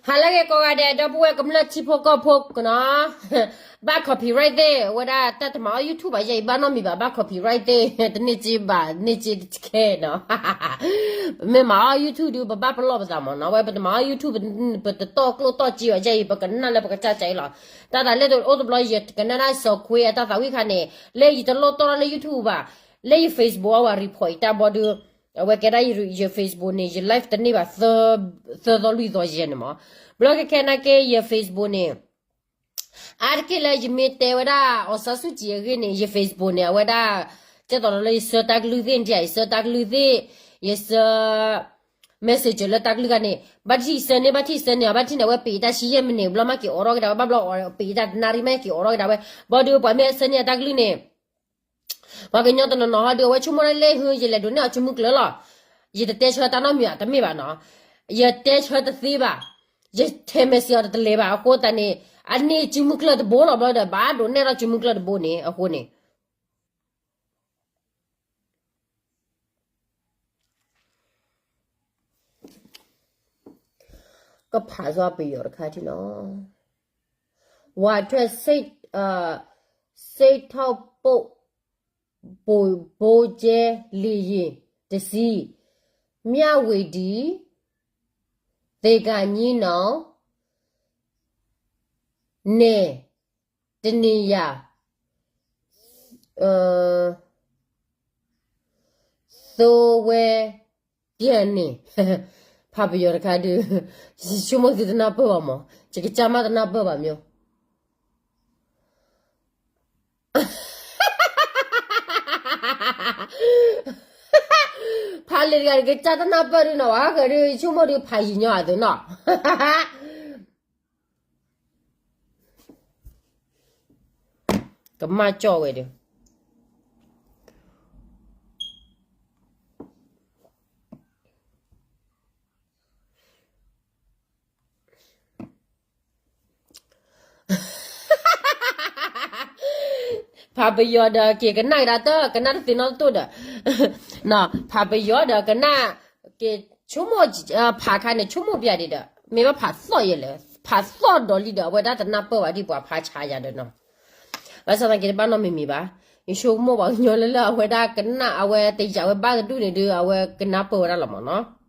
ဟါလၢအဂ့ၤကိးဂၤဒဲး ဒီပုၢ်ဝဲၢ်ကမျၢၢ်ထံဖိကီၢ်ဖိနီၤ, ဘၣ် copyright သ့ၣ် အဝဲဒၣ်တၢ်တမၤအီၣ် YouTube ဘၣ် ယဲအံၤဘၣ်နီတမံၤဘၣ် ဘၣ် copyright သ့ၣ် တန့ၢ်စ့ဘၣ် န့ၢ်စ့တခဲနီၤ, ပမ့ၢ်မၤအီၣ် YouTube ဒုး ပဘၣ်ပလီၢ်ပသးမၢ်နီၤ, ဝဲပတမၤအီၣ် YouTube ပတတီၢ်ကျိၣ်တီၢ်စ့ဘၣ် ယဲအံၤ ပကနၣ်လၢပကစၢ်ကၢအံၤလီၤ, တၢ်သးလၢတအိၣ်တဘျီ ယကနၣ်ဒၣ်စီၤခွ့အတၢ်သးဝံၣ်ခါန့ၣ် လၢယတလိၣ်တီၢ်ထီၣ်လၢ YouTube ဘၣ်, လၢယ Facebook အဝဲ report ယတၢ်ဘီဒုး အဝဲကဲဒၣ်ယ Facebook န့ၣ် ယ live တန့ၢ်ဘၣ် သၢသီလွံၢ်သီယဲန့ၣ်မၢ်, ဘျီခဲခဲနာ်က့ ယ Facebook န့ၣ် အါတက့ၢ်လၢယမ့ၢ်တဲဝဲဒၣ် အောင်ဆန်းစုကြည် အဂ့ၢ်န့ၣ် ယ Facebook န့ၣ် အဝဲဒၣ် ကဲသိးဒီးလၢယဆှၢတၢ်ကလုၢ်သ့ၣ်န့ၣ် ယဆှၢတၢ်ကလုၢ်သ့ၣ် ယဆှၢ messenger လၢတၢ်ကလုၢ်ဂၤန့ၣ် ဘၣ်ထံၣ်ဆှၢန့ၢ် ဘၣ်ထံၣ်ဆှၢန့ၢ် ဘၣ်ထံၣ်န့ၣ် အဝဲပ့ၤတၢ်ဆံယဲၢ်မံးနံး ဘျီမးက့ၤအိးထီၣ်ကဒါဝဲ ဘၣ်ဘျီပ့ၤတၢ်တနၣ်ရံၣ်မးက့ၤအိးထီၣ်ကဒါဝဲ, ဘၣ်ဒီးပှၤမ့ၢ်ဆှၢန့ၢ်အတၢ်ကလုၢ်န့ၣ် ပှၤကညီတနီၤနီၤဟီဒုး အဝဲဆိကမိၣ်ဒၣ်လၢဟု ယလဲၤဒိးန့ၢ်အီၤစုမုၢ်ကျၢၤလီၤ, ယတတဲဆၢတၢ်နီတမံၤဘၣ် တမ့ၢ်ဘၣ်နီၤ, ယတဲဆၢတသ့ဘၣ်, ယထဲ message အီၤတလဲၤဘၣ် အဃိသတးန့ၣ် အန့ၢ်စုမုၢ်ကျၢၤတဘိလီၤ ဘျီဒီး ဘၣ်ဒိးနဲၣ်ထီၣ်စုမုၢ်ကျၢၤတဘိန့ၣ် အဃိန့ၣ် ကဖးစီပယီၤတခါထံၣ်နီၤ, ဝးထွဲ စိတ်, စိတ်ထောက်ပို့ ဗိုလ်ချုပ် လေယာဉ်တစ်စီး မြဝတီ သင်္ဃန်းညီနောင် နယ် တစ်နေရာ သိုဝဲ ပြန်နေ ဖးပယီၤတခါဒုး ယဆိကမိၣ်သုတနၢ်ပၢၢ်ဘၣ်မး ယကစၢ်မးတနၢ်ပၢၢ်ဘၣ်မး ဖးလံာ်တဂၤ ကစၢ်တနၢ်ပၢၢ်ဒုးနီၤ ဝဲဃဲဒုး ယဆိကမိၣ်ဒုး ဖးယံာ်ညီအသိးနီၤ ကမၣ်ကၠီၣ်ဝဲဒုး ဖးပယီၤဒီး က့ၤကနၣ်ကဒါတၢ် ကနၣ်တသ့နီတတိၢ်ဒီး ဖးပယီၤဒီးကနၣ် က့ၤဆိကမိၣ် ဖးခါန့ၣ် ဆိကမိၣ်ပျဲဒံးဒီး မ့ၢ်ဘၣ်ဖးသီၣ်ယဲလဲၣ် ဖးသီၣ်ဒီးလံဒီး အဝဲဒၣ်တနၢ်ပၢၢ်ဘၣ်ဒ်ပှၤဖးဆါယၤဒီးနီၤ ဘၣ်ဆၣ်သနာ်က့တဘၣ်နီတမံၤမံၤဘၣ် ယဆိကမိၣ်ပှၤကညီလၢလၢအဝဲဒၣ်ကနၣ် အဝဲတယာ်ဝဲဘၣ်ကဒုၣ်န့ၣ်ဒုး အဝဲကနၢ်ပၢၢ်ဝဲဒၣ်လီၤမးနီၤ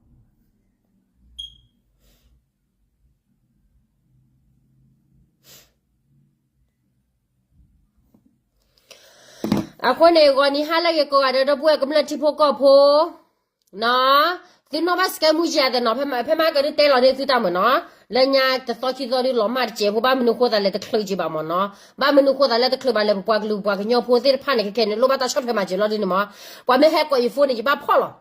အဃိန့ၣ် ဂီၤနံၤဟါလၢအဂ့ၤကိးဂၤဒဲး ဒီပုၢ်ဝဲၢ်ကမျၢၢ်ထံဖိကီၢ်ဖိ နီၤ သုနီၣ်ဘၣ်စကဲမူယၤသ့ၣ်နီၤ ဖဲမဟါကဒုးတဲလီၤန့ၢ်သုတၢ်မုာ်နီၤ လၢညါတသီခံသီဒုးလီၤမၢ်တစဲးဖိ ဘၣ်မနုၤဃိသးလဲၣ်တချုးက့ၤဘၣ်မးနီၤ ဘၣ်မနုၤဃိသးလဲၣ်တချုးဘၣ်လဲၣ် ပပှၤကလုာ်ပပှၤကညီဖိသ့ၣ်တဖၣ်န့ၣ် ခဲခဲန့ၣ် လိၣ်ဘၣ်တၢ်ဆီၣ်ထွဲမၤစၢၤလီၤဒုးန့ၣ်မး ပှၤမ့ၢ်ဟဲကိးယ phone န့ၣ် ယဘၣ်ဖီၣ်လီၤ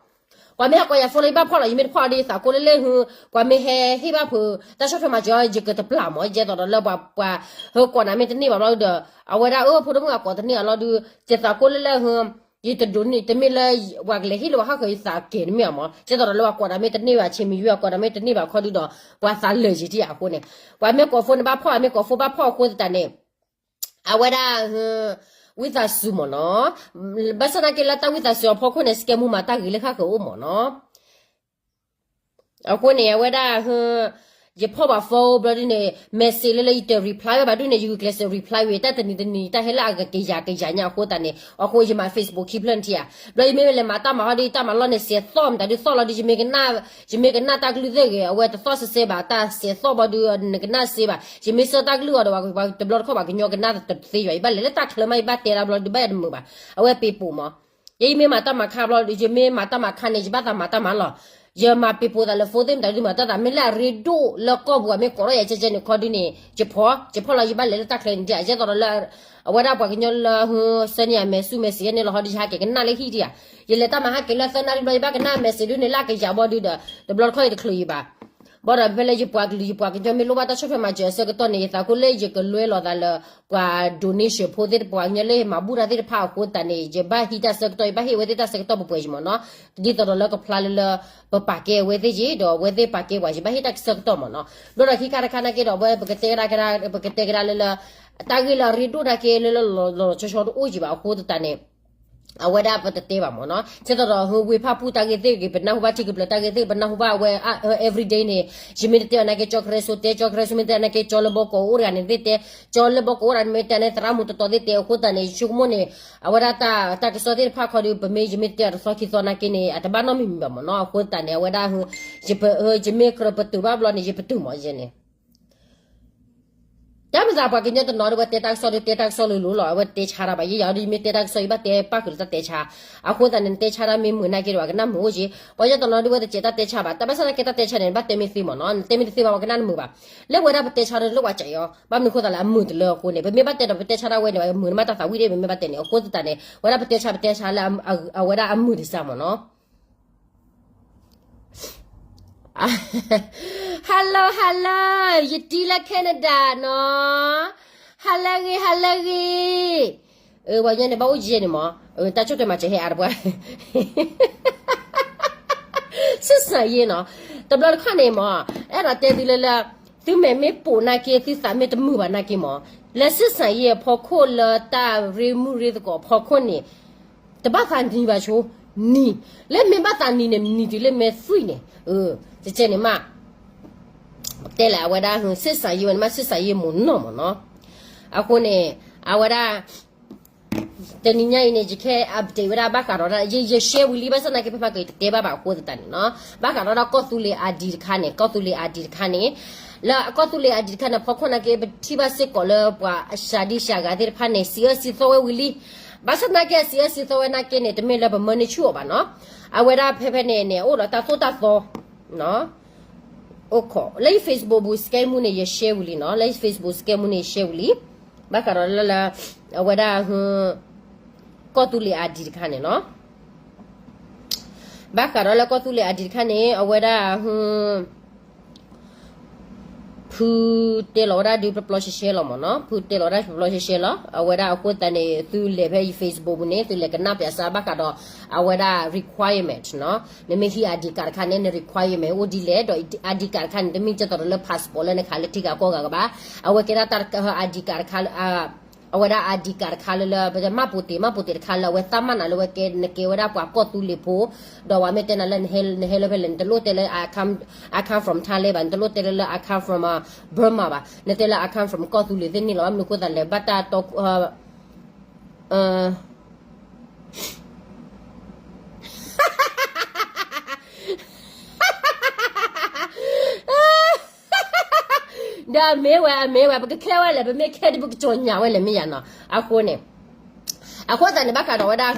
ပှၤမ့ၢ်ဟဲကိးယၤ phone လၢယဘၣ်ဖီၣ်လီၤ ယမ့ၢ်တဖီၣ်ဒီးယသးကိးလၢလၢဟု ပှၤမ့ၢ်ဟဲဟ့ၣ်ဘၣ်ဖုး တၢ်ဆီၣ်ထွဲမၤစၢၤအီၤ ယကတပျၢ်မး ယဲသိးဒီးလၢပှၤ ပှၤဟဲကိးနၤမ့ၢ်တန့ၢ်ဘၣ်ဘျီဒီး အဝဲဒၣ်အၢ ဖိဒိၣ်မုၣ်အကိးတန့ၢ်အီၤလီၤဒုး ယသးကိးလၢလၢဟု ယတဒိးန့ၢ် တမ့ၢ်လၢ ပှၤကလဲၤဟ့ၣ်လၢပှၤဟီၣ်ဃၢၤယသးကဲၤတမ့ၢ်အီၤမး ယဲသိးဒီးလၢပှၤကိးနၤမ့ၢ်တန့ၢ်ဘၣ် ဆ့မံၤယွဲအကိးနၤမ့ၢ်တန့ၢ်ဘၣ်ခီဒုးဒီး ပှၤသးလၢာ်ယံာ်ထံၣ်အဃိန့ၣ် ပှၤမ့ၢ်ကိး phone န့ၣ်ဘၣ်ဖီၣ် မ့ၢ်ကိး phone ဘၣ်ဖီၣ်အဃိသတးန့ၣ် အဝဲဒၣ် ဝံသးစူၤမးနီၤ ဘၣ်ဆၣ်သနာ်က့လၢတၢ်ဝံသးစူၤအဖီခိၣ်န့ၣ် စကဲမူမၤတၢ်ဂ့ၤလၢဃၣ်ဃၢၤအိၣ်မးနီၤ အဃိန့ၣ် အဝဲဒၣ် ယဖီၣ်ဘၣ် phone ဘျီဒုးန့ၣ် message လၢလၢယတ reply ဝဲဘၣ်ဒုးန့ၣ် ယဂုာ်ကျဲးစၢး reply ဝဲ တၢ်တနံၤတနံၤ တၢ်ဟဲလၢအဂၤကယၤကယၤညါအဃိသတးန့ၣ် အဃိယမၤ Facebook ခံဖျၢၣ်န့ၣ်ထံၣ်ဧါ ဘျီယမ့ၢ်လဲၤမၤတၢ်မၤဟီဒုး ယတၢ်မၤလီၢ်န့ၣ် စဲးသီၣ်မတၤဒုးသီၣ်လီၤဒုး ယမ့ၢ်ကနၣ်တၢ်ကလုၢ်သ့ၣ်ဂ့ၤ အဝဲတသီၣ်စဲးစဲးဘၣ် တၢ်စဲးသီၣ်ဘျီဒုး နကနၣ်စ့ဘၣ် ယမ့ၢ်ဆှၢတၢ်ကလုၢ်အီၤဒီး တဘျီတခီၣ်ပှၤကညီကနၣ်တသ့ယွၤ ယဘၣ်လဲၤလၢတၢ်ချၢမး ယဘၣ်တဲဒၣ်ဘျီဒုး ဘၣ်ယတမုာ်ဘၣ် အဝဲပ့ၤပိာ်မး ယမ့ၢ်မၤတၢ်မၤခါဘျီ ယမ့ၢ်မၤတၢ်မၤခါန့ၣ် ယဘၣ်သးမၤတၢ်မၤလီၤ ယမၤပ့ၤပိာ်သးလၢ phone သ့ၣ်မတၤဒုးမၤတၢ်သး မ့ၢ်လၢအရ့ဒိၣ်လၢကီၢ်ပူၤ မ့ၢ်ကိးထီၣ်ယၤကဲကဲန့ၣ်ခီဒုးန့ၣ် ယဖီၣ် ယဖီၣ်လီၤ ယဘၣ်လဲၤလၢတၢ်ချၢန့ၣ် ဒ်အယဲသိးဒီးလၢ အဝဲဒၣ်ပှၤကညီလၢ ဆှၢန့ၢ်ယၤ message message န့ၣ်လီၤဟီဒုး ယဟးက့ၤကနၣ်လၢဟံၣ်ဒံးဧါ ယလဲၤတၢ်မၤဟးက့ၤလၢသၢနၣ်ရံၣ်ဘျီ ယဘၣ်ကနၣ် message ဒုးန့ၣ်လၢအကယၤဘျီဒုးဒီး တဘျီတခီၣ်ယတချုးယဘၣ် ဘၣ်ဒီးဖဲလၢယပှၤကလုာ် ယပှၤကညီမ့ၢ်လိၣ်ဘၣ်တၢ်ဆီၣ်ထွဲမၤစၢၤအဆၢကတီၢ်န့ၣ် ယသးကိးလၢယကလွဲလိာ်သးလၢ ပှၤ donation ဖိသ့ၣ်တဖၣ် ပှၤကညီလၢမၤဘူၣ်တၢ်သ့ၣ်တဖၣ်အဃိသတးန့ၣ် ယဘၣ်ဟံးတၢ်ဆၢကတီၢ် ယဘၣ်ဟ့ၣ်ဝဲသ့ၣ်တၢ်ဆၢကတီၢ်ပှဲၤပှဲၤယမးနီၤ ဒ်သိးဒီးလၢကဖျါလၢလၢ ပပာ်ကဲအဝဲသ့ၣ်ယ့ၣ် ဒီးအဝဲသ့ၣ်ပာ်ကဲပှၤ ယဘၣ်ဟ့ၣ်တၢ်ဆၢကတီၢ်မးနီၤ ဘျီဒီးခံခါတခါနာ်က့ဒီး အဝဲပကတဲကဒါ ပကတဲကဒါလၢလၢ တၢ်ဂ့ၢ်လၢအရ့ဒိၣ်နာ်က့ လၢလၢလီၤလီၤဆီဆီတအိၣ်က့ၤဘၣ်အဃိသတးန့ၣ် အဝဲဒၣ်ပတတဲဘၣ်မ့ၢ်နီၤ, ဆဲးသီဒီး ဟၢ ဝ့ၢ်ဖၣ်ပူၣ်တၢ်ဂ့ၢ်သ့ၣ်ဂ့ၤ ပနၢ်ဟူဘၣ်ထံကပျၢၤတၢ်ဂ့ၢ်သ့ၣ် ပနၢ်ဟူဘၣ်ဝဲ everyday န့ၣ်, ယမ့ၢ်တတဲအီၤနာ်က့ ကၠီကရဲစိတဲ ကၠီကရဲစိ မ့ၢ်တဲနာ်က့ ကၠီလၢဘီကီးအိၣ်တဂၤန့ၣ်သ့ၣ်တဲ, ကၠီလၢဘီကီးအိၣ်တဂၤန့ၣ်မ့ၢ်တဲန့ၣ် သရၣ်မုၣ်တတီၤသ့ၣ်တဲ အဃိသတးန့ၣ် ယဆိကမိၣ်န့ၣ် အဝဲဒၣ်တၢ် တၢ်ကစီၣ်သ့ၣ်တဖၣ်ခီဒီး ပမ့ၢ်ယမ့ၢ်တတဲအီၤတသီခံသီနာ်က့န့ၣ် အတဘၣ်နီတမံၤမံၤဘၣ်မ့ၢ်နီၤ, အဃိသတးန့ၣ် အဝဲဒၣ် ယမ့ၢ်ကြၢးပတုာ်ဘၣ်ဘျီန့ၣ် ယပတုာ်မ့ၢ်ယဲန့ၣ် တၢ်မၤသးပှၤကညီတနီၤဒီး အဝဲတဲတၢ်ကစီၣ်ဒီး တဲတၢ်ကစီၣ်လိၤလိၤလီၤ, အဝဲတဲဆါတၢ်ဘၣ်, ယဲယၤဒီး ယမ့ၢ်တဲတၢ်ကစီၣ် ယဘၣ်တဲပၣ်ဃုာ်လၢတၢ်တဲဆါ, အဃိသတးန့ၣ် နတဲဆါတၢ်မ့ၢ်မုာ်နာ်က့ဒီး ပှၤကနၣ်မုာ်အိၣ်က့, ပှၤကညီတနီၤဒီး အဝဲတစဲးတၢ်တဲဆါဘၣ်, တၢ်ဘၣ်ဆၣ်နာ်က့တၢ်တဲဆါန့ၣ် နဘၣ်တဲမ့ၢ်သ့မ့ၢ်နီၤ, နတဲမ့ၢ်တသ့ဘၣ် ပှၤကနၣ်နမုာ်ဘၣ်, လၢဝဲဒၣ်ပတဲဆါဒီး လၢပှၤစံးအီၤ, ဘၣ်မနုၤအဃိသတးလဲၣ် အမုာ်တလၢအဃိန့ၣ် ပမ့ၢ်ဘၣ်တဲဒီး ပတဲဆါဒၣ်ဝဲန့ၣ် မုာ်နမ့ၢ်တၢ်သးဝံၣ်ဒၣ် ပမ့ၢ်ဘၣ်တဲန့ၣ်, အဃိသတးန့ၣ် ဝဲဒၣ်ပတဲဆါ ပတဲဆါလၢ အဝဲဒၣ်အမုာ်တစှၤမ့ၢ်နီၤ Hello hello, ယတံၤလၢ Canada နီၤ, ဟါလၢအဂ့ၤ ဟါလၢအဂ့ၤ, ပှၤကညီန့ၣ် ဘၣ်အိၣ်ယဲန့ၣ်မ့ၢ်, တၢ်ဆိၣ်တဲမၤစၢၤဟဲအါတပှၢ် ဆက်ဆံရေးနီၤ, တဘျီတခီၣ်န့ၣ်မ့ၢ် အဲၣ်ဒိးတဲသုလၢလၢ သုမဲာ်မ့ၢ်ပိာ်နာ်က့ သုသးမ့ၢ်တမုာ်ဘၣ်နာ်က့မ့ၢ်, လၢဆက်ဆံရေးအဖီခိၣ် လၢတၢ်ရ့မုၢ်ရ့သကိးအဖီခိၣ်န့ၣ် တဘၣ်သးနံၤဘၣ်ဆိ, နံၤ, လၢမ့ၢ်ဘၣ်သးနံၤန့ၣ် နံၤတုၤလၢမ့ၢ်သွံၣ်န့ၣ်, ကကဲန့ၣ်မး, တဲလဲၣ် အဝဲဒၣ် ဆက်ဆံရေးဝဲန့ၣ်မး ဆက်ဆံရေးမ့ၢ်နီၢ်မ့ၢ်နီၤ, အဃိန့ၣ် အဝဲဒၣ် တနံၤညါအံၤန့ၣ် ယကဟဲ update ဝဲဒၣ်ဘၣ်ဃးဒီး ယ ယ share ဝံၤလံ ဘၣ်ဆၣ်နာ်က့ ဖဲမၤကတတဲဘၣ်ဘၣ်အဃိသတးန့ၣ်နီၤ, ဘၣ်ဃးဒီးဒၣ်ကီၢ်သူလ့ၤ ID တခါန့ၣ် ကီၢ်သူလ့ၤ ID တခါန့ၣ်, လၢကီၢ်သူလ့ၤ ID တခါန့ၣ် ဖီခိၣ်နာ်က့ ပထံၣ်ဘၣ်စ့ၢ်ကီးလၢပှၤအစှၤဒံစှၤဂၤသ့ၣ်တဖၣ်န့ၣ် စံးအၢစံးသီဝဲဝံၤလံ, ဘၣ်ဆၣ်နာ်က့ စံးအၢစံးသီဝဲနာ်က့န့ၣ် တမ့ၢ်လၢပမၢန့ၢ်ဆူၣ်အီၤဘၣ်နီၤ, အဝဲဒၣ်ဖဲဖဲန့ၣ်န့ၣ် အိၣ်ဒီးတၢ်သိၣ်တၢ်သီ အိၣ်ခိး လၢယ Facebook ပူၤ scam မူန့ၣ် ယ share ဝံၤလံနီၤ, လၢယ Facebook scam မူန့ၣ် ယ share ဝံၤလံ, ဘၣ်ဃးဒီးလၢလၢ အဝဲဒၣ် ကီၢ်သူလ့ၤ ID တခါန့ၣ်နီၤ, ဘၣ်ဃးဒီးလၢကီၢ်သူလ့ၤ ID တခါန့ၣ် အဝဲဒၣ် ဖုတဲလီၤဝဲဒၣ်ဒုး ပျီပျီရှဲရှဲလီၤမ့ၢ်နီၤ, ဖုတဲလီၤဝဲဒၣ်ပျီပျီရှဲရှဲလီၤ, အဝဲဒၣ်အဃိသတးန့ၣ် သုလဲၤဖဲယ Facebook ပူၤန့ၣ် သုလဲၤကနၣ်ပျးစၢ် ဘၣ်ဃးဒီး အဝဲဒၣ် requirement နီၤ, နမ့ၢ်ဟံး ID card တခါန့ၣ် န requirement အိၣ်ဒ်လဲၣ်, ဒီး ID card တခါန့ၣ် တမ့ၢ်ကဲသိးဒီးလၢ passport လၢနခးလၢထံဂၤကီၢ်ဂၤကဘၣ်, အဝဲကဲဒၣ်တၢ် ID card တခါလၢ အဝဲဒၣ် ID card တခါလၢလၢ ပမၣ်ပိာ်တ့ၢ် မၣ်ပိာ်တ့ၢ်တခါလၢ အဝဲသးမၣ်နၤလၢဝဲကဲ နကဲဝဲဒၣ်ပှၤကီၢ်သူလ့ၤဖိ, ဒီးပှၤမ့ၢ်တဲနၤလၢ နဟဲလၢဖဲလဲၣ် နတလိၣ်တဲလၢ I come, I come from Thailand ဘၣ်, နတလိၣ်တဲလၢလၢ I come from Burma ဘၣ်, နတဲလၢ I come from ကီၢ်သူလ့ၤသ့ၣ်န့ၣ်လီၤ, ဘၣ်မနုၤအဃိသတးလဲၣ် ဘၣ်တၢ်တီ ဒီးအမ့ၢ်ဝဲ အမ့ၢ်ဝဲ ပကခဲဝဲလဲၣ်, ပမ့ၢ်ခဲဒ်ပကစီၤညၣ်ဝဲလဲၣ် မ့ၢ်ယၤနီၤ, အဃိန့ၣ် အဃိသတးန့ၣ် ဘၣ်ဃးဒီးဝဲဒၣ်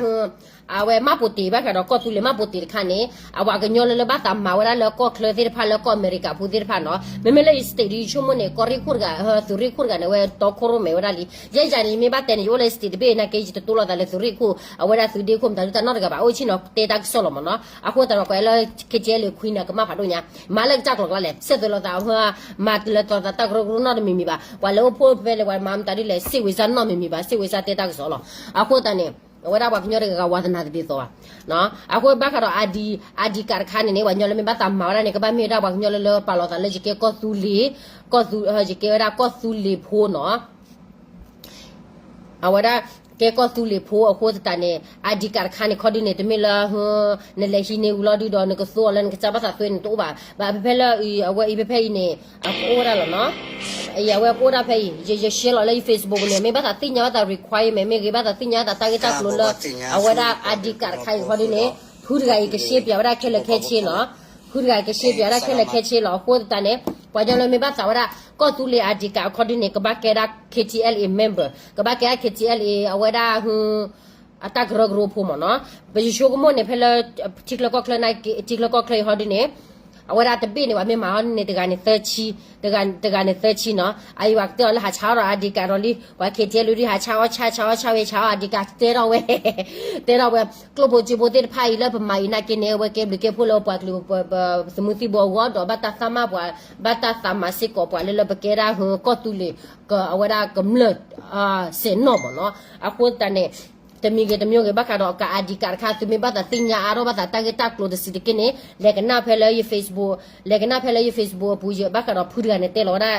အဝဲမၣ်ပိာ်တ့ၢ် ဘၣ်ဃးဒီးကီၢ်သူလ့ၤမၣ်ပိာ်တ့ၢ်တခါန့ၣ် အပှၤကညီလၢလၢဘၣ်သးမၤဝဲဒၣ်လၢကီၢ်ချၢသ့ၣ်တဖၣ် လၢကီၢ်အမဲရကၤဖိသ့ၣ်တဖၣ်နီၤ, မ့မ့ၢ်လၢယ state ဒီးယဆိကမိၣ်န့ၣ် ကီၢ်ရ့ၣ်ခိၣ်တဂၤ သုးရ့ၣ်ခိၣ်တဂၤန့ၣ် ဝဲတီခိၣ်ရိၣ်မဲာ်ဝဲဒၣ်လံ, ယဲယၤန့ၣ် ယမ့ၢ်ဘၣ်တဲန့ၣ် ယအိၣ်လၢ state တဘ့ၣ်နာ်က့ ယတတိၢ်လိာ်သးလၢသုးရ့ၣ်ခိၣ် အဝဲဒၣ်သုးဒ့ခိၣ် မတၤဒုတၢ်နီတဂၤဘၣ်, အိၣ်ဆ့ၣ်နီၤတဲတၢ်ကစီၣ်လီၤမ့ၢ်နီၤ, အဃိသတးဒီး ကွၢ်လၢ KTLA ခွံန့ၣ်ကမၣ်ဖးဒိၣ်ညါ, မၤလၢကစၢ်ကျိၤကျါလဲၣ်, စဲးသိးလိာ်သး မၤလၢသိးသးတၢ်ကရၢကရိနီတမံၤမံၤဘၣ်, ပှၤလၢအိၣ်ဖှိၣ်ဖဲလဲၣ် ပှၤမၤမတၤဒ်လဲၣ် စ့ဝ့ၤစၢ်နီတမံၤမံၤဘၣ်, စ့ဝ့ၤစၢ်တဲတၢ်ကစီၣ်လီၤ, အဃိသတးန့ၣ် အဝဲဒၣ်ပှၤကညီတဂၤဂၤဝါသနာတဘ့ၣ်သီဘၣ်, အဃိဘၣ်ဃးဒီး ID, ID card တခါန့ၣ်န့ၣ် ပှၤကညီလၢမ့ၢ်ဘၣ်သးမၤဝဲဒၣ်န့ၣ် ကဘၣ်မ့ၢ်ဝဲဒၣ်ပှၤကညီလၢလၢပာ်လီၤသးလၢယကဲကီၢ်သူလ့ၤ, ကီၢ်သူ, ယကဲဝဲဒၣ်ကီၢ်သူလ့ၤဖိနီၤ အဝဲဒၣ် ကဲကီၢ်သူလ့ၤဖိအဃိသတးန့ၣ် ID card တခါန့ၣ် ခီဒုန့ၣ် တမ့ၢ်လၢ နလဲၤဟံးန့ၢ်ဝံၤလီၤဒုဒီး နကသိအီၤလၢနကစၢ်ဘၣ်သးသွဲန့ၣ် တအိၣ်ဘၣ်. ဘၣ်ဖဲဖဲလၢ အဝဲအံၤဖဲဖဲအံၤန့ၣ် အကအိၣ်ဝဲဒၣ်လီၤနီၤ. အံၤအဝဲကအိၣ်ဒၣ်ဖဲအံၤ ယ ယ share လီၤလၢယ Facebook ပူၤန့ၣ် မ့ၢ်ဘၣ်သးသ့ၣ်ညါဘၣ်သး requirement မ့ၢ်ဂ့ၤ ဘၣ်သးသ့ၣ်ညါဘၣ်သးတၢ်ဂ့ၢ်တၢ်ကျိၤလၢ အဝဲဒၣ် ID card တခါအံၤခီဒုန့ၣ် ဖုတဂၤအံၤက share ပၠးဝဲဒၣ်ခဲလၢာ်ခဲဆ့လီၤ. ဖုတဂၤအံၤက share ပၠးဝဲဒၣ်ခဲလၢာ်ခဲဆ့လီၤ. အဃိသတးန့ၣ် ပှၤကညီလၢမ့ၢ်ဘၣ်သးဝဲဒၣ် ကီၢ်သူလ့ၤ ID card အခီဒုန့ၣ် ကဘၣ်ကဲဒၣ် KTLA member ကဘၣ်ကဲဒၣ် KTLA အဝဲဒၣ် အတၢ်ကရၢကရိဖိမ့ၢ်နီၤ. ပယဆိကမိၣ်န့ၣ် ဖဲလၢ ထံချၢကီၢ်ချၢ ထံချၢကီၢ်ချၢအံၤဟီဒုန့ၣ် အဝဲဒၣ်တဘ့ၣ်န့ၣ် ပှၤမ့ၢ်မၤအီၤန့ၣ် တဂၤန့ၣ်သၢဆံ, တဂၤန့ၣ်သၢဆံနီၤ. အအံၤပှၤကတဲအီၤလၢဟးဆါအီၤဒီး ID card ဒီးလံ ပှၤ KTLA ဒုးဟးဆါအီၤ ဆါ ဆါအီၤ ဆါဝဲ ဆါအီၤ ID card တဲထီၣ်ဝဲ တဲထီၣ်ဝဲ ကျိၣ်ဖိစ့ဖိသ့ၣ်တဖၣ်အံၤလၢပမၤအံၤနာ်က့န့ၣ် အဝဲကဲဘျုးကဲဖှိၣ်လၢပှၤကလုာ် ပ ပ သမူသံၣ်ဘိအဂီၢ် ဒီးဘၣ်တၢ်သးမၤပှၤ ဘၣ်တၢ်သးမၤစ့ၢ်ကီးပှၤလၢလၢပကဲဒၣ် ကီၢ်သူလ့ၤ အဝဲဒၣ်ကမျၢၢ် စဲးနီၣ်မ့ၢ်နီၤ. အဃိသတးန့ၣ် တမံၤဂ့ၤတမံၤဂ့ၤ ဘၣ်ဃးဒီးကး I D card တခါ သုမ့ၢ်ဘၣ်သးသ့ၣ်ညါအါထီၣ် ဘၣ်သးတၢ်ဂ့ၢ်တၢ်ကျိၤတစဲးတက့ၢ်န့ၣ် လဲၤကနၣ်ဖဲလၢယ Facebook, လဲၤကနၣ်ဖဲလၢယ Facebook အပူၤ ယဘၣ်ဃးဒီးဖုတဂၤန့ၣ်တဲလီၤဝဲဒၣ်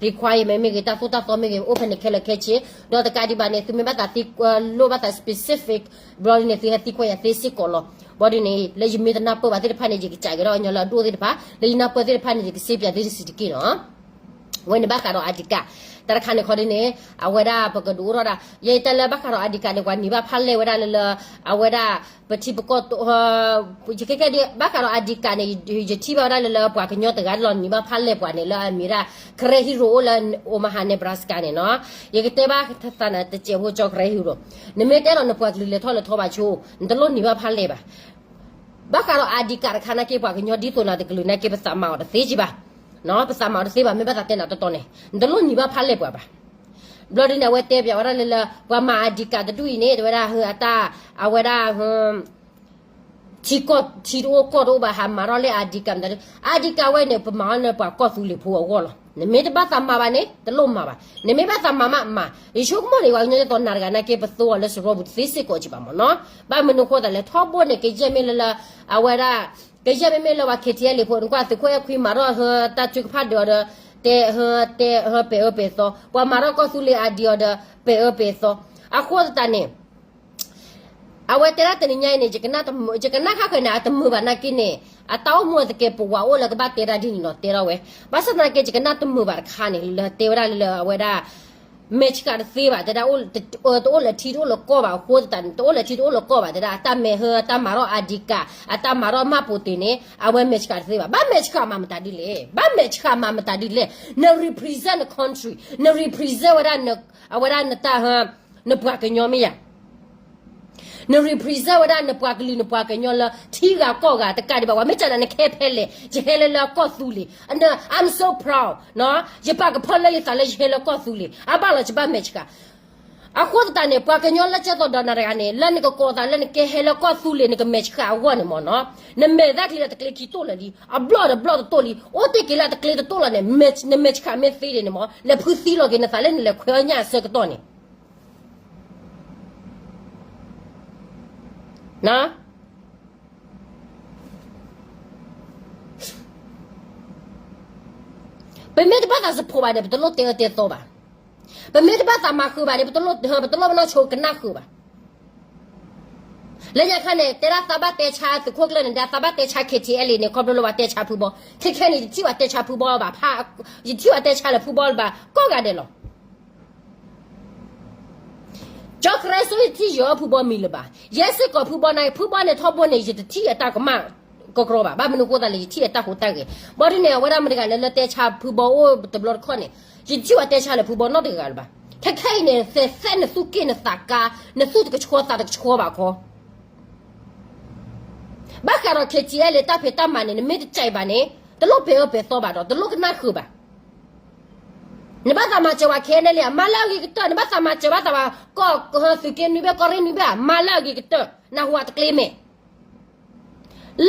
requirement မ့ၢ်ဂ့ၤ တၢ်သိၣ်တၢ်သီမ့ၢ်ဂ့ၤ အိၣ်ဖဲန့ၣ်ခဲလၢာ်ခဲဆ့ ဒီးတကးဒံးဘၣ်န့ၣ် သုမ့ၢ်ဘၣ်သးသ့လိၣ်ဘၣ်သး specific ဘျီဒ်န့ၣ် သုဟဲသံကွၢ်ယၤသ့စ့ၢ်ကီးလီၤ. ဘျီဒ်န့ၣ် လၢယမ့ၢ်တနၢ်ပၢၢ်ဘၣ်သ့ၣ်တဖၣ်န့ၣ် ယကစးကဲထီၣ်ညီလၢအဒိၣ်သ့ၣ်တဖၣ် လၢယနၢ်ပၢၢ်သ့ၣ်တဖၣ်န့ၣ် ယကစ့ပၠးသုတစဲးတက့ၢ်နီၤ ဝဲန့ၣ်ဘၣ်ဃးဒီး I D card တၢ်တခါန့ၣ်ခီဒ်န့ၣ် အဝဲဒၣ်ပကဒုးအိၣ်ထီၣ်ဒၣ် ယတဲလၢဘၣ်ဃးဒီး I D card န့ၣ် ပှၤနံၤဘၣ်ဖးလဲၢ်ဝဲဒၣ်လၢလၢ အဝဲဒၣ် ပထံပကီၢ် ယခဲကဲဒ် ဘၣ်ဃးဒီး I D card န့ၣ် ယထံၣ်ဘၣ်ဝဲဒၣ်လၢလၢပှၤကညီတဂၤလီၤ နံၤဘၣ်ဖးလဲၢ်ပှၤန့ၣ် လၢအမ့ၢ်ဒၣ် ကရၢဟံရိၤအိၣ်လၢ Omaha Nebraska န့ၣ်နီၤ ယကတဲဘၣ်သးနၤတစဲးဖိကၠီကရၢဟံရိၤ နမ့ၢ်တဲလီၤနပှၤကလုာ်လဲၤထီၣ်လဲၤထီဘၣ်ဆိ နတလိၣ်နံၤဘၣ်ဖးလဲၢ်ဘၣ် ဘၣ်ဃးဒီး I D card တခါနာ်က့ ပှၤကညီဒ်သိးနၤတကလုာ်နာ်က့ ပသးမၤအီၤတသ့ကဘၣ်, ပသးမၤအီၤတသ့ဘၣ် မ့ၢ်ဘၣ်သးတဲနၤတီတီန့ၣ် နတလိၣ်နံၤဘၣ်ဖးလဲၢ်ပှၤဘၣ်. ဘျီဒ်န့ၣ် အဝဲတဲပၠးဝဲဒၣ်လၢလၢ ပှၤမၤ I D card တဒူၣ်အံၤန့ၣ် တဲဝဲဒၣ် အတၢ် အဝဲဒၣ် ထံကီၢ်ထံတအိၣ်ကီၢ်တအိၣ်ဘၣ် ဟးမၤထီၣ်လၢ I D card မတၤဒု I D card ဝဲန့ၣ် ပမၤအီၤလၢပှၤကီၢ်သူလ့ၤဖိအဂီၢ်လီၤ. နမ့ၢ်တဘၣ်သးမၤဘၣ်န့ၣ် တလိၣ်မၤဘၣ်, နမ့ၢ်ဘၣ်သးမၤမးမၤ, ယဆိကမိၣ်န့ၣ် ပှၤကညီဒ်သိးနၤတဂၤနာ်က့ ပသိအီၤလၢစရီပူၤတသ့စ့ၢ်ကီးကဘၣ်မၢ်နီၤ. ဘၣ်မနုၤဃိသးလဲၣ် ထီဘိန့ၣ် ကယဲၢ်မ့ၢ်လၢလၢ အဝဲဒၣ် ကယဲၢ်မ့မ့ၢ်လၢပှၤ K T L ဖိ နကွၢ်သုးခိၣ်အဲၣ်ခွံမၤထီၣ်ဟၢတၢ်ထုကဖၣ်ဒုးအီၤဒီး တဲဟၢ တဲဟၢပဲာ်အၢပဲာ်သီ, ပှၤမၤထီၣ်ကီၢ်သူလ့ၤ I D အီၤဒီး ပဲာ်အၢပဲာ်သီ, အဃိသတးန့ၣ် အဝဲတဲဒၣ်တနံၤညါအံၤန့ၣ် ယကနၣ်ခါဃၢၤန့ၣ် အတမုာ်ဘၣ်နာ်က့န့ၣ် အတၢ်အိၣ်မူအသကဲးပဝးအိၣ်လၢကဘၣ်တဲဒၣ်ဒ်န့ၣ်လီၤ တဲထီၣ်ဝဲ, ဘၣ်ဆၣ်သနာ်က့ ယကနၣ်တမုာ်ဘၣ်တခါန့ၣ် လၢတဲဝဲဒၣ်လၢအဝဲဒၣ် မဲာ်ဆှးတသ့ဘၣ် တဲဒၣ် တအိၣ်လၢထံတအိၣ်လၢကီၢ်ဘၣ်အဃိသတးန့ၣ် တအိၣ်လၢထံတအိၣ်လၢကီၢ်ဘၣ် တဲဒၣ် အတၢ်မဲာ်ဟၢ အတၢ်မၤထီၣ် I D card အတၢ်မၤထီၣ်မှတ်ပုံတင်န့ၣ် အဝဲမဲာ်ဆှးတသ့ဘၣ်. ဘၣ်မဲာ်ဆှးမၤမတၤဒ်လဲၣ်, ဘၣ်မဲာ်ဆှးမၤမတၤဒ်လဲၣ်, န represent န country, န represent ဝဲဒၣ် အဝဲဒၣ်နတၢ် နပှၤကညီမ့ၢ်ယၤ န represent ဝဲဒၣ်နပှၤကလုာ်နပှၤကညီလၢထံဂၤကီၢ်ဂၤတကးဒံးဘၣ် ပှၤမ့ၢ်စံးနၤနကဟဲဖဲလဲၣ် ယဟဲလၢလၢကီၢ်သူလ့ၤ, I'm so proud နီၤ ယပာ်ကဖၢလၢယသးလၢယဟဲလၢကီၢ်သူလ့ၤ အဘၣ်လီၤယဘၣ်မဲာ်ဆှး. အဃိသတးန့ၣ် ပှၤကညီလၢကဲသိးဒီးနၤတဂၤန့ၣ် လၢနကကိးသးလၢနကဟဲလၢကီၢ်သူလ့ၤ နကမဲာ်ဆှးအဂီၢ်န့ၣ်မ့ၢ်နီၤ နမဲာ်သၣ်ချံလၢတကျ့ခံတိၢ်လၢာ်လံ အဘျီၣ်တဘျီၣ်တတိၢ်လံ အိၣ်တ့ၢ်က့ၤလၢတကျ့တတိၢ်လီၤန့ၣ် နမဲာ်ဆှးမ့ၢ်သ့ဒၣ်န့ၣ်မ့ၢ် လဲၤဖုသံလီၤက့ၤနသးလၢနလဲၤခွဲးအီၣ်ညၣ်အဆၢကတီၢ်န့ၣ် ပမ့ၢ်တဘၣ်သးစဖိးဘၣ်န့ၣ် ပတလိၣ်တဲအၢတဲသီဘၣ်. ပမ့ၢ်တဘၣ်သးမၤဃုာ်ဘၣ်န့ၣ် ပတလိၣ် ပတလိၣ်ပနီၢ်ဆိကနၣ်ဃုာ်ဘၣ်. လၢညါခါန့ၣ် တဲဒၣ်သးဘၣ်တဲဆါသုးခိၣ်ကျၢၢ်န့ၣ် ဒီးသးဘၣ်တဲဆါ K T L A န့ၣ် ခီဖျိလၢပှၤတဲဆါဖုဘီ ခဲခဲန့ၣ် ယတထံၣ်ပှၤတဲဆါဖုဘီဘၣ်ဖး ယတထံၣ်ပှၤတဲဆါလၢဖုဘီလၢၤဘၣ် ကိးဂၤဒဲးလီၤ. ကၠီကရၢစိ ယတထံၣ်ယီၤဖုဘီမံၤလၢၤဘၣ်. ယဲစ့ၢ်ကီးဖုဘီန့ၣ် ဖုဘီန့ၣ်ထီဘိန့ၣ် ယတထံၣ်အတၢ်ကမၣ်ကီကရီဘၣ်. ဘၣ်မနုၤဃိသးလဲၣ် ယထံၣ်အတၢ်ဟူးတၢ်ဂဲၤ. ဘၣ်ဒ်န့ၣ် အဝဲဒၣ်မတၤတဂၤလၢလၢတဲဆါဖုဘီအိၣ်တဘျီတခီၣ်န့ၣ် ယတထံၣ်ပှၤတဲဆါလၢဖုဘီနီတဂၤလၢၤဘၣ်. ခဲခဲအံၤန့ၣ် သဲးသဲးနသူၣ်က့ၣ်နသးကါ နသူၣ်တကဆှီသးတကဆှီဘၣ်ခီ ဘၣ်ဃးဒီး K T L A တၢ်ဖံးတၢ်မၤန့ၣ် နမ့ၢ်တကးဘၣ်န့ၣ် တလိၣ်ပဲာ်အၢပဲာ်သီဘၣ်ဒီး တလိၣ်ကနၣ်ဃုာ်ဘၣ်. နဘၣ်သးမၤစၢၤဝဲ K N L A မၤလၢအဂ့ၤကတၢၢ် နဘၣ်သးမၤစၢၤဘၣ်သးဘၣ် ကီၢ်သုးက့နွံဘ့ၣ် ကီၢ်ရ့ၣ်နွံဘ့ၣ် မၤလၢအဂ့ၤကတၢၢ် နၢ်ဟူအတကျ့မဲာ်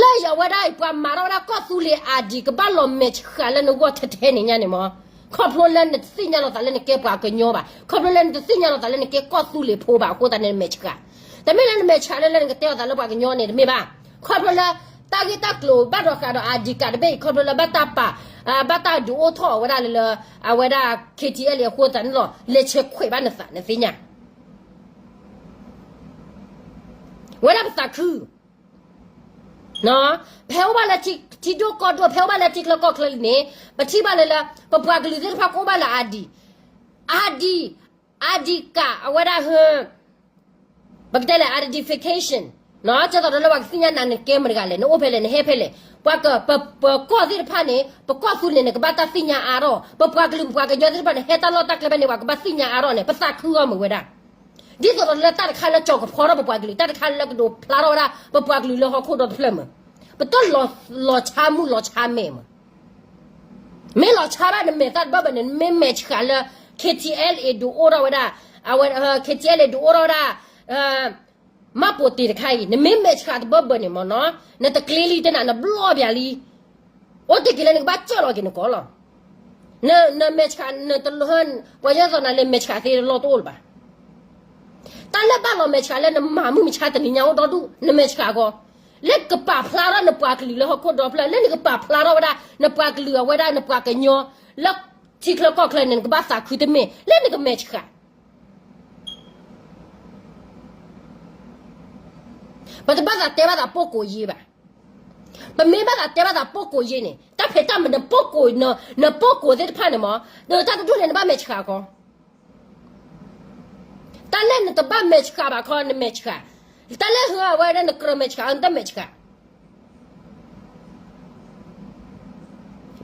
လၢယဝဲဒၣ်အံၤ ပှၤမၤထီၣ်ဝဲဒၣ်ကီၢ်သူလ့ၤ I D ကဘၣ်လီၤမဲာ်ဆှးလၢနဂီၢ်ထဲထဲန့ၣ်ညါန့ၣ်မ့ၢ် ခီဖျိလၢနတသ့ၣ်ညါလီၤသးလၢနကဲပှၤကညီဘၣ်, ခီဖျိလၢနတသ့ၣ်ညါလီၤသးလၢနကဲကီၢ်သူလ့ၤဖိဘၣ်အဃိသတးန့ၣ် နမဲာ်ဆှး, တမ့ၢ်လၢနမဲာ်ဆှးလၢလၢနကတဲအီၤသးလၢပှၤကညီန့ၣ် တမ့ၢ်ဘၣ်. ခီဖျိလၢ တၢ်ဂ့ၢ်တၢ်ကျိၤဘၣ်ဒီးဃးဒီး I D ကးတဘ့ၣ်အံၤ ခီဖျိလၢဘၣ်တၢ်ပာ်, ဘၣ်တၢ်ဒုးအိၣ်ထီၣ်အဝဲဒၣ်လၢလၢ အဝဲဒၣ် K T L A အဃိသတးန့ၣ်လီၤ လဲၤဆဲးခွဲးဘၣ်နသး နသ့ၣ်ညါ ဝဲဒၣ်ပသးခု ဖဲအိၣ်ဘၣ်လၢထံဒိၣ်ကီၢ်ဒိၣ် ဖဲအိၣ်ဘၣ်လၢထံချၢကီၢ်ချၢလံန့ၣ် ပထံၣ်ဘၣ်လၢလၢ ပပှၤကလုာ်သ့ၣ်တဖၣ်ကအိၣ်ဘၣ်လၢ I D, I D, I D ကးအဝဲဒၣ်ဟၢ ပကတဲလဲၣ် identification ကဲသိးဒီးလၢပှၤကသ့ၣ်ညါနၤ နကဲမတၤတဂၤလဲၣ် နအိၣ်ဖဲလဲၣ် နဟဲဖဲလဲၣ်, ပှၤက ပကီၢ်သ့ၣ်တဖၣ်န့ၣ် ပကီၢ်သူလ့ၤန့ၣ် ကဘၣ်တၢ်သ့ၣ်ညါအါထီၣ်, ပပှၤကလုာ်ပပှၤကညီသ့ၣ်တဖၣ်န့ၣ် ဟဲတၢ်လီၢ်တၢ်ကျဲဖဲန့ၣ် ပှၤကဘၣ်သ့ၣ်ညါအါထီၣ်န့ၣ် ပသးခုအီၤမ့ၢ်ဝဲဒၣ် ဒ်သိးဒီးလၢတၢ်တခါလၢကၠီၤကဖီထီၣ်ပပှၤကလုာ် တၢ်တခါလၢကဒိးဖျါထီၣ်ဝဲဒၣ် ပပှၤကလုာ်လၢဟီၣ်ခိၣ်ဒီတဖျၢၣ်မ့ၢ်, ပတလီၤဆါမုၢ်လီၤဆါမဲာ်မ့ၢ်, မ့ၢ်လီၤဆါဘၣ်နမဲာ်သၣ်တဘၢၣ်ဘၢၣ်န့ၣ် နမ့ၢ်မဲာ်ဆှးလၢ K T L A ဒုးအိၣ်ထီၣ်ဝဲဒၣ်, အဝဲ K T L A ဒုးအိၣ်ထီၣ်ဝဲဒၣ် မှတ်ပုံတင်တခါအံၤ နမ့ၢ်မဲာ်ဆှးတဘၢၣ်ဘၢၣ်န့ၣ်မ့ၢ်နီၤ နတကျ့လံတနၤ နဘျီၣ်ပၠးလံ, အိၣ်တ့ၢ်က့ၤလၢနကဘၣ်စၢၢ်လီၤက့ၤနကိာ်လီၤ. နမဲာ်ဆှး နတလီၤ ပှၤယဲၢ်သိးနၤလၢမဲာ်ဆှးသ့တလီၢ်တအိၣ်လၢၤဘၣ်. တၢ်လၢဘၣ်လီၤမဲာ်ဆှးလၢနမၤမုၢ်မဆါတနံၤညါအိၣ်ဒီဒူၣ် နမဲာ်ဆှးကီး, လၢကပာ်ဖျါထီၣ်နပှၤကလုာ်လၢဟီၣ်ခိၣ်ဒီဖျၢၣ်, လၢနကပာ်ဖျါထီၣ်ဝဲဒၣ် နပှၤကလုာ်အဝဲဒၣ် နပှၤကညီ လၢထံချၢကီၢ်ချၢန့ၣ် နကဘၣ်သးခုတမ့ၢ် လၢနကမဲာ်ဆှး ပတဘၣ်သးတဲဘၣ်သးပိၢ်ကိးယ့ဘၣ်. ပမ့ၢ်ဘၣ်သးတဲဘၣ်သးပိၢ်ကိးယ့န့ၣ် တၢ်ဖံးတၢ်မၤနပိၢ်ကိး, နပိၢ်ကိးသ့ၣ်တဖၣ်န့ၣ်မး, ဒီးတၢ်တဒူၣ်န့ၣ် နဘၣ်မဲာ်ဆှးကီး. တၢ်လၢနတဘၣ်မဲာ်ဆှးဘၣ်ခီ နမဲာ်ဆှး, တၢ်လၢဟၢအဝဲဒၣ်နကြၢးမဲာ်ဆှး နတမဲာ်ဆှး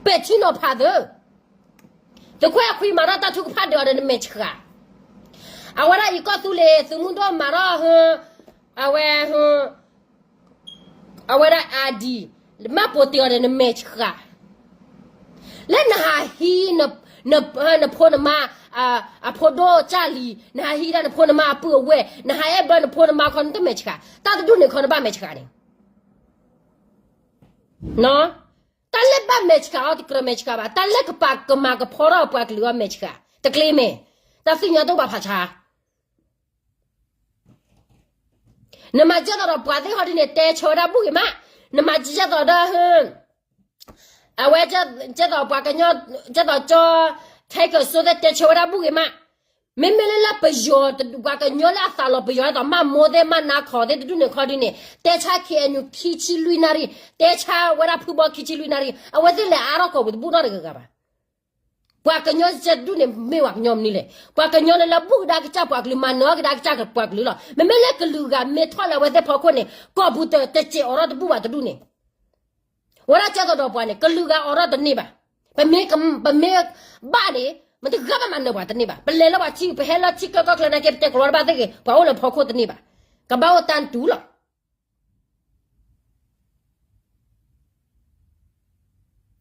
ပဲာ်ထံနီၤဖးသၢ, သုးခွဲးအခွံမၤထီၣ်တၢ်ထုကဖၣ်ဒၢးအီၤဒီးနမဲာ်ဆှး, အဝဲဒၣ်အံၤကီၢ်သူလ့ၤသုးမုၢ်ဒိၣ်မၤထီၣ်ဟၢ, အဝဲ, အဝဲဒၣ်အါဒံ, မၢ်ပိာ်တ့ၢ်အီၤဒီးနမဲာ်ဆှး, လၢနဟးဟံး, နဖိနမါ, အဖိဒိၣ်ကၢ်လံၤ နဟးဟံးဒၣ်နဖိနမါအပုၢ်အဝဲၢ် နဟးအဲၣ်ဘၢနဖိနမါခီ နတမဲာ်ဆှး, တၢ်တဒူၣ်န့ၣ်ခီ နဘၣ်မဲာ်ဆှးန့ၣ် တၢ်လၢဘၣ်မဲာ်ဆှးအီၤတကြၢးမဲာ်ဆှးဘၣ်, တၢ်လၢကပာ်ကမၤကဖီထီၣ်ပှၤကလုာ်အီၤမဲာ်ဆှး, တကျ့မ့ၢ်, တၢ်သ့ၣ်ညါတအိၣ်ဘၣ်ဖးဆါ, နမၤကဲသိးဒီးပှၤသ့ၣ်ဟီဒ်န့ၣ် တဲဆၢဝဲဒၣ်ဘူၣ်ဂ့ၤမး, နမၤကဲသိးဒီး အဝဲ, ကဲသိးပှၤကညီ, ကဲသိးကၠီ, ထဲကၢးစိသ့ၣ်တဲဆၢဝဲဒၣ်ဘူၣ်ဂ့ၤမး, မ့မ့ၢ်လၢလၢပယီၤပှၤကညီလၢအသးလီၤပယီၤဒ်သိး မၢ်မိၢ်သ့ၣ် မၢ်နါခီသ့ၣ်တဒူၣ်န့ၣ်ခီဒ်န့ၣ် တဲဆါ ခ့ၣ်အဲၣ်ယူၣ် ခံဆံလွံၢ်နၣ်ရံၣ်, တဲဆါဝဲဒၣ်ဖုဘီခံဆံလွံၢ်နၣ်ရံၣ်, အဝဲသ့ၣ်လဲၤအါထီၣ်ကိာ်ပူၤတဘူၣ်နီတဂၤဂၤဘၣ်. ပှၤကညီတဒူၣ်န့ၣ် မ့ၢ်ပှၤကညီမနုၤလဲၣ်, ပှၤကညီန့ၣ်လၢဘူၣ်ကဒါကစၢ်ပှၤကလုာ် မၤနၢၤကဒါကစၢ်ပှၤကလုာ်လီၤ. မ့မ့ၢ်လၢကလုာ်ဂၤမ့ၢ်ထီၣ်လၢအဝဲသ့ၣ်ဖီခိၣ်န့ၣ် ကိာ်ပူၤတစဲးအိးထီၣ်တဘူၣ်ဘၣ်တဒူၣ်န့ၣ် ဝဲဒၣ်ကဲသိးဒီးပှၤန့ၣ် ကလုာ်ဂၤအိးထီၣ်တန့ၢ်ဘၣ်. ပမ့ၢ်, ပမ့ၢ်ဘၣ်န့ၣ် မတဂၤဘၣ်မၤနၢၤပှၤတန့ၢ်ဘၣ်. ပလဲၤလၢပှၤထံ ပဟဲလၢထံကၢကီၢ်ချၢနာ်က့ ပတဲကလီတဘၣ်သ့ၣ်ဂ့ၤ ပှၤအိၣ်လၢဖီခိၣ်တန့ၢ်ဘၣ်. ကဘၣ်အိၣ်တၢ်တူၢ်လီ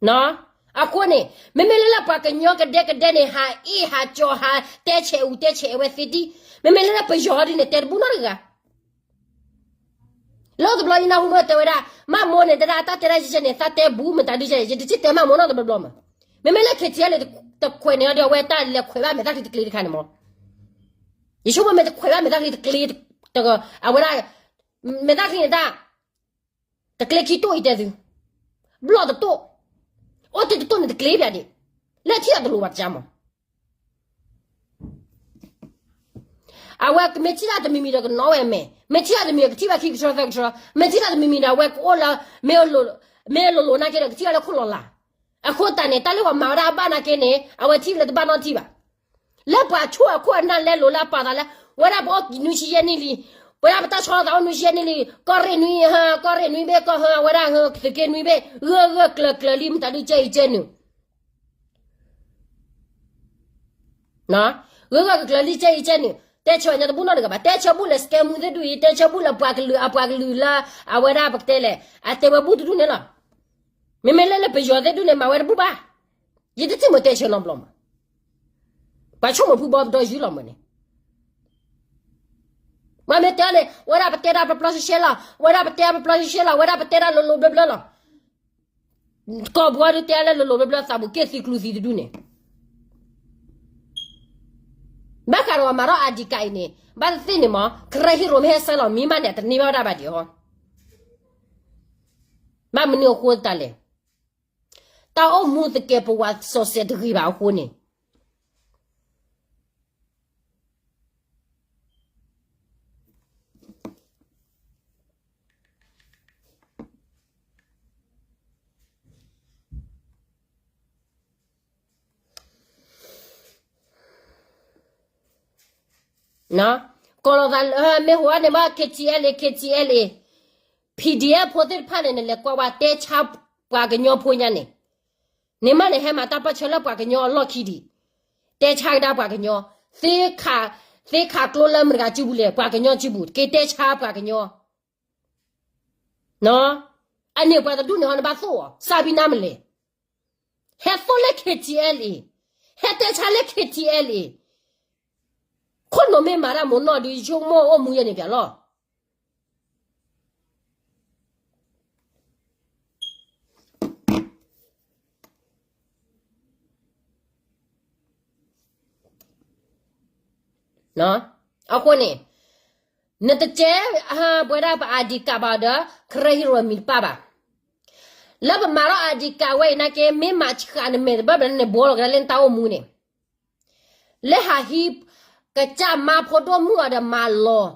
ၤ. အဃိန့ၣ် မ့မ့ၢ်လၢလၢပှၤကညီကဒဲကဒဲန့ၣ် ဟးအ့ၣ်ဟးကၠီၤ ဟးတဲဆဲးအူတဲဆဲးအဝဲသ့ၣ်ဒံး, မ့မ့ၢ်လၢလၢပယီၤဒ်န့ၣ် တဲတဘူၣ်နီတဂၤ လၢတဘျီယနၢ်ဟူမ့ၢ်တဲဝဲဒၣ် မၢ်မိၢ်န့ၣ် တဲဒၣ်တၢ်တဲဒၣ်ယဲန့ၣ် သးတဲဘူးမတၤဒုးယဲ ယတထံၣ်တဲမၢ်မိၢ်နီတဘျီဘျီမး. မ့မ့ၢ်လၢ ခ့ၣ်ထံၣ်အဲလ် တခွဲးန့ၣ်ဒီး အဝဲတၢ်လဲၤခွဲးဘၣ်မဲာ်သၣ်ချံတကျ့တခါန့ၣ်မး. ယဆိကမိၣ်မ့ၢ်တခွဲးဘၣ်မဲာ်သၣ်ချံတကျ့, အဝဲဒၣ် မဲာ်သၣ်ချံန့ၣ်တၢ် တကျ့ခံတိၢ်အံၤတဲသု, ဘျီၣ်တတိၢ်, အိၣ်တ့ၢ်တတိၢ်န့ၣ်တကျ့ပၠးဒံး, လၢထံၣ်အတလိၤဘၣ်တကါမး. အဝဲမ့ၢ်ထံၣ်တၢ်တမံၤမံၤဒီးကနီၣ်ဝဲမဲာ်, မ့ၢ်ထံၣ်တၢ်တမံၤမံၤကထံၣ်ဘၣ်ခံကထြီသၢကထြီ, မ့ၢ်ထံၣ်တၢ်တမံၤမံၤဒီးအဝဲကအိၣ်လၢ မ့ၢ်အလိၤလိၤနာ်က့ဒီး ကထံၣ်ဘၣ်လၢခိၣ်လီၤလး. အဃိသတးန့ၣ် တၢ်လၢပှၤမၤဝဲဒၣ်အဘၣ်နာ်က့န့ၣ် အဝဲထံၣ်လၢတဘၣ်နီတထံၣ်ဘၣ်. လၢပှၤဆိၣ်အခိၣ်အနၢ်လဲလိာ်လၢအပာ်သးလၢ ဝဲဒၣ်ပအိၣ်နွံဆံယဲၢ်နံၣ်လံ, ဝဲဒၣ်ပတၢ်ဆီလီၤသးအိၣ်နွံဆံယဲၢ်နံၣ်လံ, ကီၢ်ရ့ၣ်နွံ, ကီၢ်ရ့ၣ်နွံဘ့ၣ်, ကီၢ်ဟၢဝဲဒၣ်ဟၢသုးက့နွံဘ့ၣ်, ဂၢၢ်ဂၢၢ်ကျၢၤကျၢၤလံ မတၤဒုးကဲအံၤကဲနုာ် ဂၢၢ်ဂၢၢ်ကျၢၤကျၢၤလံကဲအံၤကဲနုာ်, တဲဆၢညါတဘူၣ်နီတဂၤဘၣ်, တဲဆၢဘူၣ်လၢ scam မူသ့ၣ်ဒူၣ်အံၤ, တဲဆၢဘူၣ်လၢပှၤကလုာ်အပှၤကလုာ်လၢ အဝဲဒၣ်ပကတဲလဲၣ် အတဲဝဲဘူၣ်တဒူၣ်န့ၣ်လီၤ. မ့မ့ၢ်လၢလၢပယီၤသ့ၣ်ဒူၣ်န့ၣ် မၤဝဲတဘူၣ်ဘၣ်. ယတထံၣ်မ့ၢ်တဲဆၢနီတဘျီမး. ပှၤဆိကမိၣ်ဖုဘီပဒီယူၢ်လီၤမးန့ၣ် မ့မ့ၢ်တဲန့ၣ် ဝဲဒၣ်ပတဲဒၣ်ပျီပျီရှဲရှဲလီၤ, ဝဲဒၣ်ပတဲပျီပျီရှဲရှဲလီၤ, ဝဲဒၣ်ပတဲဒၣ်လိၤလိၤဘျၢဘျၢလီၤ. ကိာ်ဘှီဒုးတဲလၢလိၤလိၤဘျၢဘျၢ သးဘူးက့ၣ်သံကျူသံတဒူၣ်န့ၣ် ဘၣ်ဃးဒီးမၤထီၣ် ID card အံၤန့ၣ် ဘၣ်သ့ၣ်သ့ၣ်န့ၣ်မး ကရၢဟံၣ်ရိၣ်မ့ၢ်ဟဲဆဲးလီၤမံမးန့ၣ် တန့ၢ်ဘၣ်ဝဲဒၣ်ဘၣ်ဒံးဟီ. ဘၣ်မနုၤအဃိသတးလဲၣ်. တၢ်အိၣ်မူသကဲးပဝးစီၤစဲးတဂ့ၤဘၣ်အဃိန့ၣ် ကိးလီၤသးလၢ မ့ၢ်ဟိန့ၣ်ဘၣ် KTLA, KTLA, PDF ဖိသ့ၣ်တဖၣ်န့ၣ် နလဲၤကွၢ်ဝဲတဲဆါပှၤကညီဖိညါန့ၣ်, န့ၣ်မးန့ၣ် ဟဲမၤတၢ်ပၢၢ်ဆၢလၢပှၤကညီအလီၢ်ခံဒံး, တဲဆါကဒါပှၤကညီ, သ့ခး, သ့ခးကျိလၢမတၤဂၤစုပူၤလဲၣ်, ပှၤကညီစုပူၤ, က့ၤတဲဆါပှၤကညီ အန့ၣ်ပှၤတဒူၣ်န့ၣ်ဟီ နဘၣ်သိၣ်အီၤ စၢ်ဘံနါမလဲၣ်. ဟဲသိၣ်လၢ KTLA, ဟဲတဲဆါလၢ KTLA, ခိၣ်နူာ်မ့ၢ်မၤတၢ်မိၢ်နီၢ်ဒုး ယဆိကမိၣ်အိၣ်မူယဲန့ၣ်ပၠးလီၤ. အဃိန့ၣ် နတကဲ ပဝဲဒၣ်ပ ID card ဘၣ်ဒီး Karen Hero မံၤတပၢ်ဘၣ်. လၢပမၤထီၣ် ID card ဝဲအံၤနာ်က့ မ့ၢ်မၤဆှးနမဲာ်တဘၣ်ဘၣ်န့ၣ် ဘှီလီၤကဒါလၢနတၢ်အိၣ်မူန့ၣ် လၢဟးဟံး ကစၢ်မါဖိဒိၣ်မုၣ်အီၤဒီးမၤလီၤ,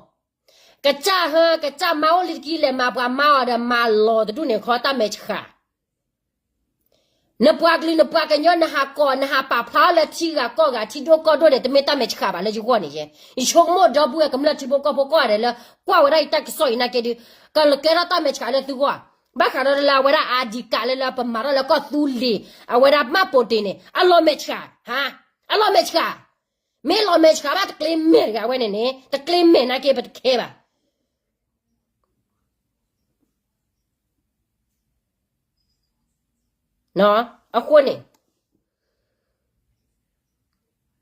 ကစၢ်ဟၢ ကစၢ်မါအိၣ်လံတကံလဲၤမၤပှၤမါအီၤဒီးမၤလီၤတဒူၣ်န့ၣ် ခီတၢ်မဲာ်ဆှး နပှၤကလုာ်နပှၤကညီ နဟးကိး နဟးပာ်ဖျါလၢထံဂၤကီၢ်ဂၤ ထံဒိၣ်ကီၢ်ဒိၣ်န့ၣ် တမ့ၢ်တၢ်မဲာ်ဆှးဘၣ်လၢယဂီၢ်န့ၣ်ယဲ. ယဆိကမိၣ်ဒီပုၢ်ဝဲၢ်ကမျၢၢ်ထံဖိကီၢ်ဖိကိးဂၤဒဲးလၢ ကွၢ်ဝဲဒၣ်ယတၢ်ကစီၣ်အံၤနာ်က့ဒုး ကလၢကဲထီၣ်တၢ်မဲာ်ဆှးလၢသုဂီၢ်, ဘၣ်ဃးဒီးလၢအဝဲဒၣ် ID card လၢလၢပမၤထီၣ်လၢကီၢ်သူလ့ၤ အဝဲဒၣ်မှတ်ပုံတင်န့ၣ် အလီၤမဲာ်ဆှး, ဟါ, အလီၤမဲာ်ဆှး, မ့ၢ်လီၤမဲာ်ဆှးဘၣ်တကျ့မဲာ်တဂၤဝဲန့ၣ်န့ၣ် တကျ့မဲာ်နာ်က့ပတခဲဘၣ်. အဃိန့ၣ်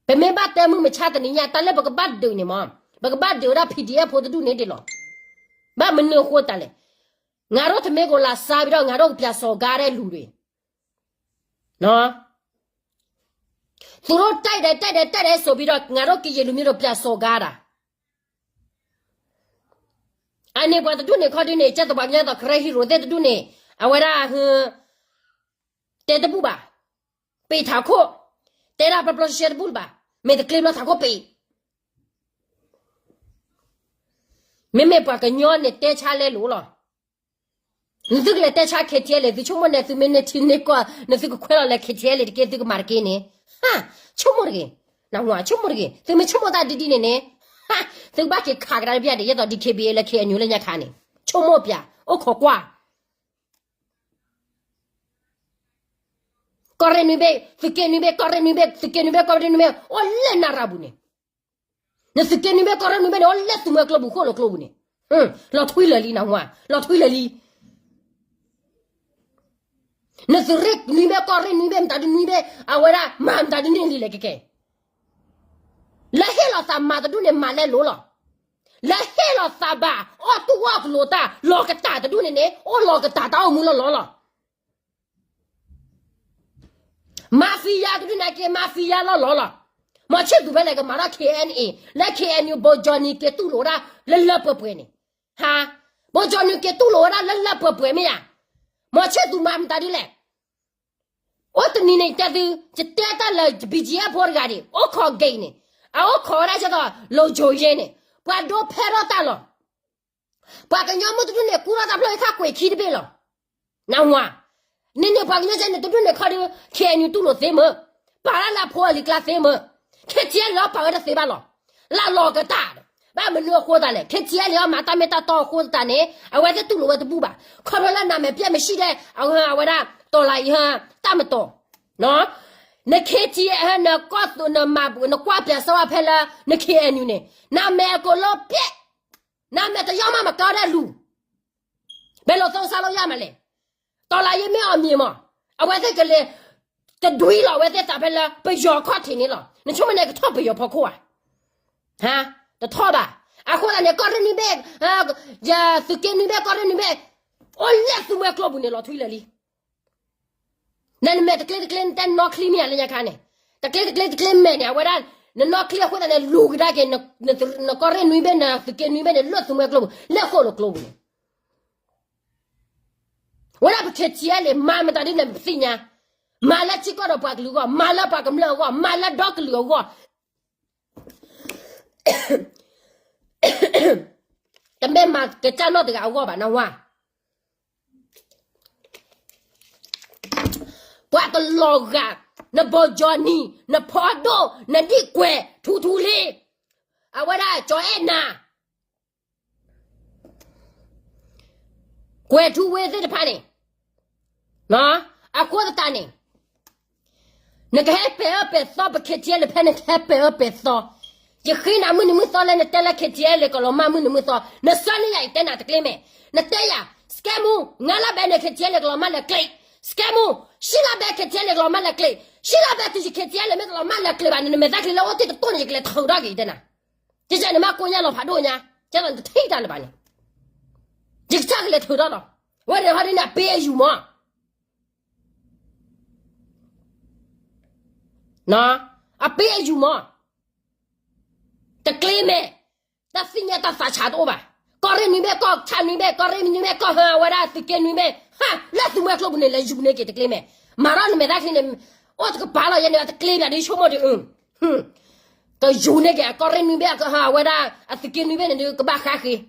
ပမ့ၢ်ဘၣ်တဲမုၢ်မဆါတနံၤညါ တၢ်လၢပကဘၣ်ဒုးန့ၣ်မး, ပကဘၣ်ဒုးဝဲဒၣ် PDF ဖိတဒူၣ်န့ၣ်ဒ်လီၤ. ဘၣ်မနုၤအဃိသတးလဲၣ်, ငါတို့ ထမင်းကို လာစားပြီးတော့ ငါတို့ ပြန်စော်ကားတဲ့လူတွေ, သူတို့ တိုက်တယ် တိုက်တယ် တိုက်တယ် ဆိုပြီးတော့ ငါတို့ ကရင်လူမျိုးတို့ ပြန်စော်ကားတာ. အန့ၣ်ပှၤတဒူၣ်န့ၣ်ခီဒုန့ၣ် ကဲသိးပှၤကညီသိး Karen Hero သ့ၣ်တဒူၣ်န့ၣ် အဝဲဒၣ် တဲတဘူၣ်ဘၣ်, ပ့ၤထးခိၣ်, တဲဒၣ်ပျီပျီရှဲရှဲတဘူၣ်လၢၤဘၣ်, မ့ၢ်တကျ့ဘျီထးခိၣ်ပ့ၤ မ့မ့ၢ်ပှၤကညီန့ၣ်တဲဆါလဲလိာ်လီၤ. နသုကလဲၤတဲဆါ KTLA သုဆိကမိၣ်န့ၣ် သုမ့ၢ်န့ၢ်ထံန့ၢ်ကီၢ် နသုကခွဲးလီၤလဲၤ KTLA တက့ၢ် သုကမၤတက့ၢ်န့ၣ်, ဟါ, ဆိကမိၣ်တဂ့ၤ, နဝၤ ဆိကမိၣ်တဂ့ၤ, သုမ့ၢ်ဆိကမိၣ်တၢ်ဒ်ဒ်န့ၣ်န့ၣ်, ဟါ, သုကဘၣ်က့ၤခးကဒါတဘျီဒံး ယဲသိး DKBA လၢ KNU လၢညါခါန့ၣ်, ဆိကမိၣ်ပျၢ်, အိၣ်ခိးကွၢ် ကီၢ်ရ့ၣ်နွံဘ့ၣ် သုးက့နွံဘ့ၣ် ကီၢ်ရ့ၣ်နွံဘ့ၣ် သုးက့နွံဘ့ၣ် ကီၢ်ရ့ၣ်နွံဘ့ၣ် အိၣ်လၢနရၤပူၤန့ၣ်, နသုးက့နွံဘ့ၣ် ကီၢ်ရ့ၣ်နွံဘ့ၣ်န့ၣ် အိၣ်လၢသုးမွဲကျိပူၤ ဃိၣ်လိာ်ကျိပူၤန့ၣ်, လီၤထွံလၢာ်လံ နဝၤ လီၤထွံလၢာ်လံ. နသုးရ့ၣ်နွံဘ့ၣ် ကီၢ်ရ့ၣ်နွံဘ့ၣ် မတၤဒုနွံဘ့ၣ် အဝဲဒၣ်မၤမတၤဒုန့ၢ်လံလဲၣ်ကဲကဲ, လၢဟ့ၣ်လီၤသးမၤတဒူၣ်န့ၣ် မၤလဲလိာ်လီၤ. လၢဟ့ၣ်လီၤသးဘၣ် အီၣ်တူၢ်အီၣ်ကလိၤတၢ် လီၤကတၢ်တဒူၣ်န့ၣ်န့ၣ် အိၣ်လီၤကတၢ်တၢ်အိၣ်မူလီၤလီၤလီၤ. မၤဖံယါတဒူၣ်န့ၣ်က့ မၤဖံယါလီၤလီၤလီၤ. မီၤဆ့ၣ်သူးဖဲလဲၣ်ကမၤထီၣ် KNA လၢ KNU ဘိကၠီနံၤက့ၤတူၢ်လိာ်ဝဲဒၣ် လၢလၢပှဲၤပှဲၤန့ၣ်, ဟါ, ဘိကၠီနံၤက့ၤတူၢ်လိာ်ဝဲဒၣ်လၢလၢပှဲၤပှဲၤမ့ၢ်ဧါ. မီၤဆ့ၣ်သူးမၤမတၤဒ်လဲၣ်. အိၣ်တနံၤန့ၣ် ယတဲသု, ယတဲတၢ်လၢ BGF ဖိတဂၤဒံး အိၣ်ခိးက့ၤန့ၣ်, အအိၣ်ခိးဝဲဒၣ်ကဲသိး လိၤကိၤယဲန့ၣ်, ပှၤဒိဖဲထီၣ်တၢ်လီၤ. ပှၤကညီမုၣ်တဒူၣ်န့ၣ် ကူထီၣ်တၢ်ဖျၢၣ်အခါကွဲၤခံတဘ့ၣ်လီၤ. နဝၤ, န့ၣ်န့ၣ်ပှၤကညီကဲန့ၣ်တဒူၣ်န့ၣ်ခီဒု KNU တူၢ်လိာ်သ့မ့ၢ်, ပာ်လၢလၢဖိအလံၤကျါသ့မၢ်, KTLA လီၤပာ်ဝဲတသ့ဘၣ်လီၤ. လၢလီၤကတၢ်, ဘၣ်မနုၤအဃိသတးလဲၣ်, KTLA လီၤမၤတၢ်မ့ၢ်တၢ်တီအဃိသတးန့ၣ် အဝဲသ့ၣ်တူၢ်လိာ်ဝဲတဘူၣ်ဘၣ်. ခီဖျိလၢနမဲာ်ပျဲၢ်မ့ၢ်ဆံၣ်ဒဲး အဝဲဒၣ် တီၤလၤအံၤဟါ တၢ်မတီၤ န KTLA နကီၢ်သူ နမၤ နကွၢ်ပၠးစၢဝဲဖဲလၢ န KNU န့ၣ် နမဲာ်အကိာ်လီၤပျဲၢ်, နမဲာ်တယီမးမကီဒဲးလူၤ, ဘယ်လိုသုံးစားလို့ရမှာလဲ. တီၤလၤအံၤမ့ၢ်အီၤမံၤမး, အဝဲသ့ၣ်ကလဲၤ တဒွံလီၤအဝဲသ့ၣ်သးဖဲလၢ ပယီၤခီၣ်ထံးန့ၣ်လီၤ. နဆိကမိၣ်န့ၣ်ကထီၣ်ပယီၤဖီခိၣ်ဧါ. ဟါ, တထီၣ်ဘၣ်. အဃိသတးန့ၣ် ကီၢ်ရ့ၣ်နွံဘ့ၣ်, သုးက့နွံဘ့ၣ် ကီၢ်ရ့ၣ်နွံဘ့ၣ်, အိၣ်လၢသုးမွဲကျိပူၤန့ၣ် လီၤထွံလၢာ်လံ. နနမဲာ်တကျ့တကျ့ နတဲနီၢ်ချံမ့ၢ်ဧါလၢညါခါန့ၣ်, တကျ့တကျ့တကျ့မဲာ်န့ၣ် အဝဲဒၣ် နနီၢ်ချံအဃိသတးန့ၣ် လူၤကဒါက့ၤ နကီၢ်ရ့ၣ်နွံဘ့ၣ် နသုးက့နွံဘ့ၣ်န့ၣ် လၢသုးမွဲကျိပူၤ လၢဃိၣ်လိာ်ကျိပူၤန့ၣ် ဝဲဒၣ်ပ KTLA မၤမတၤဒ်လဲၣ်ပသ့ၣ်ညါ, မၤလၢထံကီၢ်ဒီးပှၤကလုာ်အဂီၢ်, မၤလၢပှၤကမျၢၢ်အဂီၢ်, မၤလၢဒီကလုာ်အဂီၢ်, တမ့ၢ်မၤကစၢ်နီၢ်တဂၤအဂီၢ်ဘၣ် နဝၤ. ပှၤကလီၤဂာ်, နဘိကၠီနံၤ, နဖီဒိၣ်, နဒံၣ်ကွဲၤ, ထူထူလ့, အဝဲဒၣ်ကၠီအဲၣ်နၤ ကွဲၤထူဝ့သ့ၣ်တဖၣ်န့ၣ်, အဃိသတးန့ၣ်, နကဟဲပဲာ်အၢပဲာ်သီပ KTLA ဖဲနကဟဲပဲာ်အၢပဲာ်သီ, ယဃ့နၤမုၢ်နံၤမုၢ်သီလၢနတဲလၢ KTLA ကလီၤမၢ်မုၢ်နံၤမုၢ်သီ, နဆၢန့ၢ်ယၤအံၤတဲနၤတကျ့မဲာ်, နတဲယၤ, စကဲမူ, ငါးလါဘဲန့ၣ် KTLA ကလီၤမၢ်လၢကျ့, စကဲမူ, ရှံလါဘဲ KTLA ကလီၤမၢ်လၢကျ့, ရှံလါဘဲတုၤယ KTLA မ့ၢ်တလီၤမၢ်လၢကျ့ဘၣ်န့ၣ် နမဲာ်သၣ်ချံလၢအိၣ်တ့ၢ်တတိၢ်န့ၣ် ယကလဲၤထုးထီၣ်က့ၤအံၤတဲနၤ ကဲကဲနမ့ၢ်ကိးညါလီၤဖးဒိၣ်ညါ, ကဲသိးနတထံၣ်တၢ်လၢၤဘၣ်န့ၣ်, ယကစၢ်ကလဲၤထုးထီၣ်ဒီး, ဝဲန့ၣ်ဟီဒ်န့ၣ် အပ့အယူၢ်မး, အပ့အယူၢ်မး, တကျ့မဲာ်, တ တၢ်သ့ၣ်ညါတၢ်သးဆးတအိၣ်ဘၣ်. ကီၢ်ရ့ၣ်နွံဘ့ၣ် ကီၢ်ဆၣ်နွံဘ့ၣ် ကီၢ်ရ့ၣ်နွံဘ့ၣ် ကီၢ်ဟၢအဝဲဒၣ်သုးက့နွံဘ့ၣ် ဟး လၢသုးမွဲကျိပူၤန့ၣ် လဲၤယူၤန့ၢ်က့ၤတကျ့မဲာ် မၤထီၣ်နမဲာ်တၢ်ချံန့ၣ် အိၣ်တကပၤလီၤယဲန့ၣ် အတကျ့ဘၣ်ဒ်ဆိကမိၣ်ဒ်အု ကယူၤန့ၢ်က့ၤအကီၢ်ရ့ၣ်နွံဘ့ၣ် အဝဲဒၣ်အသုးက့နွံဘ့ၣ်န့ၣ်ဒုး ကဘၣ်ဃါဃ့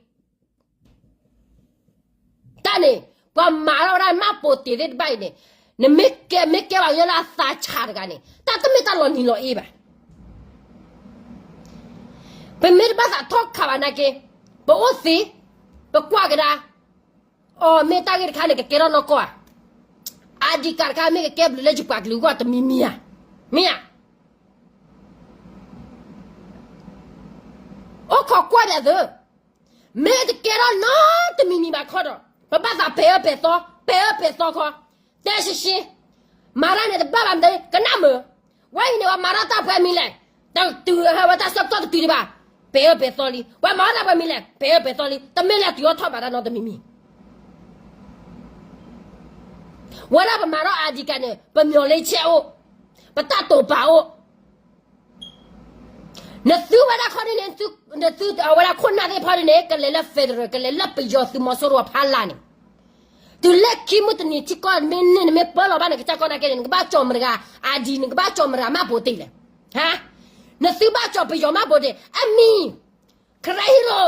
တၢ်န့ၣ် ပှၤမၤထီၣ်ဝဲဒၣ်မၣ်ပိာ်တ့ၤသ့ၣ်တဖၣ်အံၤန့ၣ် နမ့ၢ်ကဲ မ့ၢ်ကဲဘၣ်ညီလၢအသးဆးတဂၤန့ၣ် တၢ်တမ့ၢ်တၢ်လီၤနံၤလီၤအ့ဘၣ်. ပမ့ၢ်တဘၣ်သးထီၣ်ခးဘၣ်နာ်က့ ပအိၣ်သ့ ပကွၢ်ကဒါ အီၤမ့ၢ်တၢ်ဂ့ၢ်တခါန့ၣ် ကကဲထီၣ်နီၢ်ကီၢ်ဧါ. အဒံးကးတခါမ့ၢ်ကကဲဘျုးလၢယပှၤကလုာ်အဂီၢ်တမံၤမံၤဧါ. မ့ၢ်ဧါ. အိၣ်ခိးကွၢ်ဒၣ်သု မ့ၢ်တကဲထီၣ်နီတမံၤမံၤဘၣ်ခီဒီး ပဘၣ်သးပဲာ်အၢပဲာ်သီ ပဲာ်အၢပဲာ်သီခီ, တဲရှဲရှဲ, မၤတၢ်န့ၣ်တဘၣ်ဘၣ်မတၤ ကနၣ်မုာ်, ဝဲအံၤန့ၣ် ပှၤမၤထီၣ်တၢ်ပှဲၤမံၤလဲၣ်, တတုၤဟဲဝဲတၢ်ဆၢကတီၢ်တတုၤဒံးဘၣ်, ပဲာ်အၢပဲာ်သီလံ, ပှၤမၤထီၣ်တၢ်ပှဲၤမံၤလဲၣ် ပဲာ်အၢပဲာ်သီလံ, တမ့ၢ်လၢတုၤအီၣ်ထီၣ်ဘၣ်တၢ်နီတမံၤမံၤ ဝဲဒၣ်ပမၤထီၣ်အဒံးကးန့ၣ် ပမျီၤလၢဆဲးအိၣ်, ပတၢ်တိာ်ပာ်အိၣ်, နသုဝဲဒၣ်ခီဒ်န့ၣ်, နသုအဝဲဒၣ်ခိၣ်နၢ်သ့ၣ်တဖၣ်ဒ်န့ၣ် ကလဲၤလၢ federal ကလဲၤလၢပယီၤသုးမီၤစိရိၤအဖီလာ်န့ၣ်, တုၤလၢခံမုၢ်တနံၤထံကီၢ်မ့ၢ်န့ၢ် နမ့ၢ်ပၢလီၤဘၣ်နကစၢ်ကီၢ်နာ်က့န့ၣ် နကဘၣ်ကၠီၣ်မတၤတဂၤ ID နကဘၣ်ကၠီၣ်မတၤတဂၤမၣ်ပိာ်တ့ၤလဲၣ်, ဟါ, နသုဘၣ်ကၠီၣ်ပယီၤမၣ်ပိာ်တ့ၤ အမံၤ, ခရဟံရိ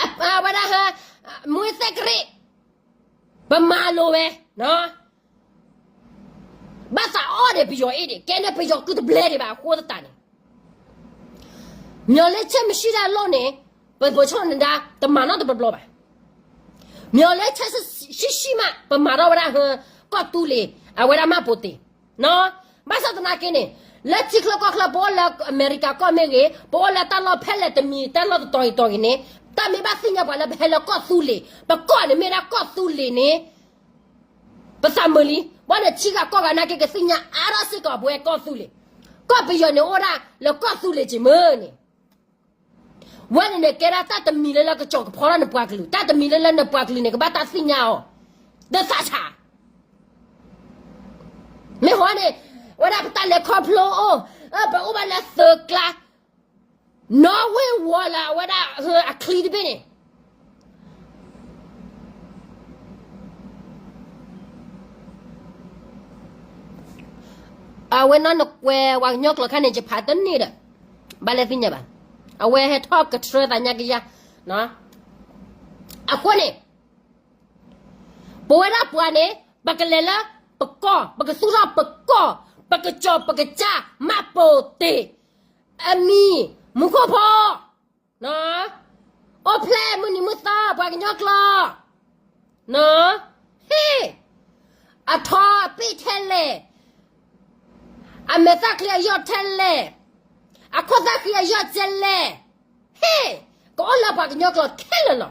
အဝဲဒၣ်ဟဲ, မွေးသက္ကရာဇ်, ပမၤလိာ်ဝဲ, ဘၣ်သးအီၣ်ဒံးပယီၤအ့ၣ်ဒံး ကဲန့ၣ်ပယီၤကုတဘျဲဒံးဘၣ်အဃိသတးန့ၣ်, မျီၤလၢဆဲးမံၤဆံဒၣ်လီၢ်န့ၣ်, ပပိာ်ဆီၣ်နဒါ တမၤနီတဘျီဘျီဘၣ်, မျီၤလၢဆဲးဆံဆံမး ပမၤထီၣ်ဝဲဒၣ်ဟဲ, ကီၢ်သူလ့ၤ, အဝဲဒၣ်မၣ်ပိာ်တ့ၤ ဘၣ်ဆၣ်သနာ်က့န့ၣ်, လၢထံချၢကီၢ်ချၢ ပအိၣ်လၢအမဲရကၤကီၢ်မ့ၢ်ဂ့ၤ, ပအိၣ်လၢတၢ်လီၢ်ဖဲလဲၣ်တမံၤ တၢ်လီၢ်တတီၤဂ့ၤတီၤဂ့ၤန့ၣ်, တၢ်မ့ၢ်ဘၣ်သ့ၣ်ညါပှၤလၢပဟဲလၢကီၢ်သူလ့ၤ, ပကီၢ်န့ၣ်မ့ၢ်ဒၣ်ကီၢ်သူလ့ၤန့ၣ်, ပသးမုာ်လံ, ဘၣ်န့ၣ်ထံဂၤကီၢ်ဂၤနာ်က့ ကသ့ၣ်ညါအါထီၣ်စ့ၢ်ကီးပဝဲကီၢ်သူလ့ၤ, ကီၢ်ပယီၤန့ၣ်အိၣ်ဒၣ်လၢကီၢ်သူလ့ၤက့ၤမုၢ်န့ၣ် ဝဲန့ၣ်န့ၣ် ကဲဒၣ်တၢ်တမံၤလၢလၢကကၠီၤကဖီထီၣ်နပှၤကလုာ်, တၢ်တမံၤလၢလၢနပှၤကလုာ်န့ၣ် ကဘၣ်တၢ်သ့ၣ်ညါအီၤ, တသးဆး, မ့ၢ်ဟီန့ၣ်, ဝဲဒၣ်ပတၢ်လဲၤခီဖျိအိၣ်, ပအိၣ်ဘၣ်လၢသုးကျါ, နီၣ်ဝ့ၤဝီၤလၢအဝဲဒၣ်အချံတဘ့ၣ်န့ၣ် အဝဲနီၢ်နကွဲးပှၤကညီကျိာ်ခါန့ၣ် ယဖးတန့ၢ်ဒီး, ဘၣ်လဲၣ်သ့ၣ်ညါဘၣ်, အဝဲဟဲထီၣ်ကထြၢသးညါကယါ, အဃိန့ၣ်, ပဝဲဒၣ်ပှၤန့ၣ် ပကလဲၤလၢပကီၢ်, ပကသူၣ်ထီၣ်ပကီၢ်, ပကကၠီၤပကစၢ် မၣ်ပိာ်တ့ၤ, အမံၤ, မူခိၣ်ဖီ အိၣ်ဖျဲၣ်မုၢ်နံၤမုၢ်သီ ပှၤကညီကျိာ်, ဟ့ၣ်, အထီအပ့ၢ်ထဲလဲၣ်, အမဲာ်သၣ်ချံအယီၢ်ထဲလဲၣ်, အခိၣ်သၣ်ဃံအယီၢ်ထဲလဲၣ်, ဟ့ၣ်, ကအိၣ်လၢပှၤကညီကျိာ်ခဲလၢာ်လီ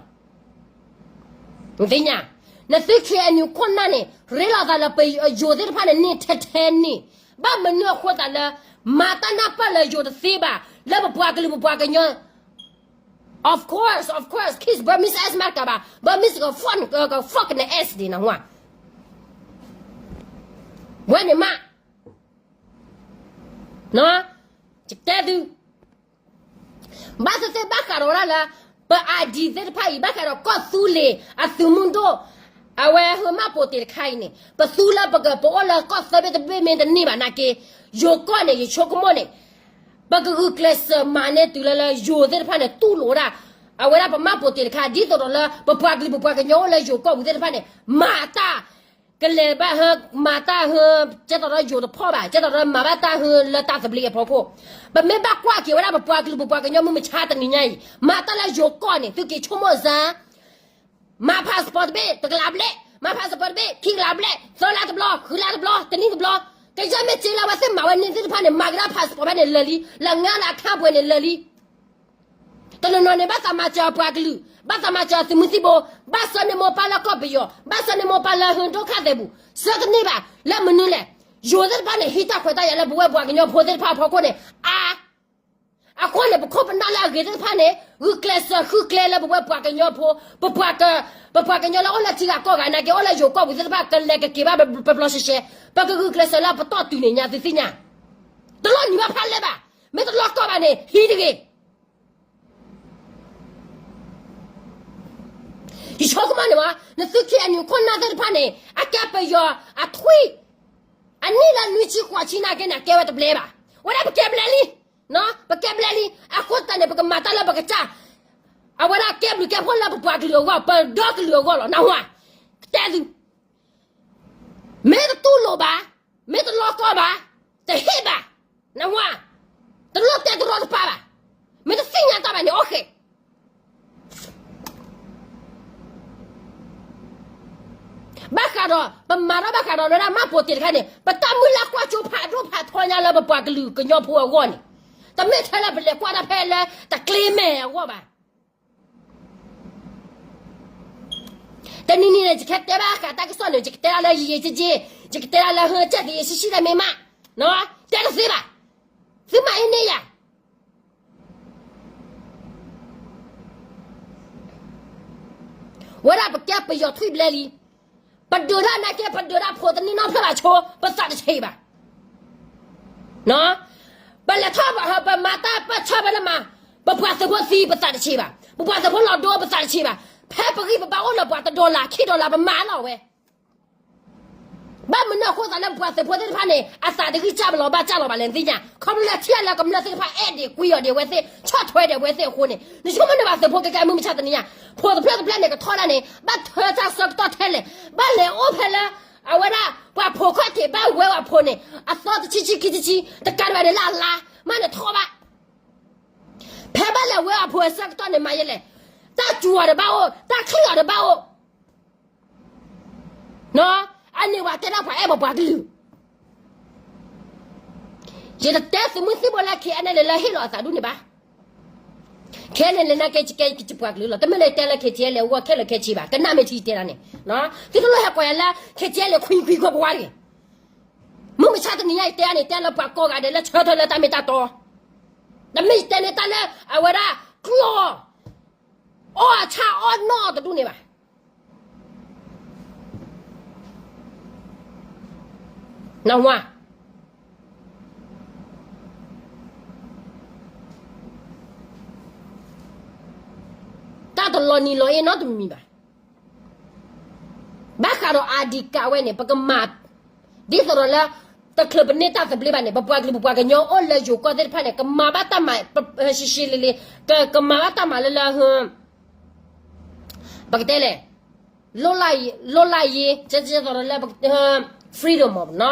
ၤ. နသ့ၣ်ညါ, နသု KNU ခိၣ်နၢ်န့ၣ် ရ့လိာ်သးလၢပယိၤသ့ၣ်တဖၣ်န့ၣ် န့ၢ်ထဲထဲန့ၣ်, ဘၣ်မနုၤအဃိသတးလၢ မၤတၢ်နၢ်ပၢၢ်လၢယိၤတသ့ဘၣ်, လၢပပှၤကလုာ်ပပှၤကညီ Of course, of course, kiss Burmese ass မၤတကးဘၣ်, Burmese က fuck က fuck န ass ဒံးနဟူဧါ, ဝဲန့ၣ်မး, ယတဲသု, ဘၣ်သ့ၣ်သ့ၣ်ဘၣ်ဃးဒီးဝဲဒၣ်လၢ ပ ID သ့ၣ်တဖၣ်အံၤ ဘၣ်ဃးဒီးကီၢ်သူလ့ၤ အသုးမုၢ်ဒိၣ်, အဝဲဟဲမၣ်ပိာ်တ့ၤတခါအံၤန့ၣ် ပသူလၢပက ပအိၣ်လၢကီၢ်သၢဘ့ၣ်တဘ့ၣ်မ့ၢ်တန့ၢ်ဘၣ်နာ်က့, ယိၤကီၢ်န့ၣ် ယဆိကမိၣ်န့ၣ် ပကဂုာ်ကျဲးစၢးမၤန့ၢ်တုၤလၢလၢယိၤသ့ၣ်တဖၣ်န့ၣ် တူၢ်လိာ်ဝဲဒၣ်, အဝဲဒၣ်ပမၣ်ပိာ်တ့ၤတခါ ဒ်သိးဒီးလၢ ပပှၤကလုာ်ပပှၤကညီအိၣ်လၢယိၤကီၢ်ပူၤသ့ၣ်တဖၣ်န့ၣ် မၤတၢ် ကလဲၤဘၣ်ဟဲမၤတၢ်ဟဲ, ကဲသိးဒီးယိၤတဖီၣ်ဘၣ်, ကဲသိးဒီးမၤဘၣ်တၢ်ဟဲလၢတၢ်သဘျ့အဖီခိၣ်, ပမ့ၢ်ဘၣ်ကွၢ်က့ၤဝဲဒၣ်ပပှၤကလုာ်ပပှၤကညီမုၢ်မဆါတနံၤညါအံၤ မၤတၢ်လၢယိၤကီၢ်န့ၣ် သုက့ၤဆိကမိၣ်စၢ် မၤ passport တဘ့ၣ် တကလးဘျဲၣ်, မၤ passport တဘ့ၣ် ခံကလးဘျဲၣ်, သၢလါတဘျီ, ဃုလါတဘျီ, တနံၣ်တဘျီ, ကယဲၢ်မ့ၢ်စ့လၢအဝဲသ့ၣ်မၤဝဲန့ၣ်သ့ၣ်တဖၣ်န့ၣ် မၤကဒါ passport ဖဲန့ၣ်လၢာ်လံ, လၢငါလၢအခါပှဲၤန့ၣ်လၢာ်လံ. တနီၤနီၤန့ၣ် ဘၣ်သးမၤစၢၤအပှၤကလုာ်, ဘၣ်သးမၤစၢၤအသုးမုၢ်သံၣ်ဘိ, ဘၣ်ဆၢန့ၢ်မိၢ်ပၢ်လၢကီၢ်ပယီၤ, ဘၣ်ဆၢန့ၢ်မိၢ်ပၢ်လၢဟဲဒိၣ်ခၣ်သဲးပူၤ, ဆၢတန့ၢ်ဘၣ်, လၢမနုၤလဲၣ်, ယိၤသ့ၣ်တဖၣ်န့ၣ် ဟံးတၢ်ခွဲးတၢ်ယာ်လၢပဝဲပှၤကညီဖိသ့ၣ်တဖၣ်အဖီခိၣ်န့ၣ် အါ အဃိန့ၣ် ပခိၣ်ပနၢ်လၢအဂ့ၤသ့ၣ်တဖၣ်န့ၣ် ဂုာ်ကျဲးစၢးဃုကျဲလၢပဝဲပှၤကညီဖိ, ပပှၤက, ပပှၤကညီလၢအိၣ်လၢထံဂၤကီၢ်ဂၤနာ်က့ အိၣ်လၢယိၤကီၢ်ပူၤသ့ၣ်တဖၣ် ကလဲၤကက့ၤဘၣ်ပဘျီရှဲရှဲ, ပကဂုာ်ကျဲးစၢးလၢပတီၢ်တုၤန့ၣ်ညါသုသ့ၣ်ညါ, တလီၢ်နံၤဘၣ်ဖးလဲၢ်ဘၣ်, မ့ၢ်တလီၢ်ကီၢ်ဘၣ်န့ၣ် ဟံးတဂ့ၤ. ယဆိကမိၣ်န့ၣ်မး နသုခံအနံၤခိၣ်နၢ်သ့ၣ်တဖၣ်န့ၣ် အကဲပယီၤအထွံၣ် အနံၣ်လၢနွံဆံဃိးဆံနာ်က့န့ၣ် အကဲဝဲတဘျဲဘၣ်. ဝဲဒၣ်ပကဲဘျဲလံ, ပကဲဘျဲလံ. အဃိသတးန့ၣ် ပကမၤတၢ်လၢပကစၢ် အဝဲဒၣ်ကဲဘျုးကဲဖှိၣ်လၢပပှၤကလုာ်အဂီၢ်, ပဒီကလုာ်အဂီၢ်လီၤ. နၢ်ဟူဧါ, ကတဲသု မ့ၢ်တတူၢ်လိာ်ဘၣ်, မ့ၢ်တလီကီဘၣ်, တဟ့ၣ်ဘၣ်, နၢ်ဟူဧါ, တလိၣ်တဲတရီတပါဘၣ်, မ့ၢ်တသ့ၣ်ညါတၢ်ဘၣ်န့ၣ် အိၣ်ဃ့ ဘၣ်ဃးဒီး ပမၤထီၣ်ဘၣ်ဃးဒီးဝဲဒၣ်မၢ်ပိာ်တ့ၢ်တခါန့ၣ် ပတၢ်မုၢ်လၢ်ကွၢ်စိဖးဒိၣ်ဖးထီညါလၢပပှၤကလုာ်ကညီဖိအဂီၢ်န့ၣ် တမ့ၢ်ထဲလၢပလဲၤကွၢ်တၢ်ဖဲလၢတကျ့မဲာ်အဂီၢ်ဘၣ်. တနံၤနံၤန့ၣ် ယကဟဲတဲဘၣ်ဃးတၢ်ကစီၣ်န့ၣ် ယကတဲဒၣ်လၢယယ့ၤက့က့, ယကတဲဒၣ်လၢဟၢကဲၣ်သ့ၣ်ယဆံးဆံးတၢ်မ့ၢ်မး, တဲတသ့ဘၣ်, သုမၤအ့န့ၢ်ယၤ ဝဲဒၣ်ပကဲပယီၤထွံၣ်ဘျဲလံ, ပဒုးတၢ်နာ်က့ ပဒုးတၢ်ဖိတန့ၢ်နီတဖျၢၣ်ဘၣ်ဆိ, ပသးတဆံးဘၣ်. ပလဲၤထီၣ်ဘၣ်ဟီ ပမၤတၢ်ပၢၢ်ဆၢဖဲလၢမၤ, ပပှၤသုးဖိသံ ပသးတဆံးဘၣ်, ပပှၤသုးဖိလီၤဒိ ပသးတဆံးဘၣ်, ဖဲပဂံၢ်ပဘါအိၣ်လၢပှၤတဒီလၣ်ခံဒီလၣ် ပမၤလီၤဝဲ ဘၣ်မနုၤအဃိသးလၢပပှၤသုးဖိသ့ၣ်တဖၣ်န့ၣ် အသးတဂံၢ်စၢ်ဘၣ်လီၤဘၣ်စၢ်လီၤဘၣ်လဲၣ် နသ့ၣ်ညါ, ခီဖျိလၢထံၣ်အလၢကမျၢၢ်သ့ၣ်တဖၣ်အဲၣ်ဒိးကွံအီၤဒံးအဝဲသ့ၣ် ဆီၣ်ထွဲဒံးအဝဲသ့ၣ်အဃိန့ၣ် နဆိကမိၣ်န့ၢ်ဘၣ်သုးဖိကဲကဲမုၢ်မဆါတနံၤညါ, ဖိတဖျၢၣ်တဖျၢၣ်န့ၣ်ကထီၣ်ဒၣ်န့ၣ် ဘၣ်ထွဲတၢ်ဆၢကတီၢ်ထဲလဲၣ်, ဘၣ်လဲၤအိၣ်ဖဲလၢ အဝဲဒၣ် ပှၤဖိခီၣ်ထံးဘၣ်ဝဲပှၤဖိန့ၣ် အသီတဆံဆံခံတဆံ တကးဒံးဘၣ်န့ၣ်လၢအလါ မ့ၢ်န့ၣ်ထီၣ်ဘၣ် ဖဲဘၣ်လဲၤဝဲအဖိအဆၢကတီၢ်န့ၣ်မၤယဲလဲၣ်, တၢ်စူၤအီၤတဘၣ်အိၣ်, တၢ်ချံးအီၤတဘၣ်အိၣ်, အန့ၣ်ပှၤတဲဒၣ်ပှၤအဲၣ်ပှၤကလုာ်, ယတတဲသုးမုၢ်သံၣ်ဘိလၢ ခဲအံၤန့ၣ် လၢဟ့ၣ်လီၤအသးဒူၣ်န့ၣ်ဘၣ်, ခဲအံၤန့ၣ် လၢနာ်က့ ယကဲယပှၤကလုာ်လီၤ, တမ့ၢ်လၢတဲလၢ ခဲအံၤ လၢအဂီၢ်ခဲလၢာ်ခဲဆ့ဘၣ်, ကနၣ်မ့ၢ်ထံတဲဒၣ်န့ၣ်, သုတလိၣ်ဟဲကွၢ်ယၤလၢ ခဲအံၤ လၢခွံခွံခိၣ်ပဝါတဂ့ၤ, မုၢ်မဆါတနံၤညါအံၤတဲန့ၣ် တဲလၢပှၤကိးဂၤဒဲးလၢဆၢထၢၣ်လၢတၢ်မ့ၢ်တၢ်တီ, တမ့ၢ်ယတဲန့ၣ်တၢ်လၢ အဝဲဒၣ် ကျီၢ် အီၣ်အဆၣ်အီၣ်နီၢ်တဒူၣ်န့ၣ်ဘၣ်, နၢ်ဟူဧါ, တၢ်တလီၤနံၤလီၤအ့နီတမံၤဘၣ်, ဘၣ်ဃးဒီးအါဒံကးဝဲန့ၣ် ပကမၤ ဒ်သိးဒီးလၢ တချုးပန့ၢ်တၢ်သဘျ့ဘၣ်န့ၣ် ပပှၤကလုာ်ပပှၤကညီအိၣ်လၢယိၤကီၢ်သ့ၣ်တဖၣ်န့ၣ် ကမၤဘၣ်တၢ်မၤ ရှဲရှဲလ့လ့, ကမၤဘၣ်တၢ်မၤလၢလၢ ပကတဲလဲၣ်, လိၣ်လၢ်ယ့, ဒ်သိးဒီးလၢ freedom of နီၤ,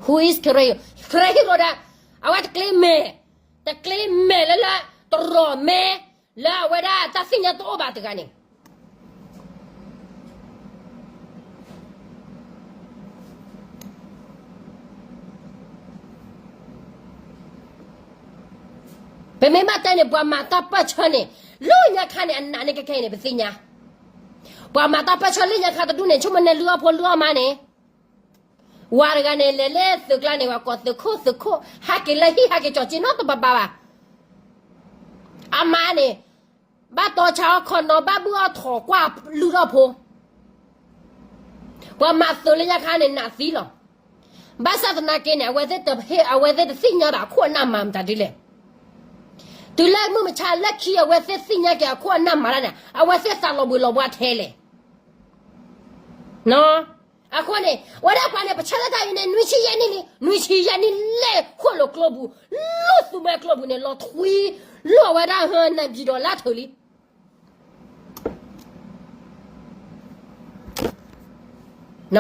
who is Karen, Karen ဟ့ၣ်ဂီၤဒၣ်, အဝဲတကျ့မဲာ်, တကျ့မဲာ်လၢလၢ တရီၣ်မဲ လၢအဝဲဒၣ်တၢ်သ့ၣ်ညါတအိၣ်ဘၣ်တဂၤန့ၣ် ပမ့ၢ်ဘၣ်တဲန့ၣ် ပှၤမၤတၢ်ပၢၢ်ဆၢန့ၣ် လၢညါခါန့ၣ် အနးန့ၢ်ကဲခဲအံၤန့ၣ် ပသ့ၣ်ညါ, ပှၤမၤတၢ်ပၢၢ်ဆၢလၢညါခါတဒူၣ်န့ၣ် ဆိကမိၣ်န့ၢ်လုၢ်အီၣ်ဖိလုၢ်အီၣ်မါန့ၣ်, ဝၤတဂၤန့ၣ် လဲၤလၢသုးကျါန့ၣ် ပှၤကိးသုးခိၣ်သုးခိၣ် ဟးက့ၤလၢဟံၣ်ဟးက့ၤကၠီၤက့ၤနီတဘၣ်ဘၣ်ဘၣ်, အမါန့ၣ် ဘၣ်တီဆါအီၣ်ခီနီၤ ဘၣ်ဘုၣ်အီၣ်ထိးကွၢ်လုၢ်ထီၣ်ဖိ, ပှၤမၤသုးလၢညါခါန့ၣ် နးသံလီၤ. ဘၣ်ဆၣ်သနာ်က့န့ၣ် အဝဲသ့ၣ်တဟ့ၣ် အဝဲသ့ၣ်တသ့ၣ်ညါဘၣ်အခိၣ်အနၢ်မၤမတၤဒ်လဲၣ်. တုၤလၢမုၢ်မဆါလၢခံ အဝဲသ့ၣ်သ့ၣ်ညါက့ၤအခိၣ်အနၢ်မၤတၢ်န့ၣ် အဝဲသ့ၣ်သးလီၤဘှံးလီၤဘှါထဲလဲၣ်. အဃိန့ၣ် ဝဲဒၣ်ပှၤန့ၣ် ပဆၢလၢတၢ်အံၤန့ၣ် နွံဆံယဲၢ်နံၣ်လံ, နွံဆံယဲၢ်နံၣ်လဲၣ် ဃိၣ်လိာ်ကျိပူၤ, လၢသူမွဲကျိပူၤန့ၣ် လီၤထွံ လီၤဝဲဒၣ်ဟၢနၢ်ဘံၣ်ဒီးလၢထၢၣ်လ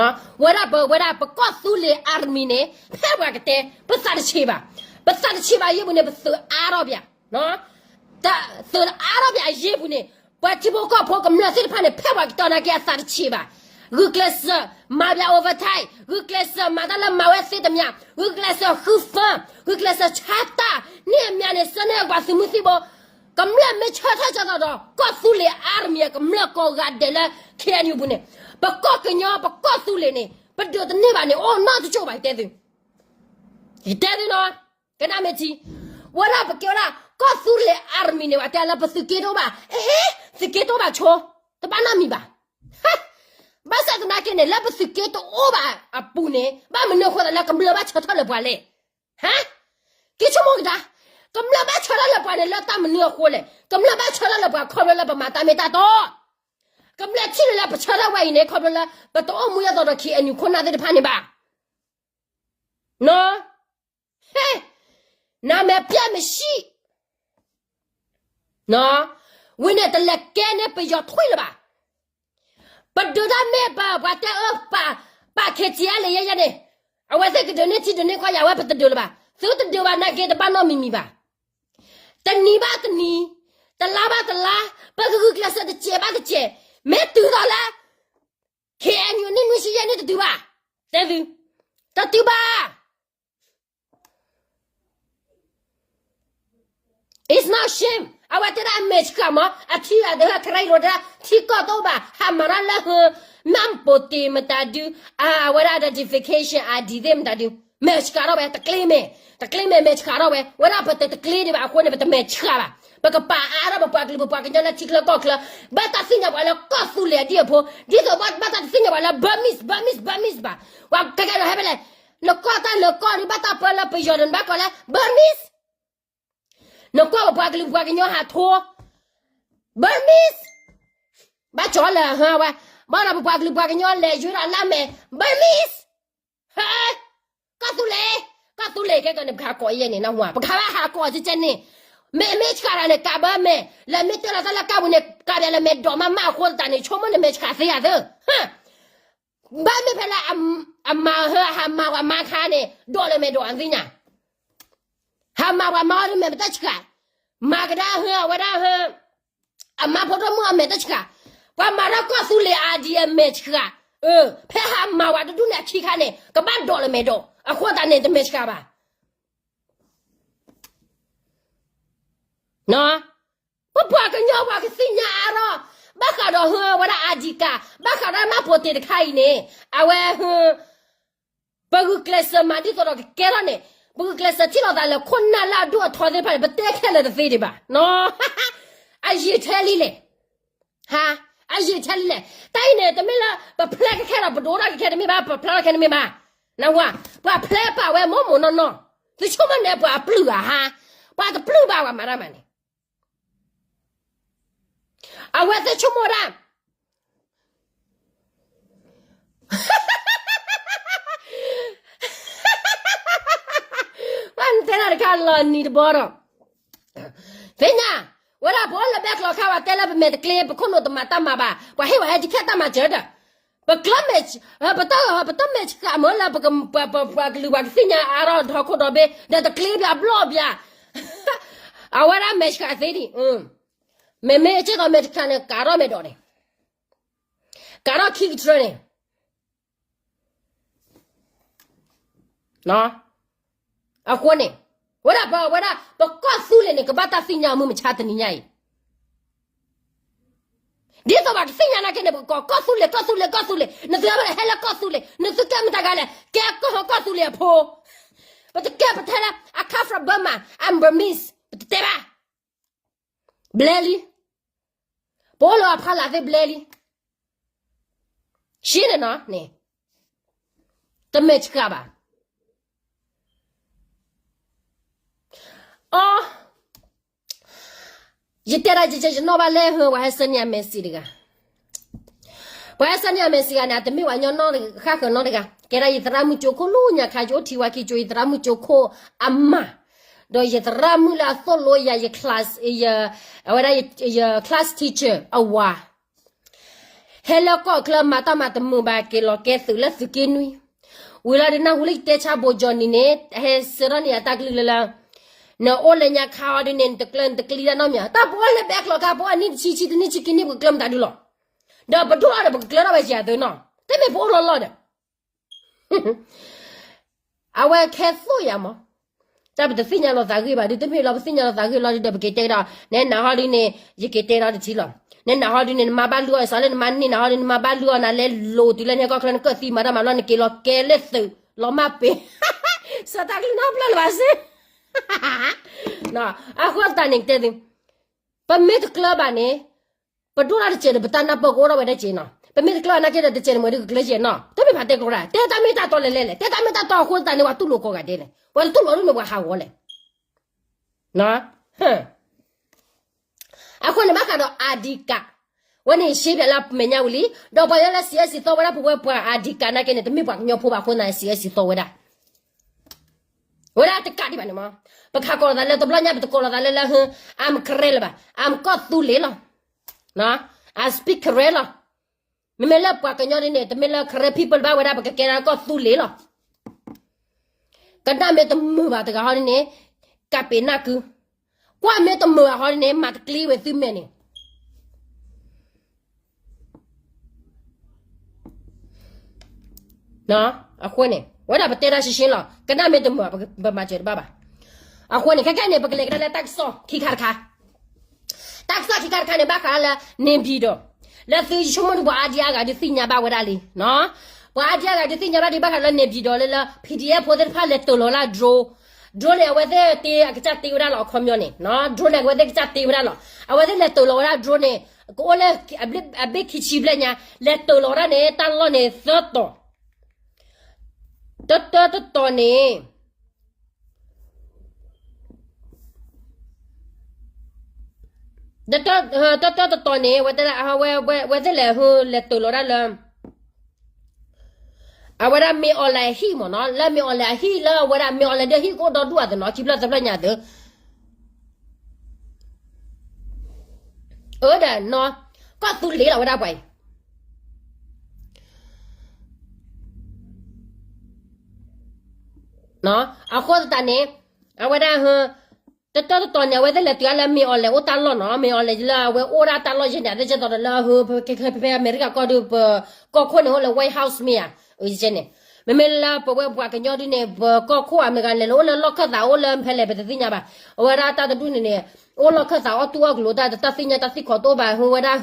ံ. ဝဲဒၣ်ပ ဝဲဒၣ်ပကီၢ်သူလ့ၤ army န့ၣ် ဖဲပှၤကတဲ ပသးတဆံးဘၣ်, ပသးတဆံးဘၣ်အယ့ၢ်ပူၤန့ၣ် ပသုးအါထီၣ်ပၠး, သုးအါထီၣ်ပၠးအယ့ၢ်ပူၤန့ၣ် ပှၤထံဖိကီၢ်ဖိကမျၢၢ်သ့ၣ်တဖၣ်န့ၣ် ဖဲပှၤကတီၢ်နာ်က့အသးတဆံးဘၣ်, ဂုာ်ကျဲးစၢး မၤပၠး overtime, ဂုာ်ကျဲးစၢးမၤတၢ်လၢမၤဝဲသ့တမံၤ, ဂုာ်ကျဲးစၢးဃု phone, ဂုာ်ကျဲးစၢးဆါတၢ်, န့ၣ်အမံၤန့ၣ် ဆၢန့ၢ်ပှၤသုးမုၢ်သံၣ်ဘိ ကမျၢၢ်မ့ၢ်ဆၢထၢၣ်ကၠီသးဒီး ကီၢ်သူလ့ၤ army ကမျၢၢ်ကိးဂၤဒဲးလၢ ခဲအံၤအပူၤန့ၣ် ပကီၢ်ကညီ ပကီၢ်သူလ့ၤန့ၣ် ပဒုးတန့ၢ်ဘၣ်န့ၣ် အိၣ်နီတကၠိၢ်ဘၣ် ယတဲသု, ယတဲသုနီၤ, ကနၣ်မ့ၢ်ထံ, ဝဲဒၣ်ပကဲဝဲဒၣ် ကီၢ်သူလ့ၤ army န့ၣ် ပှၤတဲလၢပသုးက့တအိၣ်ဘၣ်, အဲ သုးက့တအိၣ်ဘၣ်ဆိ, တဘၣ်နီတမံၤဘၣ်. ဘၣ်ဆၣ်သနာ်က့န့ၣ် လၢပသုးက့တအိၣ်ဘၣ်အပူၤန့ၣ် ဘၣ်မနုၤအဃိသးလၢကမျၢၢ်ဘၣ်ဆၢထၢၣ်လၢပှၤလဲၣ်. ဟါ, က့ၤဆိကမိၣ်ကဒါ, ကမျၢၢ်ဘၣ်ဆၢထၢၣ်လၢပှၤန့ၣ်လၢတၢ်မနုၤအဃိလဲၣ်. ကမျၢၢ်ဘၣ်ဆၢထၢၣ်လၢပှၤခီဖျိလၢပမၤတၢ်မ့ၢ်တၢ်တီ. ကမျၢၢ်ထံၣ်န့ၣ်လၢပဆၢထၢၣ်ဝဲအံၤန့ၣ် ခီဖျိလၢ ပတအိၣ်မူအသိးဒီး KNU ခိၣ်နၢ်သ့ၣ်တဖၣ်န့ၣ်ဘၣ်. နမဲာ်ပျဲမ့ၢ်ဆံး ဝံၤန့ၣ်တလဲၤကဲန့ၢ်ပယီၤထွံၣ်လၢၤဘၣ်. ပဒုးတၢ်မ့ၢ်ပပှၤတဲအၢ ပာ် KTLA ယဲယဲန့ၣ်, အဝဲသ့ၣ်ကဒုးန့ၢ်ထံဒုးန့ၢ်ကီၢ်ယၤ အဝဲပတဒုးလၢၤဘၣ်. သုတဒုးဘၣ်နာ်က့ တဘၣ်နီတမံၤမံၤဘၣ်. တနံၤဘၣ်တနံၤ, တလါဘၣ်တလါ, ပကဂုာ်ကျဲးစၢးတစဲးဘၣ်တစဲး, မ့ၢ်တုၤသိးလၢ KNU န့ၣ်နွံဆံယဲၢ်န့ၣ်တတုၤဘၣ်. တဲသု, တတုၤဘၣ်. It's not shame. အဝဲတဲဒၣ်အမဲာ်ဆှးမး, အထံၣ်အသဟၢ ခရံာ်ရိၤတဲဒၣ် ထံကီၢ်တအိၣ်ဘၣ်, ဟးမၤတၢ်လၢဟၢ မှတ်ပုံတင် မတၤဒု, အဝဲဒၣ် identification ID သ့ၣ်မတၤဒု, မဲာ်ဆှးထီၣ်ဝဲ, တကျ့မဲာ်, တကျ့မဲာ် မဲာ်ဆှးထီၣ်ဝဲ, ဝဲဒၣ်ပတတကျ့ဒံးဘၣ်အဃိန့ၣ် ပတမဲာ်ဆှးဘၣ်. ပကပာ်အါထီၣ်ပပှၤကလုာ်ပပှၤကညီလၢထံချၢကီၢ်ချၢ, ဘၣ်တၢ်သ့ၣ်ညါပှၤလၢကီၢ်သူလ့ၤအဒံၣ်အဖိ, ဒ်သိးဘၣ်တၢ်တသ့ၣ်ညါပှၤလၢ Burmese, Burmese, Burmese ဘၣ်. ပှၤကကဲဒီးဟဲဖဲလဲၣ်, နကွၢ်တၢ်လၢကီၢ်ဒုး ဘၣ်တၢ်ပၢလၢပယီၤဒီးနဘၣ်ကိးလၢ Burmese. နကွၢ်ပပှၤကလုာ်ပပှၤကညီဟးထိ Burmese, ဘၣ်ကၠီလၢဟဝဲ, ဘၣ်ဒီးပပှၤကလုာ်ပှၤကညီလဲၤယွၤဒီးလၢမဲာ် Burmese, ဟဲ, ကီၢ်သူလ့ၤ, ကီၢ်သူလ့ၤကဲကီးန့ၣ် ပကဟးကိးယဲန့ၣ် နၢ်ဟူဧါ, ပကဟးဝဲဟးကိးကဲကဲန့ၣ်, မ့ၢ်မ့ၢ်ဆှးတၢ်န့ၣ် ကးဘၢမဲာ်, လၢမ့ၢ်တဲလီၤတၢ်လၢကးပူၤန့ၣ် ကးဘၣ်လၢမဲာ်ဒိးမးမးအဃိသတးန့ၣ် ဆိကမိၣ်န့ၣ်မဲာ်ဆှးသ့ဧါသၢ ဘၣ်မ့ၢ်ဖဲလၢ အမၤဟၢ ဟးမၤပှၤမါခါန့ၣ် ဒိးလၢမဲာ်ဒိးအသ့ၣ်ညါ, ဟးမၤပှၤမါအီၤဒ်မဲာ်မတၢ်ဆှး, မၤကဒါဟၢအဝဲဒၣ်ဟၢ, အမါဖိဒိၣ်မုၣ်အမဲာ်တၢ်ဆှး, ပှၤမၤထီၣ်ကီၢ်သူလ့ၤအါဒံးအမဲာ်ဆှး, ဖဲဟးမၤဝဲတဒူၣ်န့ၣ်အခံခါန့ၣ် ကဘၣ်ဒိးလၢမဲာ်ဒိး အဃိသတးန့ၣ် တမဲာ်ဆှးဘၣ်. ပပှၤကညီပှၤကသ့ၣ်ညါအါထီၣ်, ဘၣ်ဃးဒီးဟၢဝဲဒၣ်အါဒံးကး, ဘၣ်ဃးဒီးမှတ်ပုံတင်တခါအံၤန့ၣ်, အဝဲဟၢ, ပဂုာ်ကျဲးစၢးမၤဒ်သိးဒီးကကဲထီၣ်န့ၣ်, ပဂုာ်ကျဲးစၢးထံၣ်လိာ်သးလၢခိၣ်နၢ်လၢအဒိၣ်အထီသ့ၣ်တဖၣ်န့ၣ် ပတဲခဲလၢာ်တသ့ဒံးဘၣ်. အယံာ်ထဲလံလဲၣ်, ဟါ, အယံာ်ထဲလံလဲၣ်. တၢ်အံၤန့ၣ် တမ့ၢ်လၢပဖျဲကခဲဒီး ပဒိၣ်ထီၣ်ကခဲတမ့ၢ်ဘၣ်, ပဖျဲထီၣ်ခဲတမ့ၢ်ဘၣ်. နၢ်ဟူဧါ, ပှၤဖျဲပာ်ဝဲမိၢ်မိၢ်နီၢ်နီၢ်, သုဆိကမိၣ်န့ၣ် ပှၤအပျုၢ်ဧါဟါ, ပှၤတပျုၢ်ဘၣ်ပှၤမၤတၢ်မၤန့ၣ် အဝဲသ့ၣ်ဆိကမိၣ်ဒၣ်, ပှၤနတဲတၢ်တခါလီၤနံၤတဘီဒီး, သ့ၣ်ညါ, ဝဲဒၣ်ပအိၣ်လၢဘဲကျိးခါ ပှၤတဲလၢပမဲာ်တကျ့ ပခိၣ်နူာ်တမၤတၢ်မၤဘၣ်, ပှၤဟ့ၣ်ဝဲဟဲတခဲတၢ်မၤစၢၤဒီး, ပကျၢမဲာ်, ပတမဲာ်ဆှးမၢလၢ ပှၤကလုာ်ပှၤကသ့ၣ်ညါအါထီၣ်ဒီခိၣ်ဒီဘ့ၣ် ဒီးတကျ့ဘၣ်ဘျီၣ်ဘၣ်, အဝဲဒၣ်မဲာ်ဆှးသ့ဒံး, မ့မ့ၢ်ကဲသိးမဲာ်တခါန့ၣ် ကးထီၣ်မဲာ်ဒိးန့ၣ်, ကးထီၣ်ခံကထြၢန့ၣ် အဃိန့ၣ်, ဝဲဒၣ်ပဝဲဒၣ် ပကီၢ်သူလ့ၤန့ၣ် ကဘၣ်တၢ်သ့ၣ်ညါမုၢ်မဆါတနံၤညါအံၤ, ဒ်သိးပှၤကသ့ၣ်ညါနာ်က့န့ၣ် ပကကိးကီၢ်သူလ့ၤ ကီၢ်သူလ့ၤ ကီၢ်သူလ့ၤ, နသုဟဲလၢဟဲလၢကီၢ်သူလ့ၤ, နသုကဲမတၤတဂၤလဲၣ်, ကဲကီၢ်သူလ့ၤအဖိ, ပတကဲပထဲလၢ I come from Burma, I'm Burmese ပတတဲဘၣ် ဘျဲလံ, ပအိၣ်လၢအဖီလာ်သ့ၣ်ဘျဲလံ, ရှဲန့ၣ်နီၤန့ၣ်, တမဲာ်ဆှးဘၣ်, အီ, ယတဲဒၣ်ယနီၣ်ဘၣ်လဲၣ်ဟၢ ပှၤဟဲဆှၢန့ၢ်ယၤ message တဂၤ, ပှၤဟဲဆှၢန့ၢ်ယၤ message တဂၤန့ၣ် အတမ့ၢ်ပှၤညီနီၢ်ဃၣ်ဃၢၤနီတဂၤ, ကဲဒၣ်ယသရၣ်မုၣ်ကၠိခိၣ်လီၤညါခါ ယအိၣ်ထံဝါခံကၠိ ယသရၣ်မုၣ်ကၠိခိၣ်အမါ, ဒီးယသရၣ်မုၣ်လၢအသိၣ်လိယၤ ယ class, အဝဲဒၣ်ယ class teacher အဝၤ ဟဲလၢကီၢ်ချၢမၤတၢ်မၤတမုာ်ဘၣ် က့ၤလီၤကဲသုးလၢသုးက့နွံ, ဝံၤလီၤဒုးနၢ်ဟူလၢယတဲဆါဘိးကၠီနံၤန့ၣ် ဟဲဆှၢထီၣ်န့ၢ်ယၤတၢ်ကလုၢ်လၢလၢ, နအိၣ်လၢညါခါအီၤဒုးန့ၣ် နတကျၢၤနတကျံၤတၢ်နီတမံၤ, တၢ်ပအိၣ်လၢဘဲကျိးခါ ပအိၣ်အနံၣ်တဆံဆံတနံၣ်ဆံခံနံၣ် ပကကျၢၤမတၤဒုလီၤ, ဒီးပဒိၣ်ထီၣ်ဒီး ပကကျၢၤထီၣ်ဝဲယၤသုးနီၤ, တမ့ၢ်ပအိၣ်လီၤလီၤဒီး အဝဲခဲသိၣ်ယၤမး, တၢ်ပတသ့ၣ်ညါလီၤသးဂ့ၢ်ဘၣ်ဒုး တမ့ၢ်လီၤ ပသ့ၣ်ညါလီၤသးဂ့ၢ်လီၤဒုးဒီး ပက့ၤတဲကဒီး နနၢ်ဟူဒုးန့ၣ် ယက့ၤတဲဒီးတထံၣ်လီၤ, နနၢ်ဟူဒုးန့ၣ် နမါဘၣ်လုၢ်အီၤ စးလၢနမါန့ၢ်နၢ်ဟူဒုး နမါဘၣ်လုၢ်အီၤနၤလဲၤလိၤတုၤလၢနဟဲကီၢ်ချၢ နကၢၣ်သံမၤတၢ်မၤဘျီ နက့ၤလီၤကဲလၢသုး လီၤမၢ်ပ့ၤ, စးတၢ်ကလုၢ်နီတဖျၢၣ်လၢၤဘၣ်စ့, အဃိသတးန့ၣ်တဲသု, ပမ့ၢ်တကျၢၤဘၣ်န့ၣ် ပဒိၣ်ထီၣ်တစဲးဒီး ပတၢ်နၢ်ပၢၢ်ကအိၣ်ထီၣ်ဝဲဒၣ်စ့နီၤ, ပမ့ၢ်တကျၢၤဘၣ်နာ်က့ဒီး တစဲးန့ၣ်မ့ၢ်ဒုးကကျၢၤစ့နီၤ, တမ့ၢ်ဖးတဲကျိၤဒၣ် တဲတၢ်မ့ၢ်တၢ်တီလဲၤလဲၤလဲၣ်, တဲတၢ်မ့ၢ်တၢ်တီအဃိသတးန့ၣ် ပှၤတူၢ်လိာ်ကိးဂၤဒဲးလဲၣ်, ပှၤတတူၢ်လိာ်ဒုးန့ၣ် ပှၤဟးဂီၤလဲၣ်. အဃိန့ၣ်ဘၣ်ဃးဒီး ID card ဝဲန့ၣ် ရှဲပၠးလၢအမဲာ်ညါဝံၤလံ, ဒီးပှၤကညီလၢ CSC သီဝဲဒၣ် ပဝဲပှၤ ID card နာ်က့န့ၣ် တမ့ၢ်ပှၤကညီဖိဘၣ်အဃိသတး CSC သီဝဲဒၣ်, ဝဲဒၣ်တကးဒံးဘၣ်န့ၣ်မး, ပခးကိးလီၤသးလၢတဘျီညါ ပတကိးလီၤသးလၢလၢ I'm Karen လၢၤဘၣ်, I'm ကီၢ်သူလ့ၤလီၤ, I speak Karen လီၤ. မ့မ့ၢ်လၢပှၤကညီဒ်န့ၣ် တမ့ၢ်လၢ Karen people ဘၣ်ဝဲဒၣ် ပကကဲဒၣ်ကီၢ်သူလ့ၤလီၤ. ကနၣ်မ့ၢ်တမုာ်ဘၣ်တဂၤဟီဒ်န့ၣ် ကးပ့ၤနၢ်ကု, ကွၢ်မ့ၢ်တမုာ်ဘၣ်ဟီဒ်န့ၣ် မၤတကျ့ဝဲသုမဲာ်န့ၣ် အဃိန့ၣ် ဝဲဒၣ်ပတဲတၢ်ရှဲရှဲလီၤ, ကနၣ်မ့ၢ်တမုာ်ဘၣ် ပမၤစၢၤတဘၣ်ဘၣ်. အဃိန့ၣ် ခဲကနံၣ်န့ၣ် ပကလဲၤကဒါလၢတၢ်ကစီၣ်ခံခါတခါ, တၢ်ကစီၣ်ခံခါတခါန့ၣ် ဘၣ်ဃးလၢ နေပြည်တော်, လၢသုဆိကမိၣ်ဒုး ပှၤအါဒံအါဂၤဒုးသ့ၣ်ညါဘၣ်ဝဲဒၣ်လံ, ပှၤအါဒံအါဂၤဒုးသ့ၣ်ညါဘၣ်ဒံး ဘၣ်ဃးလၢ နေပြည်တော် လၢလၢ PDF ဖိသ့ၣ်တဖၣ်လဲၤတၢၢ်လီၤဝဲဒၣ် drone, drone န့ၣ် အဝဲသ့ၣ်တ့အကစၢ်တ့ဝဲဒၣ်လီၤ အခီပညီန့ၣ်, drone န့ၣ် အဝဲသ့ၣ်ကစၢ်တ့ဝဲဒၣ်လီၤ, အဝဲသ့ၣ်လဲၤတၢၢ်လီၤဝဲဒၣ် drone န့ၣ် ကအိၣ်လၢ အဘ့ၣ်ခံဆံဘျဲၣ်ညါ လဲၤတၢၢ်လီၤဝဲဒၣ်န့ၣ် တၢ်လီၢ်န့ၣ်သၢတီၤ တၢတၢတတီၤန့ၣ်, တၢတၢတတီၤန့ၣ် ဝဲသ့ၣ်လဲၤဟူ လဲၤတၢၢ်လီၤဒၣ်လၢ အဝဲဒၣ်မ့ၢ်အီၤလဲၣ်အဟံၣ်မ့ၢ်နီၤ, လၢမ့ၢ်အီၤလဲၣ်အဟံၣ်လၢအဝဲဒၣ်မ့ၢ်အီၤလဲၣ်ဒီးဟံၣ်ကအိၣ်ဒီဒူၣ်အသးနီၤ, ခံဖျၢၣ်သၢဖျၢၣ်ညါသ့ အၢဒီးနီၤ, ကီၢ်သူလ့ၤလီၤဝဲဒၣ်ပှၤအံၤ အဃိသတးန့ၣ် အဝဲဒၣ် တတီတတီၤန့ၣ် အဝဲသ့ၣ်လဲၤတုၤအါလၢမ့ၢ်အီၤလဲၣ်အိၣ်တၢ်လီၢ်နီၤ, မ့ၢ်အီၤလဲၣ်လၢအဝဲအိၣ်ဒၣ်တၢ်လီၢ်ယဲၢ်န့ၣ် အသ့ၣ်ကဲသိးဒီးလၢ ဖဲအမဲရကၤကီၢ်ဒုး ပကီၢ်ခိၣ်န့ၣ် အိၣ်လၢ White House မ့ၢ်ဧါ, ယဲန့ၣ်, မ့မ့ၢ်လၢပဝဲပှၤကညီဒုးန့ၣ် ပကီၢ်ခိၣ်အမဲရကၤလဲၣ်လၢအိၣ်လၢလီၢ်ခၢၣ်သးအိၣ်လၢဖဲလဲၣ် ပတသ့ၣ်ညါဘၣ်, အဝဲဒၣ်တၢ်တဒူၣ်န့ၣ်န့ၣ် အိၣ်လီၢ်ခၢၣ်သးအီၣ်တူၢ်အီၣ်ကလိၤတၢ် တၢ်သ့ၣ်ညါတၢ်သ့ၣ်ခီတအိၣ်ဘၣ်, ဟူဝဲဒၣ်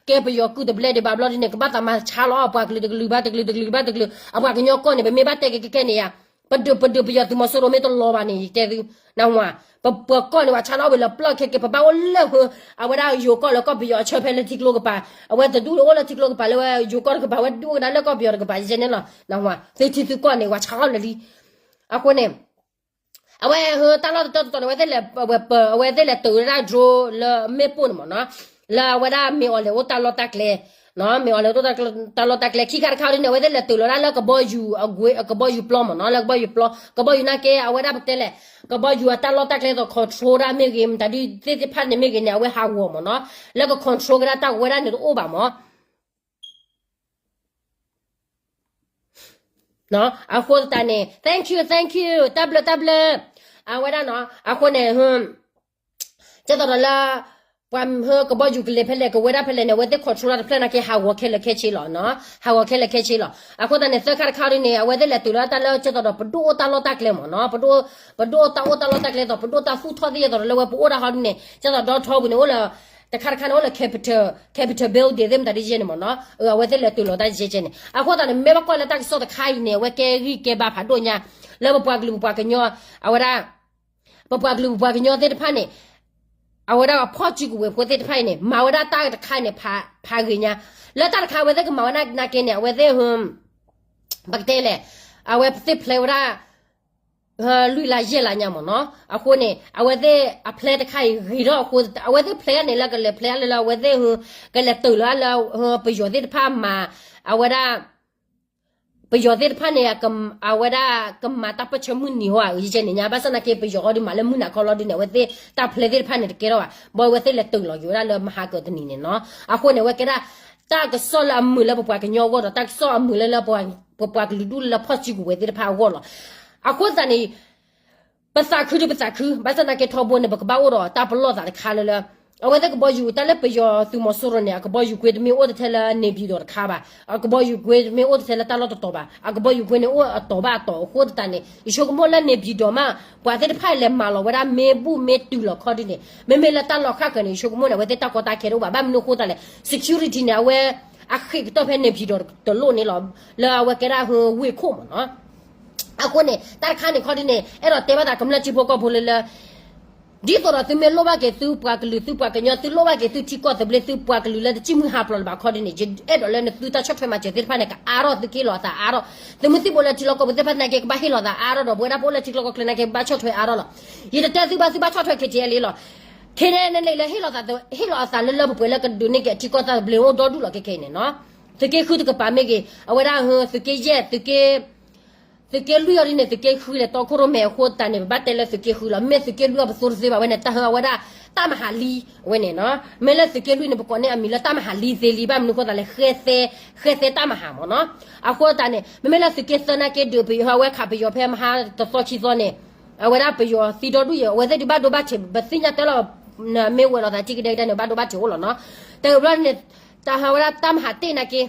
ကဲပယီၤကုၢ်တဘျဲၣ်ဒံးဘၣ်ဘျီဒ်န့ၣ် ကဘၣ်သးမၤဆါလီၤအီၤ ပှၤကလုာ်တကလုာ်ဘၣ်တကလုာ် တကလုာ်ဘၣ်တကလုာ် အပှၤကညီကီၢ်န့ၣ် ပမ့ၢ်ဘၣ်တဲကဲကဲကဲန့ၣ်ယါ ပဒုးပဒုးပယီၤသုးမီၤစိရိၤမ့ၢ်တလီၤဘၣ်န့ၣ် ယတဲသု, နၢ်ဟူဧါ, ပကီၢ်န့ၣ် ပှၤဆါလီၤအီၤဝံၤလၢပျၢၢ်ခဲကဲ ပဘၣ်အိၣ်လၢဟူ အဝဲဒၣ်ယိၤကီၢ်လၢကီၢ်ပယီၤအဆၢဖဲလၢထံကျိကပၤ, အဝဲတဒူၣ်အိၣ်လၢထံကျိကပၤလၢဝဲယိၤကီၢ်တကပၤ ဝဲဒူၣ်ကဒါလၢကီၢ်ပယီၤတကပၤ ယဲန့ၣ်လီၤ, နၢ်ဟူဧါ, သုထံသုကီၢ်န့ၣ် ပှၤဆါလီၤလၢလံ, အဃိန့ၣ် အဝဲဟူတၢ်လီၢ်တတီတတီၤန့ၣ် အဝဲသ့ၣ်လဲၤ အဝဲသ့ၣ်လဲၤတၢၢ်ဝဲဒၣ် drone လၢမ့ၣ်ပိၢ်န့ၣ်မ့ၢ်နီၤ, လၢအဝဲဒၣ်မ့ၢ်အီၤလဲၣ်အိၣ်တၢ်လီၢ်တၢ်ကျဲ, မ့ၢ်အီၤလဲၣ်အိၣ်တၢ်လီၢ်တၢ်ကျဲ ခံခါတခါဒ်န့ၣ် အဝဲသ့ၣ်လဲၤတၢၢ်လီၤဒၣ်လၢကဘီယူၤ ကဘီယူၤပျီမ့ၢ်နီၤ, လၢကဘီယူၤပျီ ကဘီယူၤနာ်က့ အဝဲဒၣ်ပတဲလဲၣ်, ကဘီယူၤအတၢ်လီၢ်တၢ်ကျဲသိး control ဒၣ်မ့ၢ်ဂ့ၤ မတၤဒုးသ့ၣ်တဖၣ်န့ၣ်မ့ၢ်ဂ့ၤန့ၣ် အဝဲဟးဂီၤမ့ၢ်နီၤ, လၢက control ကဒါတၢ်ဝဲဒၣ်န့ၣ်တအိၣ်ဘၣ်မ့ၢ် အဃိသတးန့ၣ် thank you thank you တၢ်ဘျၢတၢ်ဘျၢ, အဝဲဒၣ်နီၤ အဃိန့ၣ် ကဲသိးဒီးလၢ ပှၤဟၢကဘီယူၤကလဲၤဖဲလဲၣ် ကဝဲဒၣ်ဖဲလဲၣ်န့ၣ် အဝဲသ့ၣ် control တၢ်တဖျၢၣ်နာ်က့ ဟးဂီၤခဲလၢာ်ခဲဆ့လီၤ, ဟးဂီၤခဲလၢာ်ခဲဆ့လီၤ, အဃိသတးန့ၣ် သၢခါတခါဒ်န့ၣ် အဝဲသ့ၣ်လဲၤတၢၢ်လီၤတၢ်လၢကဲသိးဒီး ပဒိၣ်အိၣ်တၢ်လီၢ်တၢ်ကျဲမ့ၢ်နီၤ, ပဒိၣ်အိၣ်တၢ်အိၣ်တၢ်လီၢ်တၢ်ကျဲသိး ပဒိၣ်တၢ်သူၣ်ထီၣ်သ့ၣ်ကဲသိးဒီးလၢဝဲပအိၣ်ဒၣ်ဟီဒ်န့ၣ် ကဲသိးဒီထီပူၤန့ၣ် အိၣ်လၢ တခါတခါန့ၣ် အိၣ်လၢ Capitol Capitol Building သ့ၣ်မတၤဒ်ယဲန့ၣ်မ့ၢ်နီၤ, အဝဲသ့ၣ်လဲၤတၢၢ်လီၤတၢ်ယဲကဲန့ၣ် အဃိသတးန့ၣ် မ့ၢ်ဘၣ်ကွၢ်လၢတၢ်ကစီၣ်တခါအံၤန့ၣ် အဝဲကဲဂံၢ်ကဲဘါဖးဒိၣ်ညါ လၢပပှၤကလုာ်ပပှၤကညီ အဝဲဒၣ် ပပှၤကလုာ်ပပှၤကညီသ့ၣ်တဖၣ်န့ၣ် အဝဲဒၣ်အဖီၣ်စုကဝဲၤဖိသ့ၣ်တဖၣ်အံၤန့ၣ် မၤဝဲဒၣ်တၢ်တခါအံၤန့ၣ် ဖးဂ့ၤညါ, လၢတၢ်တခါအဝဲသ့ၣ်ကမၤဝဲဒၣ်နာ်က့န့ၣ် အဝဲသ့ၣ် ပကတဲလဲၣ်, အဝဲသ့ၣ်ဖျဲးဝဲဒၣ် လွံၢ်လါယဲၢ်လါညါမ့ၢ်နီၤ, အဃိန့ၣ် အဝဲသ့ၣ်အဖျဲးတခါအံၤဂ့ၤထီၣ်အဃိ အဝဲသ့ၣ်ဖျဲးန့ၣ် လၢကလဲၤဖျဲးလၢလၢအဝဲသ့ၣ် ကလဲၤတၢၢ်လၢလၢ ပယီၤသ့ၣ်တဖၣ်မၤ အဝဲဒၣ် ပယီၤသ့ၣ်တဖၣ်န့ၣ် အဝဲဒၣ်ကမၤတၢ်ပၢၢ်ဆၢမုၢ်နံၤဟီဧါ ယဲန့ၣ်ညါ ဘၣ်ဆၣ်နာ်က့ ပယီၤဟီဒုးမၤလၢမုၢ်နၤခီလီၤဒုးန့ၣ် အဝဲသ့ၣ်တၢ်ဖျဲးသ့ၣ်တဖၣ်န့ၣ် တကဲထီၣ်ဘၣ် ဘၣ်အဝဲသ့ၣ်လဲၤတၢၢ်လီၤက့ၤဝဲဒၣ်လၢမဟါကတနံၤန့ၣ်နီၤ, အဃိန့ၣ် အဝဲကဲဒၣ် တၢ်ကစီၣ်လၢအမုာ်လၢပပှၤကညီအဂီၢ်ဒီး တၢ်ကစီၣ်အမုာ်လၢလၢ ပပှၤကလုာ်ဒူၣ်လၢဖီၣ်စုကဝဲၤသ့ၣ်တဖၣ်အဂီၢ်လီၤ. အဃိသတးန့ၣ် ပသးခုဒုးပသးခု ဘၣ်ဆၣ်နာ်က့ထီဘိန့ၣ် ပကဘၣ်အိၣ်ဒီးတၢ်ပလီၢ်သးတခါလၢလၢ အဝဲသ့ၣ်ကဘီယူၤတၢ်လၢပယီၤသုးမီၤစိရိၤန့ၣ် အကဘီယူၤကွ့တမ့ၢ်အိၣ်တထဲလၢ နေပြည်တော် တခါဘၣ်, အကဘီယူၤကွ့တမ့ၢ်အိၣ်တထဲလၢတၢ်လီၢ်တတီၤဘၣ်, အကဘီယူၤကွ့န့ၣ်အိၣ်အတီၤဘၣ်အတီၤအဃိသတးန့ၣ် ယဆိကမိၣ်လၢ နေပြည်တော် မး ပှၤသ့ၣ်တဖၣ်လဲၤမၤလီၤဝဲဒၣ်မ့ၢ်ဘူၣ်မ့ၢ်တုၤလီၤခီဒ်န့ၣ် မ့မ့ၢ်လၢတၢ်လီၢ်ဃၣ်ဃၢၤန့ၣ် ယဆိကမိၣ်န့ၣ် အဝဲသ့ၣ်တၢ်ကီတၢ်ခဲတအိၣ်ဘၣ် ဘၣ်မနုၤအဃိသတးလဲၣ် security န့ၣ် အဝဲ အဃ့ၢ်ကတီၢ်ဖဲ နေပြည်တော် တလိၣ်န့ၣ်လီၤ, လၢအဝဲကဲဒၣ်ဟူဝ့ၢ်ခိၣ်မ့ၢ်နီၤ. အဃိန့ၣ် တၢ်တခါန့ၣ်ခီဒ်န့ၣ် အဲၣ်ဒိးတဲဘၣ်သးကမျၢၢ်ထံဖိကီၢ်ဖိလၢလၢ ဒ်သိးဒီးသုမ့ၢ်လိၣ်ဘၣ်က့ၤသုပှၤကလုာ် သုပှၤကညီ သုလိၣ်ဘၣ်က့ၤသုထံကီၢ်သဘျ့ သုပှၤကလုာ်လၢတစံၣ်မုၢ်ဟးဖျိးလၢၤဘၣ်ခီဒ်န့ၣ် ယအဲၣ်ဒိးလၢနသုတၢ်ဆီၣ်ထွဲမၤစၢၤသ့ၣ်တဖၣ်န့ၣ် ကအါထီၣ် သုကဟ့ၣ်လီၤအသးအါထီၣ်, သုးမုၢ်သံၣ်ဘိလၢထံလီၢ်ကီၢ်ပူၤသ့ၣ်တဖၣ်သနာ်က့ ကဘၣ်ဟ့ၣ်လီၤသးအါထီၣ်ဒီး ပဝဲဒၣ်ပအိၣ်လၢထံချၢကီၢ်ချၢသနာ်က့ ကဘၣ်ဆီၣ်ထွဲအါထီၣ်လီၤ. ယတတဲသုဘၣ် သုဘၣ်ဆီၣ်ထွဲ KTLA လီၤ. ခဲန့ၣ်န့ၣ်လၢဟ့ၣ်လီၤသး ဟ့ၣ်လီၤအသးလၢလၢပှဲၤပှဲၤလၢကဒုးန့ၢ်က့ၤအထံကီၢ်သဘျ့အိၣ်ဒီဒူၣ်လီၤ. ခဲခဲအံၤန့ၣ်နီၤ သုးက့ဃုတကပၤမ့ၢ်ဂ့ၤ အဝဲဒၣ် သုးက့ယဲၢ် သုးက့ သုးက့လွံၢ်အီၤဒ်န့ၣ် သုးက့ဃုလဲၤတီခိၣ်ရိၣ်မဲအဃိသတးန့ၣ် ပဘၣ်တဲလၢသုးက့ဃုလီၤ. မ့ၢ်သုးက့လွံၢ်အီၤပသိတသ့ဘၣ်ဝဲန့ၣ် တၢ်ဟၢအဝဲဒၣ် တၢ်မၤဟးလံ အဝဲန့ၣ်နီၤ. မ့ၢ်လၢသုးက့လွံၢ်န့ၣ် ပကိးန့ၢ်အမံၤလၢတၢ်မၤဟးလံသ့လံ ဘၣ်မနုၤအဃိသတးလဲၣ် ဃဲသဲ ဃဲသဲတၢ်မၤဟးမ့ၢ်နီၤ. အဃိသတးန့ၣ် မ့မ့ၢ်လၢသုးက့သၢနာ်က့ ဒုးပယီၤဟဲဝဲခးပယီၤဖဲမဟါတသီခံသီန့ၣ် အဝဲဒၣ်ပယီၤသံဒီဒူၣ်ယဲၢ် အဝဲသ့ၣ်ဒုးဘၣ်ဒိဘၣ်ထံး ပသ့ၣ်ညါတဲလီၤ မ့ၢ်ဝဲလိာ်သးထံကဒဲကဒဲန့ၣ် ဘၣ်ဒိဘၣ်ထံးအိၣ်လီၤနီၤ. တဘျီန့ၣ် တၢ်ဟးဝဲဒၣ်တၢ်မၤဟးတ့ၢ်နာ်က့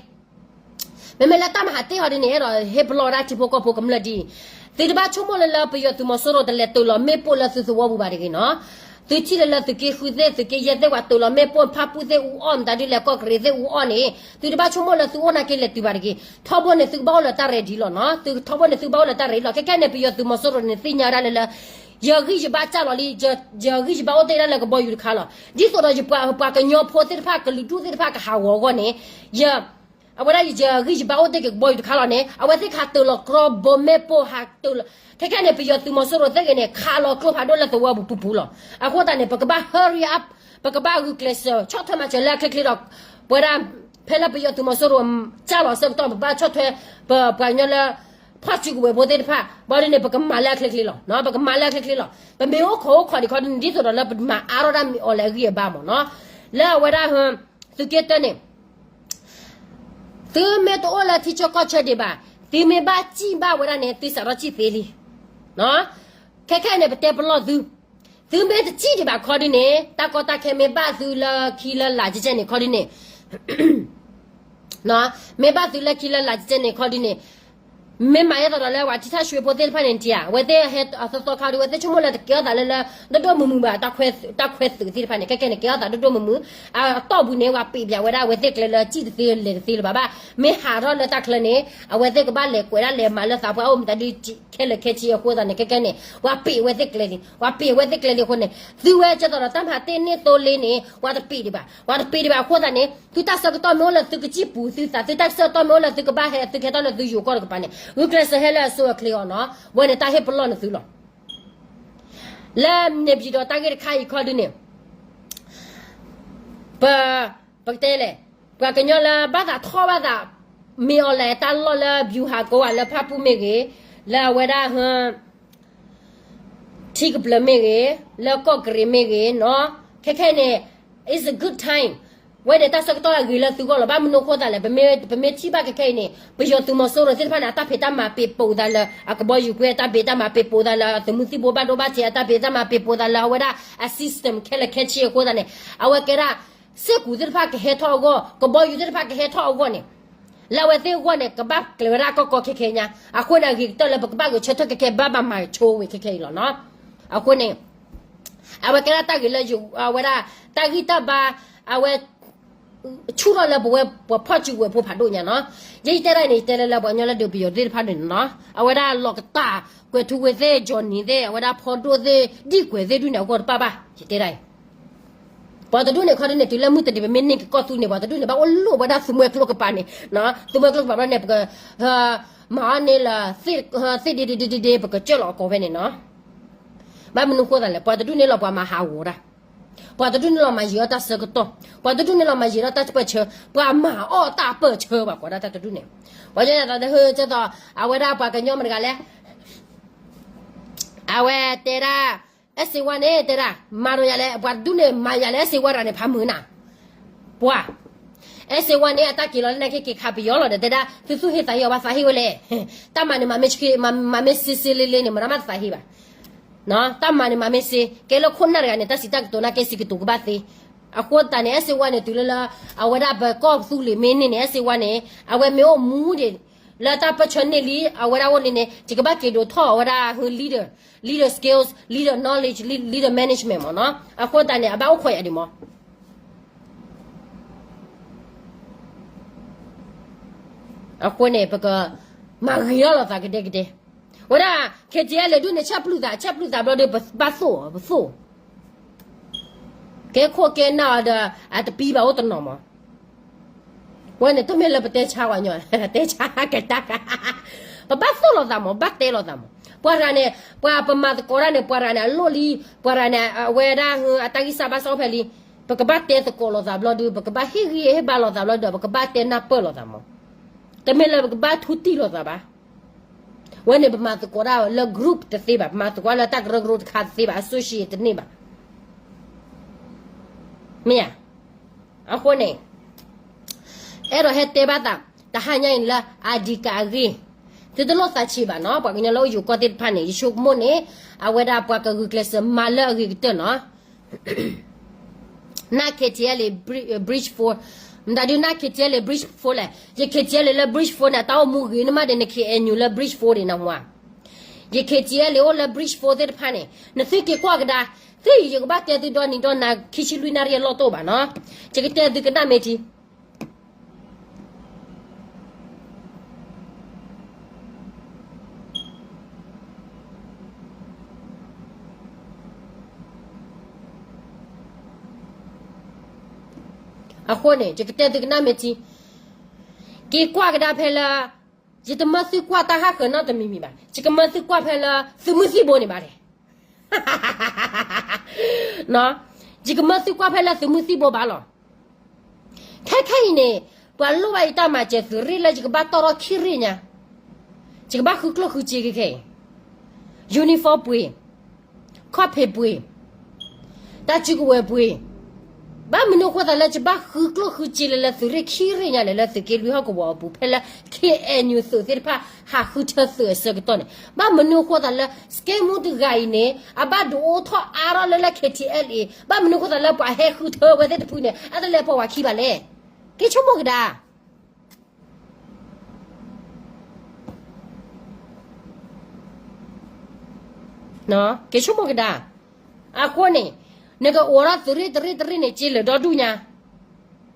မ့မ့ၢ်လၢတၢ်မၤဟးတ့ၢ်အီၤဒ်န့ၣ် အဲၣ်ဒိးဟ့ၣ်ပလီၢ်ဝဲဒၣ်ထံဖိကီၢ်ဖိကမျၢၢ်ဒ်အံၤ, သုတဘၣ်ဆိကမိၣ်လၢလၢပယီၤသုးမီၤစိရိၤ တလဲၤတုၤလီၤမ့ၣ်ပိၢ်လၢသုသဝီပူၤဘၣ်တဂ့ၤနီၤ. သုထံၣ်လၢလၢသုးက့ဃုသ့ၣ် သုးက့ယဲၢ်သ့ၣ် ပှၤတုၤလီၤမ့ၣ်ပိၢ် ဖၣ်ပူၣ်သ့ၣ်အူအီၣ် မတၤဒ်လဲၣ် ကီၢ်ကရ့ၣ်သ့ၣ်အူအီၣ်န့ၣ် သုတဘၣ်ဆိကမိၣ်လၢသုအိၣ်နာ်က့လဲၤတုၤဘၣ်တဂ့ၤ. ထီဘိန့ၣ် သုကဘၣ်အိၣ်လၢတၢ် ready လီၤနီၤ. ထီဘိန့ၣ် သုကဘၣ်အိၣ်လၢတၢ် ready လီၤ. ခဲခဲန့ၣ် ပယီၤသုးမီၤစိရိၤန့ၣ် သ့ၣ်ညါဝဲဒၣ်လၢလၢ ယဂံၢ်ယဘါအိၣ်တ့ၢ်ဒၣ်လၢကဘီယူၤတခါလီၤ. ဒ်သိးဒီးယပှၤ ပှၤကညီဖိသ့ၣ်တဖၣ် ကလုာ်ဒူၣ်သ့ၣ်တဖၣ်ကဟးဂီၤအဂီၢ်န့ၣ် ယ အဝဲဒၣ်ယဂံၢ်ယဘါအိၣ်တ့ၢ်က့ၤကဘီယူၤတခါလီၤန့ၣ် အဝဲသ့ၣ်ခးတုၤလီၤကြီဘိမ့ၣ်ပိၢ် ဟးတုၤလီၤ ခဲခဲန့ၣ် ပယီၤသုးမီၤစိရိၤသ့ၣ်ဂ့ၤန့ၣ် ခးလီၤကျိဖးဒိၣ်လၢသဝီပူၤပူၤလီၤ. အဃိသတးန့ၣ် ပကဘၣ် hurry up ပကဘၣ်ဂုာ်ကျဲးစၢး ဆီၣ်ထွဲမၤစၢၤလၢအချ့ချ့ဒီး ပဝဲဒၣ် ဖဲလၢပယီၤသုးမီၤစိရိၤ ကၢ်လီၤအဆၢကတီၢ် ပဘၣ်ဆီၣ်ထွဲ ပပှၤကညီလၢ ဖီၣ်စုကဝဲၤဖိသ့ၣ်တဖၣ် ဘၣ်ဒ်န့ၣ် ပကမၤလၢအချ့ချ့လီၤ. ပကမၤလၢအချ့ချ့လီၤ. ပမ့ၢ်အိၣ်ခိးအိၣ်ခိးဒံးခီဒ်န့ၣ် ဒ်သိးဒီးလၢပမၤအါထီၣ်ဒၣ်မ့ၢ်အီၤလၢအဂံၢ်အဘါမ့ၢ်နီၤ. လၢအဝဲဒၣ် သုးက့တၢန့ၣ် သုမ့ၢ်တအိၣ်လၢထံဆၢကီၢ်ဆၢဒံးဘၣ်, သုမ့ၢ်ဘၣ်စံၣ်ဘၣ်ဝဲဒၣ်န့ၣ် သုစးထီၣ်စံၣ်သ့လံ. ခဲခဲအံၤန့ၣ် ပတဲပလီၢ်သု, သုမ့ၢ်တစံၣ်ဒံးဘၣ်ခီဒ်န့ၣ် တၢ်ကီတၢ်ခဲမ့ၢ်ဘၣ်သုလၢခံလၢလာ်ကဲကဲန့ၣ်ခီဒ်န့ၣ် မ့ၢ်ဘၣ်သုလၢခံလၢလာ်ကဲကဲန့ၣ်ခီဒ်န့ၣ် မ့ၢ်မၤအသးဒီးလၢပှၤထံထၢၣ်ဆှဲဖိသ့ၣ်တဖၣ်န့ၣ် ထံဧါ, အဝဲသ့ၣ်ဟဲအသီသီခါဒီး အဝဲသ့ၣ်ဆိကမိၣ်လၢတကဲထီၣ်သးလၢလၢ ဒိၣ်ဒိၣ်မုၢ်မုၢ်ဘၣ် တၢ်ခွဲသုးသ့ၣ်တဖၣ်န့ၣ် ခဲခဲန့ၣ် ကဲထီၣ်သးဒိၣ်ဒိၣ်မုၢ်မုၢ်, အတီၢ်ပူၤန့ၣ် ပှၤပ့းပၠးဝဲဒၣ်အဝဲသ့ၣ်ကျဲလၢစံၣ်တသ့လဲၤတသ့လၢၤဘၣ်ဘၣ်, မ့ၢ်ဟးထီၣ်လၢတၢ်ချၢန့ၣ် အဝဲသ့ၣ်ကဘၣ်လဲၤကွဲးဒၣ်လဲၤမၤလၢသးပှၢ်အိၣ်မတၤဒ် ခဲလၢာ်ခဲဆ့အဃိသတးန့ၣ် ခဲခဲန့ၣ် ပှၤပ့းအဝဲသ့ၣ်ကျဲလံ, ပှၤပ့းအဝဲသ့ၣ်ကျဲလံအဃိန့ၣ် သုဝဲကဲသိးဒီးတၢ်မၤတ့ၢ်န့ၢ်သိလ့န့ၣ် ပှၤတပ့းဒံးဘၣ်, ပှၤတပ့းဒံးဘၣ်အဃိသတးန့ၣ် သုတၢ်ဆၢကတီၢ်မ့ၢ်အိၣ်လၢသုကစံၣ်ပူၤသုသး, သုတၢ်ဆၢကတီၢ်မ့ၢ်အိၣ်လၢသုကဘၣ်ဟဲသုကဟဲထီၣ်လၢသုယိၤကီၢ်တကပၤန့ၣ် ဂုာ်ကျဲးစၢးဟဲလၢအဆိအချ့အီၤနီၤ, ဝဲန့ၣ်တၢ်ဟ့ၣ်ပလီၢ်နသုလီၤ. လၢန့ၣ်ပံၤဒီးတၢ်ဂ့ၢ်တခါအံၤခီဒ်န့ၣ် ပ ပကတဲလဲၣ်, ပှၤကညီလၢဘၣ်သးထီၣ်ဘၣ်သး မ့ၢ်အီၤလဲၣ်တၢ်လီၢ်လၢ ဗျူဟာကုန်း ဧါ လၢဖၣ်ပူၣ်မ့ၢ်ဂ့ၤ, လၢအဝဲဒၣ် ထံကပျၢၤမ့ၢ်ဂ့ၤ, လၢကီၢ်ကရ့ၣ်မ့ၢ်ဂ့ၤနီၤ, ခဲခဲအံၤန့ၣ် it's a good time, ဝဲန့ၣ်တၢ်ဆၢကတီၢ်အဂ့ၤလၢသုဂီၢ်လီၤ. ဘၣ်မနုၤအဃိသတးလဲၣ်, ပမ့ၢ်ထံၣ်ဘၣ်ခဲခဲအံၤန့ၣ် ပယီၤသုးမီၤစိရိၤသ့ၣ်တဖၣ်န့ၣ် အတၢ်ဖံးတၢ်မၤပ့းပိာ်သးလၢ အကဘီယူၤကွဲ အတၢ်ဖံးတၢ်မၤပ့းပိာ်သးလၢ အသုးမုၢ်သံၣ်ဘိဘၣ်ဒိဘၣ်ထံး အတၢ်ဖံးတၢ်မၤပ့းပိာ်သးလၢ အဝဲဒၣ်အ system ခဲလၢာ်ခဲဆ့အဃိသတးန့ၣ် အဝဲကဲဒၣ် စ့ၢ်ကီးသ့ၣ်တဖၣ်ကဟဲထီၣ်အဂီၢ်, ကဘီယူၤသ့ၣ်တဖၣ်ကဟဲထီၣ်အဂီၢ်န့ၣ် လၢအဝဲသ့ၣ်အဂီၢ်န့ၣ် ကဘၣ်ကျဲၤဝဲဒၣ်ကီကီခဲခဲညါ, အဃိန့ၣ် အဂ့ၤကတၢၢ်လၢပကဘၣ်ဂဲၤဆၢထၢၣ်ခဲခဲ ဘၣ်ဘၣ်မၤဆိဝဲခဲခဲအံၤလီၤနီၤ. အဃိန့ၣ် အဝဲကဲဒၣ်တၢ်ဂ့ၤလၢ အဝဲဒၣ် တၢ်ဂံၢ်တၢ်ဘါ အဝဲ ဆူၣ်ထီၣ်လၢပဝဲပှၤဖီၣ်စုကဝဲၤဖိဖးဒိၣ်ညါနီၤ. ယဲယတဲဒၣ်န့ၣ် ယတဲလၢလၢပှၤကညီလၢဒုးပယီၤသ့ၣ်တဖၣ်န့ၣ်နီၤ, အဝဲဒၣ်လီၤကတၢၢ် ကွဲၤထူဝ့ၤသ့ၣ် Johnny သ့ၣ် အဝဲဒၣ်ဖီဒိၣ်သ့ၣ် ဒံၣ်ကွဲၤသ့ၣ်ဒုးန့ၣ် အဂီၢ်တပၣ်ဘၣ် ယတဲဒၣ်အံၤ ပှၤတဒူၣ်န့ၣ်ခီဒ်န့ၣ် တုၤလၢမုၢ်တနံၤ ပမ့ၢ်န့ၢ်က့ၤကီၢ်သူလ့ၤန့ၣ် ပှၤတဒူၣ်န့ၣ် ဘၣ်အိၣ်လိၣ်ဝဲဒၣ်သုးမွဲကျိကပၤန့ၣ်, သုးမွဲကျိကပၤဘျီန့ၣ် ပက မၤအီၤန့ၢ်လၢ သ့ၣ်ဒ့ဒ့ဒ့ဒ့ဒ့ ပကစၢၢ်လီၤအကိးဖဲန့ၣ်နီၤ. ဘၣ်မနုၤဃိသးလဲၣ်, ပှၤတဒူၣ်န့ၣ်လီၤပှၤမၤဟးဂီၤတၢ်, ပှၤတဒူၣ်န့ၣ်လီၤမၤယံာ်အီၣ်တၢ်ဆၢကတီၢ်, ပှၤတဒူၣ်န့ၣ်လီၤမၤယံာ်အီၣ်တၢ်ပၢၢ်ဆၢ, ပှၤမၤအီၣ်တၢ်ပၢၢ်ဆၢ ပှၤကိးဒၣ်တၢ်တဒူၣ်န့ၣ်, ပှၤကညီသးတဟၢကဲသိး အဝဲဒၣ်ပှၤကညီမတၤတဂၤလဲၣ် အဝဲတဲဒၣ် အဲၣ်စ့ဝါန့ၣ် တဲဒၣ် မၤဒီးယၤလဲၣ်, ပှၤတဒူၣ်န့ၣ် မၤယၤလဲၣ် အဲၣ်စ့ဝါတဂၤန့ၣ် ဖးမုာ်နၤ, ပှၤ အဲၣ်စ့ဝါန့ၣ် အတၢ်က့ၤလီၤလၢနာ်က့ က့ၤခးပယီၤလီၤဒီး တဲဒၣ် သုသူၣ်ဟ့သးဟ့အီၤ ဘၣ်သးဟ့ဝဲလဲၣ်, တၢ်မၤန့ၣ် မၤမ့ၢ်ဆ့ မၤမ့ၢ်ဆ့ဆ့လ့လ့န့ၣ် မတၤမးတသးဟ့ဘၣ်, တၢ်မၤန့ၣ် မၤမ့ၢ်ဆ့ ကဲလၢခိၣ်နၢ်တဂၤန့ၣ် တၢ်စံးတၢ်ကတိၤနာ်က့ စံးကတိၤကဘၣ်သ့, အဃိသတးန့ၣ် အဲၣ်စ့ဝါန့ၣ် တုၤလၢလၢ အဝဲဒၣ်ပကီၢ်သူလ့ၤမ့ၢ်န့ၢ်န့ၣ် အဲၣ်စ့ဝါန့ၣ် အဝဲမ့ၢ်အိၣ်မူဒံး လၢတၢ်ပၢၢ်ဆၢန့ၢ်လံ အဝဲဒၣ်အိၣ်လံန့ၣ် ယကဘၣ်က့ၤဒိးထီၣ်အဝဲဒၣ် her leader, leader skills, leader knowledge, leader management မ့ၢ်နီၤ, အဃိသတးန့ၣ် အဘၣ်အိၣ်ခိးယၤဒံးမး အဃိန့ၣ် ပကမၤဂ့ၤထီၣ်လိာ်သးကဒဲကဒဲ, ဝဲဒၣ် ခ့ၣ်ကၠ့လဲၤဒုးန့ၣ် ဆဲးပျုၢ်သး ဆဲးပျုၢ်သးဘျီဒီး ပဘၣ်သိၣ် ပသိၣ်, ကဲခိၣ်ကဲနၢ်အီၤဒီး အတပံဘၣ်အိၣ်တနီၤမး. ဝဲန့ၣ်တမ့ၢ်လၢပတဲဆါဝဲညီ, တဲဆါကဲတၢ်, ပဘၣ်သိၣ်လိာ်သးမး, ဘၣ်တဲလိာ်သးမး. ပှၤရၤန့ၣ် ပှၤပမၤသကိးတၢ်န့ၣ် ပှၤရၤန့ၣ် အလိၣ်လံ, ပှၤရၤန့ၣ် အဝဲဒၣ်အတၢ်ဂံၢ်စၢ်ဘါစၢ်အိၣ်ဖဲလံ. ပကဘၣ်တဲသကိးလိာ်သးဘျီဒုး, ပကဘၣ်ဟ့ၣ်ဂံၢ်ဟ့ၣ်ဘါလိာ်သးဘျီဒီး ပကဘၣ်တဲနၢ်ပၢၢ်လိာ်သးမး. တမ့ၢ်လၢပကဘၣ်ထူတံၢ်လိာ်သးဘၣ်. ဝဲန့ၣ်ပမၤသကိးတၢ်လၢ group တသ့ဘၣ်, ပမၤသကိးလၢတၢ်ကရၢကရိတခါတသ့ဘၣ်, associate တန့ၢ်ဘၣ်. မ့ၢ်ဧါ. အဃိန့ၣ် အဲၣ်ဒိးဟဲတဲဘၣ်သး တဟါညါအံၤလၢ အဓိကအဂ့ၢ်, သုတလိၣ်သးဆံးဘၣ်နီၤ, ပှၤကညီလၢအိၣ်ယိၤကီၢ်သ့ၣ်တဖၣ်န့ၣ် ယဆိကမိၣ်န့ၣ် အဝဲဒၣ်ပှၤကဂုာ်ကျဲးစၢးမၤလၢအဂ့ၤကတၢၢ်နီၤ. န K T L အံၤ bridge four, မတၤဒုး န K T L အံၤ bridge four လဲၣ်, ယ K T L အံၤလၢ bridge four န့ၣ် အတၢ်အိၣ်မူဂ့ၤန့ၣ်မးဒီး န K N U လၢ bridge four န့ၣ်နဟါ. ယ K T L အံၤအိၣ်လၢ bridge four သ့ၣ်တဖၣ်န့ၣ် နသုက့ၤကွၢ်ကဒါ, သုယကဘၣ်တဲသုဒီနံၤဒီ န ခံဆံလွံၢ်နၣ်ရံၣ်အလီၢ်တအိၣ်ဘၣ်နီၤ, ယကတဲသုကနၣ်မ့ၢ်ထံ အဃိန့ၣ် ယကတဲသုကနၣ်မ့ၢ်ထံ, က့ၤကွၢ်ကဒါဖဲလၢ ယတမၢသုကွၢ်တၢ်ဟးဃၢၤနီတမံၤမံၤဘၣ်, ယကမၢသုကွၢ်ဖဲလၢသုးမုၢ်သံၣ်ဘိန့ၣ်ဘၣ်လဲၣ်. ယကမၢသုကွၢ်ဖဲလၢသုးမုၢ်သံၣ်ဘိဘၣ်လီၤ. ခဲခဲအံၤန့ၣ် ပှၤလိၣ်ဘၣ်ယတၢ်မၤစၢၤသုးရ့ၣ်လၢယကဘၣ်တီၢ်ထီၣ်ခံရ့ၣ်ညါ, ယကဘၣ်ဃုကျိၣ်ဃုစ့က့ၤခဲအံၤ, uniform ပှ့ၤ, ခီၣ်ဖံးပှ့ၤ, တၢ်စုကဝဲၤပှ့ၤ, ဘၣ်မနုၤအဃိသတးလၢယဘၣ်ဃုကျိၣ်ဃုစ့လၢလၢသုးရ့ၣ်ခံရ့ၣ်ညါလဲၣ် လၢသုးက့လွံၢ်ဟီၣ်ကဝီၤအပူၤ ဖဲလၢ K N U သုးသ့ၣ်တဖၣ် ဟးဃုထၢသုးအဆၢကတီၢ်န့ၣ်, ဘၣ်မနုၤအဃိသတးလၢ စကဲမူတဂၤအံၤန့ၣ် အဘၣ်ဒုးအိၣ်ထီၣ်အါထီၣ်လၢလၢ K T L အံၤ, ဘၣ်မနုၤအဃိသတးလၢပှၤဟဲဃုထၢဝဲသ့ၣ်တဖုန့ၣ် အတလဲၤပိာ်ဝဲခံဘၣ်လဲၣ်. က့ၤဆိကမိၣ်ကဒါ က့ၤဆိကမိၣ်ကဒါ. အဃိန့ၣ် နကအိးထီၣ်သုးရ့ၣ်တရ့ၣ်တရ့ၣ်န့ၣ် စ့လၢာ်ဒီဒူၣ်ညါ,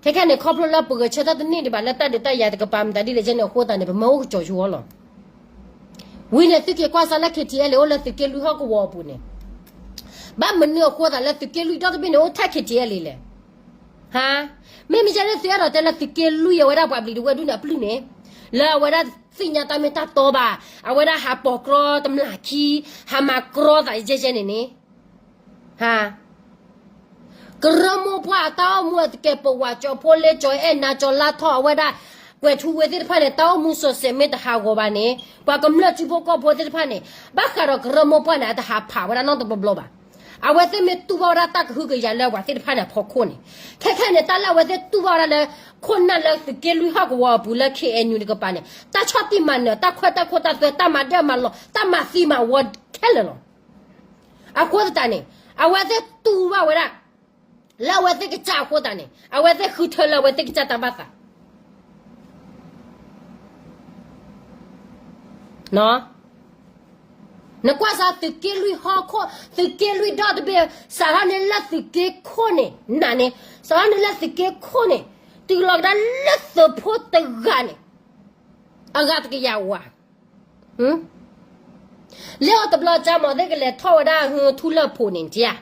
ခဲခဲန့ၣ် ခီဖျိလၢပဂဲၤဆၢထၢၣ်တန့ၢ်ဒံးဘၣ် လၢတၢ်ဒုးတၢ်ယၤတကပၤမတၤဒ်လဲၣ်ကဲန့ၣ်အဃိသတးန့ၣ် ပမၢအိၣ်ကစီၤယိအီၤလီၤ. ဝံၤန့ၣ် သုက့ၤကွၢ်စၢ်လၢ K T L အိၣ်လၢသုးက့လွံၢ်ဟီၣ်ကဝီၤအပူၤန့ၣ်, ဘၣ်မနုၤအဃိသတးလၢသုးက့လွံၢ်ဒီတဘ့ၣ်န့ၣ် အိၣ်ထဲ K T L လဲၣ်. ဟါ, မ့ၢ်မ့ၢ်ကဲန့ၣ် သုအဲၣ်ဒိးတဲလၢသုးက့လွံၢ်အဝဲဒၣ်ပှၤဘျံးဒဝဲၣ်ဒူၣ်န့ၣ်အပျုၢ်န့ၣ်, လၢအဝဲဒၣ်သ့ၣ်ညါတၢ်မ့ၢ်တၢ်တီဘၣ်, အဝဲဒၣ်ဟးပိာ်ကြီတမျၢ်ခံ, ဟးမၤကြီသးယဲယဲန့ၣ်န့ၣ်, ဟါ, ကရၢမိၢ်ပှၢ်အတၢ်အိၣ်မူအတကဲ ပဝးကၠီၤဖိလ့ကၠီၤအဲၣ်နၤကၠီၤလါထီၣ်အဝဲဒၣ်, ကွဲၤထူဝ့သ့ၣ်တဖၣ်န့ၣ် တၢ်အိၣ်မူစီၤစဲးမ့ၢ်တဟးဂီၤဘၣ်န့ၣ် ပှၤကမျၢၢ်ထံဖိကီၢ်ဖိသ့ၣ်တဖၣ်န့ၣ် ဘၣ်ဃးဒီးကရၢမိၢ်ပှၢ်န့ၣ် အတဟးဖးဝဲဒၣ်နီတဘျီဘျီဘၣ်. အဝဲသ့ၣ်မ့ၢ်တူၢ်ဘၣ်ဝဲဒၣ်တၢ်ကဟုကယာ်လၢအဝဲသ့ၣ်တဖၣ်န့ၣ်အဖီခိၣ်န့ၣ်, ခဲခဲန့ၣ် တၢ်လၢအဝဲသ့ၣ်တူၢ်ဘၣ်ဝဲဒၣ်လၢ ခိၣ်နၢ်လၢသုးက့လွံၢ်ဟီၣ်ကဝီၤအပူၤလၢ K N U တကပၤန့ၣ် တၢ်ဆီၣ်တံၢ်မၤနၢၤ တၢ်ခွဲးတၢ်ခိၣ်တၢ်သွဲ တၢ်မၤဒၢၣ်မၤလီၤ တၢ်မၤသံမၤဝီခဲလၢာ်လီၤ. အဃိသတးန့ၣ် အဝဲသ့ၣ်တူၢ်ဘၣ်ဝဲဒၣ် လၢအဝဲသ့ၣ်ကစၢ်အဃိသတးန့ၣ် အဝဲသ့ၣ်ဃုထၢလၢအဝဲသ့ၣ်ကစၢ်တၢ်ဘၣ်သး နကွၢ်စၢ်သုးက့လွံၢ်ဟီၣ်ခိၣ် သုးက့လွံၢ်ဒီတဘ့ၣ် စးထီၣ်န့ၢ်လၢသုးက့ခိၣ်န့ၣ် နၤန့ၣ် စးထီၣ်န့ၢ်လၢသုးက့ခိၣ်န့ၣ် တုၤလီၤကဒါလၢသုးဖိတဂၤန့ၣ် အဂၤတကယၤဝၤ လၢအီၤတဘျီ ကၠါမီၤသ့ၣ်ကလဲၤထီၣ်ဝဲဒၣ်ဟူထူလၢၢ်ဖိးန့ၣ် ကၠါ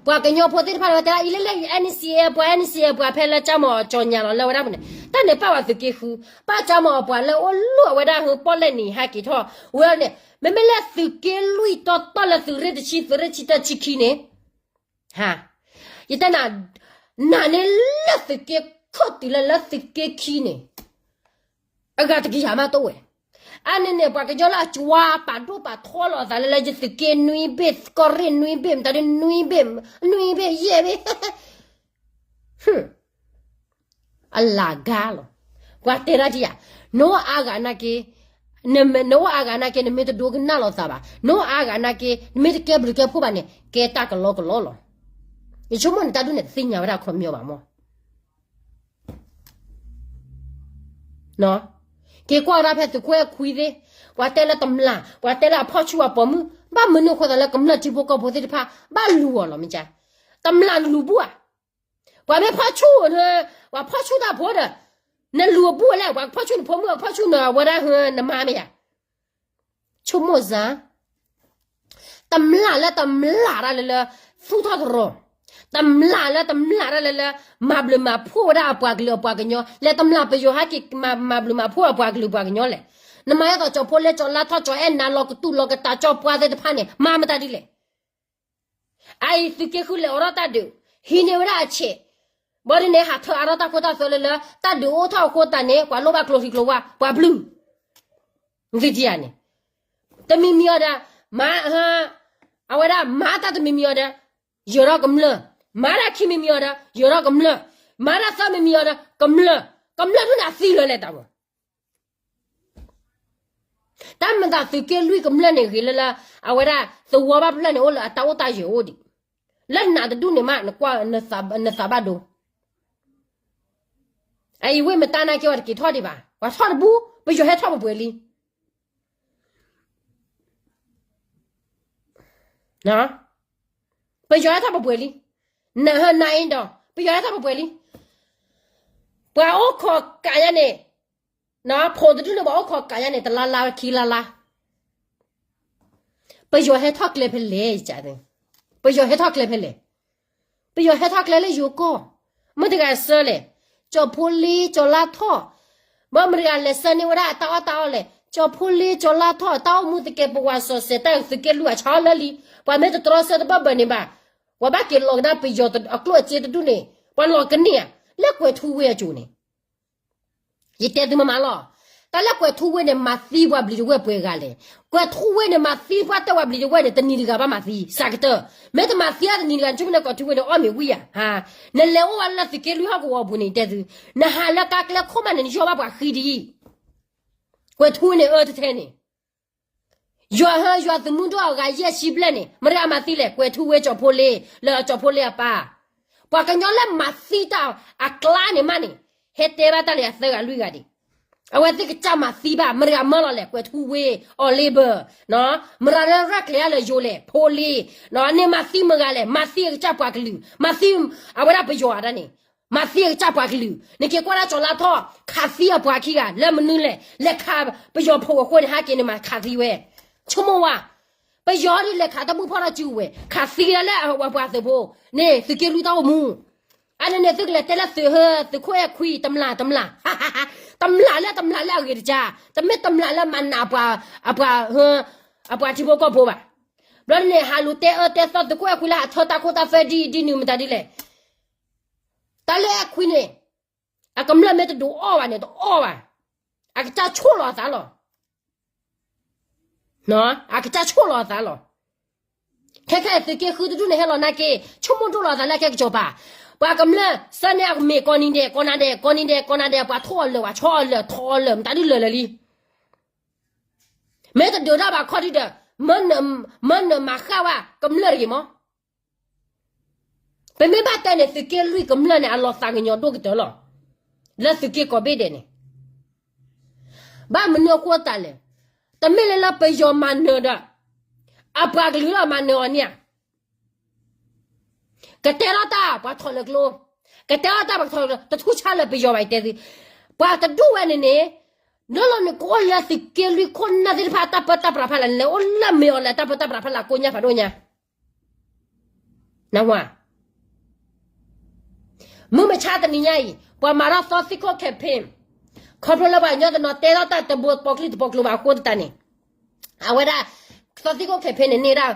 ပှၤကညီဖိသ့ၣ်တဖၣ်ဝဲတဲအံၤလၢလၢ N C A ပှၤ N C A ပှၤဖဲလၢကၠါမီၤကၠီညါလီၤလၢဝဲဒၣ်ပူၤန့ၣ် တၢ်န့ၣ်ပာ်ဝဲသုးက့ဃု ပာ်ကၠါမီၤအပှၤလၢအိၣ်လၢအဝဲဒၣ်ဟူပီၣ်လဲၣ်နံၤဟဲက့ၤထီၣ်ဝဲန့ၣ် မ့မ့ၢ်လၢသုးက့လွံၢ်တီတီလၢသုးရ့ၣ်တဆံ သုးရ့ၣ်ဆံတၢဆံခံန့ၣ် ဟါ ယတဲနၤ နၤန့ၣ်လၢသုးက့ခိၣ်တုၤလၢလၢသုးက့ခံန့ၣ် အဂၤတကယၤမးတအိၣ်ဝဲ အန့ၣ်န့ၣ် ပှၤကညီလၢအကၠွါပာ်ဒိၣ်ပာ်ထီလီၤအသးလၢလၢယသုးက့နွံဘ့ၣ် ကီၢ်ရ့ၣ်နွံဘ့ၣ် မတၤဒ်နွံဘ့ၣ် နွံဘ့ၣ်ယဲၢ်ဘ့ၣ် အလၤဂၤလီၤ ပှၤတဲဒၣ်ဒ်ယၤ နအိၣ်အါဂၤနာ်က့ နအိၣ်အါဂၤနာ်က့ နမ့ၢ်တဒိကနၣ်လိာ်သးဘၣ် နအိၣ်အါဂၤနာ်က့ နမ့ၢ်တကဲဘျုးကဲဖှိၣ်ဘၣ်န့ၣ် ကဲတၢ်ကလီကလီလီၤ ယဆိကမိၣ်န့ၣ် တၢ်ဒ်န့ၣ် တသ့ၣ်ညါဝဲဒၣ်ခီပညီဘၣ်မး က့ၤကွၢ်ဝဲဒၣ်ဖဲသုးခိၣ်အဲၣ်ခွံသ့ၣ် ပှၤတဲလၢတမျၢ် ပှၤတဲလၢအဖီၣ်ဆူၣ်အပိာ်မုၣ် ဘၣ်မနုၤအဃိသတးလၢကမျၢၢ်ထံဖိကီၢ်ဖိသ့ၣ်တဖၣ် ဘၣ်လူၤအီၤလီၤမ့ၢ်ကၠါ တမျၢ်လူၤဘူၣ်ဧါ ပှၤမ့ၢ်ဖီၣ်ဆူၣ် ပှၤဖီၣ်ဆူၣ်တၢ်ဖိဒီး နလူၤအဘူၣ်လဲၣ် ပှၤဖီၣ်ဆူၣ်နဖိမုၣ် ဖီၣ်ဆူၣ်နဝဲဒၣ်နမါမ့ၢ်ဧါ ဆိကမိၣ်စၢ် တမျၢ်လၢတမျၢ်တၢ်လၢလၢ သူၣ်ထီၣ်တရီၤ တမျၢ်လၢတမျၢ်တၢ်လၢလၢ မၤဘျုးမၤဖှိၣ်ဝဲဒၣ်အပှၤကလုာ်အပှၤကညီ လဲၤတမျၢ်ပယီၤဟဲက့ၤမၤဘျုးမၤဖှိၣ်အပှၤကလုာ်ပှၤကညီလဲၣ်. နမၤအသးကၠီဖီလ့ ကၠီလါထီၣ် ကၠီအဲၣ်နၤ လီၤကသူၣ်လီၤကတၢ် ကၠီပှၤသ့ၣ်တဖၣ်န့ၣ် မၤမတၤဒ်လဲၣ်. အအံၤသုးက့ဃုလဲၤအိးထီၣ်တၢ်ဒုး ဟံးန့ၢ်ဝဲဒၣ်အဆဲး ဘၣ်ဒ်န့ၣ် ဟးထၢအါထီၣ်တၢ်ခိတၢ်သွဲလၢလၢ တၢ်ဒုးအိၣ်ထီၣ်အဃိသတးန့ၣ် ပှၤလိၣ်ဘၣ်ကျိချံကျိဝါ ပှၤဘျုး သုထံယၤန့ၣ် တမံၤမံၤအီၤဒီး မၤ အဝဲဒၣ်မၤတၢ်တမံၤမံၤအီၤဒီး ယၢၤထီၣ်ကမျၢၢ်, မၤတၢ်ခံမံၤမံၤအီၤဒီး ယၢၤထီၣ်ကမျၢၢ်, မၤတၢ်သၢမံၤမံၤအီၤဒီး ကမျၢၢ်, ကမျၢၢ်ဒုးန့ၣ်အသံလၢာ်လဲၣ်တၢ်ဝဲ တၢ်မၤသးသုးက့လွံၢ်ကမျၢၢ်န့ၣ်ဂ့ၤလၢလၢ အဝဲဒၣ်သဝီဘၣ်ဖျၢၣ်န့ၣ် အိၣ်လၢအတၢ်အိၣ်တၢ်ယၢၤအိၣ်ဒံး, လၢနးတဒူၣ်န့ၣ်မး နကွၢ်နသးဘၣ်ဒိ, အအံၤဝ့ၢ်မတၤနာ်က့ၤဝဲတက့ၤထီၣ်ဒံးဘၣ်, ပှၤထီၣ်တဘူၣ်, ပယီၤဟဲထီၣ်ပှဲၤပှဲၤလံ ပယီၤဟဲထီၣ်ပှဲၤပှဲၤလံ, နဟဲနအ့ဒီး ပယီၤဟဲထီၣ်ပှဲၤပှဲၤလံ, ပှၤအိၣ်ခိးကးယါန့ၣ်, ဖိတဒူၣ်န့ၣ် ပှၤအိၣ်ခိးကးယါန့ၣ် တလါလါခံလါလါ, ပယီၤဟဲထီၣ်ကျဲဖဲလဲၣ်, ပယီၤဟဲထီၣ်ကျဲဖဲလဲၣ်, ပယီၤဟဲထီၣ်ကျဲလၢယိၤကီၢ်, မ့ၢ်တဂၤဆၢလဲၣ်, ကၠီဖိလ့ ကၠီလါထီၣ်, ဘၣ်မ့ၢ်တဂၤလဲၤဆၢန့ၢ်ဝဲဒၣ်အတၢ်အီၣ်တၢ်အီလဲၣ်, ကၠီဖိလ့ ကၠီလါထီၣ် တၢ်အိၣ်မူသကဲးပဝးစီၤစဲးတၢ်သုးက့လွံၢ်အဆီလၢလံ, ပှၤမ့ၢ်တတြီဆၢတဘၣ်ဘၣ်န့ၣ်ဘၣ်, ပှၤဘၣ်က့ၤလီၤကဒါပယီၤအကျိၣ်အစ့တဒူၣ်န့ၣ်, ပှၤလီၤကန့ၢ်ဧါ, လၢကွဲၤထူဝ့အစိၤန့ၣ် ယတဲသုမးမးလီၤ, တၢ်လၢကွဲၤထူဝ့န့ၣ် မၤသံပှၤဘျံးဒဝဲၢ်ပှဲၤဂၤလဲၣ်, ကွဲၤထူဝ့န့ၣ် မၤသံပှၤတဲဝဲဘျံးဒဝဲၢ်န့ၣ် တနံၤတဂၤဘၣ်မၤသံ, စးကတၢၢ်, မ့ၢ်တမၤသံအတနံၤတဂၤ ဆိကမိၣ်န့ၣ်ကွဲၤထူဝ့န့ၣ် အီၣ်မ့ၤဝံၣ်ယၤ, နလဲၤအိၣ်ဝဲလၢသုးက့လွံၢ်ဟီၣ်ကဝီၤပူၤန့ၣ် ယတဲသု, နဟးလၢကါကျဲခိၣ်မးန့ၣ် နယီၢ်ဘၣ်ပှၤဃံဒ်အံၤ, ကွဲၤထူဝ့န့ၣ်အၢတထဲန့ၣ် ယွၤဟၢယွၤသုးမုၢ်ဒိၣ်အဂၤယဲၢ်ဆံဘျဲၣ်န့ၣ် မတၤဂၤမၤသံလဲၣ်, ကွဲၤထူဝ့ကၠီဖိလ့ လၢကၠီဖိလ့အပၢ်, ပှၤကညီလၢမၤသံတၢ်အကျါန့ၣ်မးန့ၣ်, ဟဲတဲဘၣ်တၢ်လၢအသၢဂၤလွံၢ်ဂၤဒံး, အဝဲသ့ၣ်ကစၢ်မၤသံဘၣ် မတၤဂၤမၢလီၤလဲၣ်, ကွဲၤထူဝ့ အီၤလ့ဘၢၣ်, မတၤလၢရဲၣ်ကျဲၤအါလၢယိၤလဲၣ်, ဖိလ့, န့ၣ်မၤသံမတၤဂၤလဲၣ်, မၤသံအကစၢ်ပှၤကလုာ်, မၤသံအဝဲဒၣ်ပယီၤဒၣ်န့ၣ် မၤသံအကစၢ်ပှၤကလုာ်, နက့ၤကွၢ်ဒၣ်ကၠီလါထီၣ် ခးသံအပှၤခံဂၤ လၢမနုၤလဲၣ်, လဲၤခးပယီၤဖိအဃိန့ၣ် ဟဲက့ၤန့ၣ်မၤခးသံဝဲ, ဆိကမိၣ်ဝဲ, ပယီၤဒ်လဲၤခးတၢ်မုၣ်ဖီၣ်ထီၣ်စုဝဲ ခးသံလၢအပှၤသုးဖိ, န့ၣ်သုးက့လွံၢ်တၢ်အိၣ်မူ, အန့ၣ်န့ၣ်သုကလဲၤတဲလၢသုးဟၢ သုးခိၣ်အဲၣ်ခွံ တမျၢ်တမျၢ်, တမျၢ်လၢတမျၢ်လၢအဂ့ၤတကါ, တမ့ၢ်တမျၢ်လၢမၤနးပှၤ, အပှၤဟၢ, အပှၤထံဖိကီၢ်ဖိဘၣ်, ဘျီန့ၣ် ဟးလူၤတဲအၢတဲသီသုးခိၣ်အဲၣ်ခွံလၢဟးထၢတၢ်ခိၣ်တၢ်သွဲဒ်အံၤဒ်နုၤမတၤဒ်လဲၣ် တၢ်လၢအဲၣ်ခွံန့ၣ်, အကမျၢၢ်မ့ၢ်တဒုးအီၣ်ဘၣ်န့ၣ် တအီၣ်ဘၣ်, အကစၢ်ဆိၣ်လီၤအသးလီၤ, အကစၢ်ဆိၣ်လီၤအသးလီၤ, ခဲခဲအံၤသုးက့ဃုတဒူၣ်န့ၣ် ဟဲလီၤနာ်က့ ဆိကမိၣ်ဒိၣ်လီၤအသးလၢခဲကစီၤပၤ, ပှၤကမျၢၢ်ဆၢန့ၢ်အမ့ၢ်ကိးနံၤဒဲး ကိးနၤဒဲး ကိးနံၤဒဲး ကိးနၤဒဲး ပှၤထိၣ်အီၤလၢာ် ပှၤဆီအီၤလၢာ် ထီအီၤလၢာ် မတၤဒုလၢာ်လၢာ်လံ မ့ၢ်တဒုးတၢ်ဘၣ်ခီဒုဒီး, မၢနၢၤမၤဃၣ်ဝဲကမျၢၢ်တဂ့ၤမး, ပမ့ၢ်ဘၣ်တဲန့ၣ် သုးက့လွံၢ်ကမျၢၢ်န့ၣ် အလီၤသးကညီၤဒိၣ်ကတၢၢ်လီၤ, လၢသုးက့ကိးဘ့ၣ်ဒဲးန့ၣ်, ဘၣ်မနုၤအဃိသတးလဲၣ်, တမ့ၢ်လၢလၢပယီၤမၤနၢၤဒီး, အပှၤကလုာ်လၢမၤနၢၤအီၤန့ၣ်ဧါ ကတဲထီၣ်တၢ်ပှၤထီၣ်လၢကျိ, ကတဲထီၣ်တၢ်ပှၤထီၣ်လၢကျိ တထူၣ်ဆါလၢပယီၤဘၣ် ယတဲသု, ပှၤတဒူၣ်ဝဲန့ၣ်န့ၣ်, လၢလီၤနကိးလၢသုးက့လွံၢ်ခိၣ်နၢ်သ့ၣ်တဖၣ်တၢ်ပၢတၢ်ပြးဖးလဲၢ်န့ၣ် လဲၤအိၣ်လၢမ့ၢ်အီၤလၢတၢ်ပၢတၢ်ပြးဖးလဲၢ်ကိးညါဖးဒိၣ်ညါ နဝၤ, မုၢ်မဆါတနံၤညါအံၤ ပှၤမၤထီၣ်သီသံခိၣ် campaign, ခီဖျိလၢပှၤကညီတနီၤတဲထီၣ်တၢ်တဘိတပီၤချံတပီၤကျိၤဘၣ်အဃိသတးန့ၣ်, အဝဲဒၣ်, သီသံခိၣ် campaign န့ၣ်န့ၢ်ဒၣ်,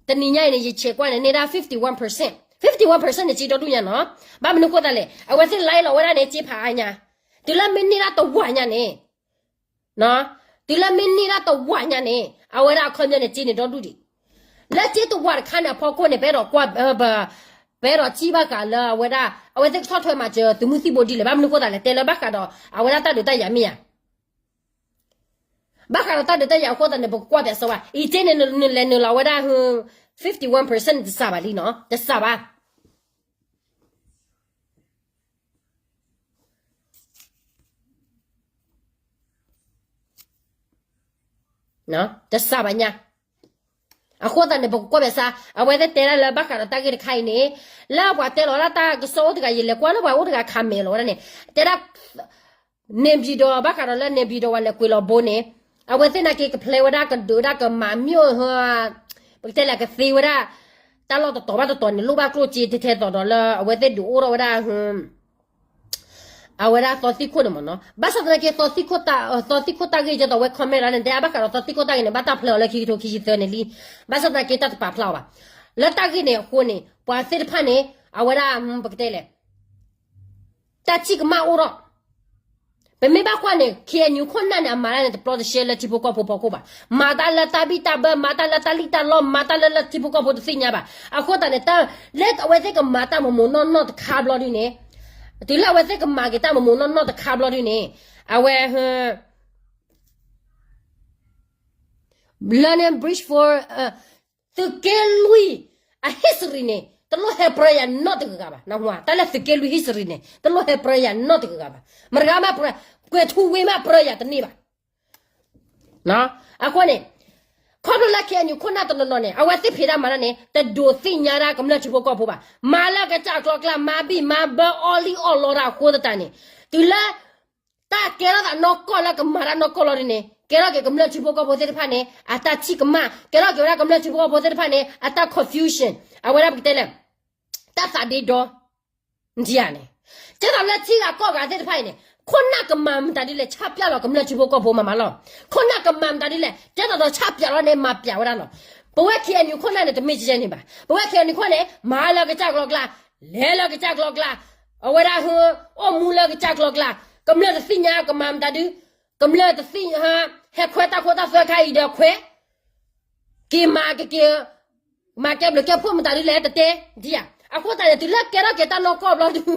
တနံၤညါအံၤန့ၣ် ယဆဲးကွၢ်န့ၣ် န့ၢ်ဒၣ် fifty one percent, fifty one percent န့ၣ် စ့ဒီဒူၣ်ညါနီၤ, ဘၣ်မနုၤအဃိသတးလဲၣ် အဝဲသ့ၣ် like လီၤဝဲဒၣ်န့ၣ် စ့ဖးအါညါ, တုၤလၢမ့ၢ်န့ၢ်ဒၣ်တဝာ်ညါန့ၣ် တုၤလၢမ့ၢ်န့ၢ်ဒၣ်တဝာ်ညါန့ၣ် အဝဲဒၣ်အခီပညီန့ၣ် စ့န့ၣ်ဒီဒူၣ်ဒံး, လၢစ့တဝာ်တခါန့ၣ်အဖီခိၣ်န့ၣ် ပအဲၣ်ဒိးကွၢ်, ပအဲၣ်ဒိးစံးဘၣ်ဃးလၢအဝဲဒၣ် အဝဲသ့ၣ်ကဆီၣ်ထွဲမၤစၢၤသုးမုၢ်သံၣ်ဘိဒ်လဲၣ် ဘၣ်မနုၤအဃိသတးလဲၣ် တဲလၢဘၣ်ဃးဒီး အဝဲဒၣ်တၢ်ဒုးတၢ်ယၤမ့ၢ်ဧါ ဘၣ်ဃးဒီးတၢ်ဒုးတၢ်ယၤအဃိသတးန့ၣ် ပကကွၢ်ပၠးစၢၤဘၣ်, အံၤစ့န့ၣ် နလဲၤနုာ်လီၤဝဲဒၣ် fifty one percent န့ၣ် တစှၤဘၣ်လံနီၤ, တစှၤဘၣ် တစှၤဘၣ်ညါ, အဃိသတးန့ၣ် ပကကွၢ်ပၠးစၢၤ အဝဲသ့ၣ်တဲဒၣ်လၢဘၣ်ဃးဒီးတၢ်ဂ့ၢ်တခါအံၤန့ၣ်, လၢပှၤတဲလီၤဒၣ်တၢ်ကစီၣ်အိၣ်တဂၤ ယလဲၤကွၢ်လၢပှၤအိၣ်တဂၤ comment လီၤဝဲဒၣ်န့ၣ်, တဲဒၣ် နေပြည်တော် ဘၣ်ဃးဒီးလၢ နေပြည်တော် ဝဲလဲၤကွံာ်လီၤဘိန့ၣ်, အဝဲသ့ၣ်နာ်က့ၤကဖျဲဝဲဒၣ်ကဒုးဒၣ်ကမၤမၠိၣ်, ပကတဲလဲၣ်ကသ့ဝဲဒၣ်, တၢ်လီၢ်တတီၤဘၣ်တတီၤန့ၣ် လိၣ်ဘၣ်ကျိၣ်စ့ထဲထဲသိးဒီးလၢအဝဲသ့ၣ်ဒုးအိၣ်ထီၣ်ဝဲဒၣ် အဝဲဒၣ်သီသံခိၣ်န့ၣ်မ့ၢ်နီၤ. ဘၣ်ဆၣ်သနာ်က့ သီသံခိၣ်တၢ်ဂ့ၢ်ကဲသိးဝဲ comment လၢန့ၣ် တဲအါဘၣ်ဃးဒီးသီသံခိၣ်တၢ်ဂ့ၢ်န့ၣ် ဘၣ်တၢ်ဖျါအီၤလၢခံကထိခံဆံသၢန့ၣ်လံ. ဘၣ်ဆၣ်သနာ်က့ တၢ်တပာ်ဖျါအီၤဘၣ်. လၢတၢ်ဂ့ၢ်န့ၣ်အဃိန့ၣ် ပှၤသ့ၣ်တဖၣ်န့ၣ် အဝဲဒၣ် ပကတဲလဲၣ် တၢ်ထံၣ်ကမၣ်အိၣ်ထီၣ် ပမ့ၢ်ဘၣ်ကွၢ်န့ၣ် ခ့ၣ်အဲၣ်ယူၣ်ခိၣ်နၢ်န့ၣ် အမၤတၢ်န့ၣ် တပျီတရှဲလၢထံဖိကီၢ်ဖိဖီခိၣ်ဘၣ်. မၤတၢ်လၢတၢ်ဘံၣ်တၢ်ဘၢ, မၤတၢ်လၢတၢ်လံၣ်တၢ်လီ, မၤတၢ်လၢလၢထံဖိကီၢ်ဖိတသ့ၣ်ညါဘၣ်. အဃိသတးန့ၣ် လၢအဝဲသ့ၣ်ကမၤတၢ်မိၢ်မိၢ်နီၢ်နီၢ်တခါဘျီဒုန့ၣ်, တုၤလၢအဝဲသ့ၣ်ကမၤက့ၤတၢ်မိၢ်မိၢ်နီၢ်နီၢ်တခါဘျီဒုန့ၣ်, အဝဲ London Bridge for သုးက့လွံၢ်အ history န့ၣ် တလိၣ်ဟဲပြၢယၤနီတဂၤဘၣ်. တၢ်လၢသုးက့လွံၢ် history န့ၣ် တလိၣ်ဟဲပြၢယၤနီတဂၤဘၣ်. မတဂၤမးပြၢ, ကွဲၤထူဝ့မးပြၢယၤတန့ၢ်ဘၣ်. အဃိန့ၣ် ခီဖျိလၢ ခ့ၣ်အဲၣ်ယူၣ်ခိၣ်နၢ်တနီၤနီၤန့ၣ် အဝဲသ့ၣ်ဖံးတၢ်မၤတၢ်န့ၣ် တဒိးသ့ၣ်ညါဒၣ်ကမျၢၢ်ထံဖိကီၢ်ဖိဘၣ်. မၤလၢကစၢ်ကျီကျါ, မၤဘံၣ်မၤဘၢအီၣ်လံၣ်အီၣ်လီတၢ်အဃိသတးန့ၣ်, တုၤလၢ တၢ်ကဲထီၣ်သးနီၢ်ကီၢ်လၢကမၤတၢ်နီၢ်ကီၢ်လီၤဒုန့ၣ် ကဲထီၣ်က့ၤကမျၢၢ်ထံဖိကီၢ်ဖိသ့ၣ်တဖၣ်န့ၣ် အတၢ်ထံၣ်ကမၣ်, ကဲထီၣ်က့ၤဝဲဒၣ်ကမျၢၢ်ထံဖိကီၢ်ဖိသ့ၣ်တဖၣ်န့ၣ် အတၢ် confusion, အဝဲဒၣ်ပကတဲလၢ တၢ်သးဒ့ဒီ ဒ်န့ၣ်, ကဲထီၣ်လၢထံဂၤကီၢ်ဂၤသ့ၣ်တဖၣ်အံၤန့ၣ် ခိၣ်နၢ်ကမၤမတၤဒ်လဲၣ် ဆၣ်ပျၢ်လီၤကမျၢၢ်ထံဖိကီၢ်ဖိမၤမၤလီၤ. ခိၣ်နၢ်ကမၤမတၤဒ်လဲၣ် ကဲထီၣ်ဒီးဆၣ်ပျၢ်လီၤန့ၣ် မၤပျၢ်ဝဲဒၣ်လီၤ. ပဝဲ ခ့ၣ်အဲၣ်ယူၣ်ခိၣ်နၢ်န့ၣ် တမ့ၢ်ကဲန့ၣ်ဘၣ်. ပဝဲ ခ့ၣ်အဲၣ်ယူၣ်ခိၣ်နၢ်န့ၣ် မၤလၢကစၢ်ကျီကျါ, လဲၤလၢကစၢ်ကျီကျါ, အဝဲဒၣ်ဟဲ အိၣ်မူလၢကစၢ်ကျီကျါ, ကမျၢၢ်တသ့ၣ်ညါကမၤမတၤဒု, ကမျၢၢ်တသ့ၣ်ညါ ဟဲခွဲးတၢ်ခိတၢ်သွဲခါအံၤဒီးခွဲး က့ၤမၤကက့ၤ မၤကဲဘျုးကဲဖှိၣ်မတၤဒ်လဲၣ်တတဲ, ဒ်ဧါ. အဃိသတးန့ၣ် တုၤလၢကဲထီၣ်က့ၤတၢ်နီၢ်ကီၢ်ဘျီဒု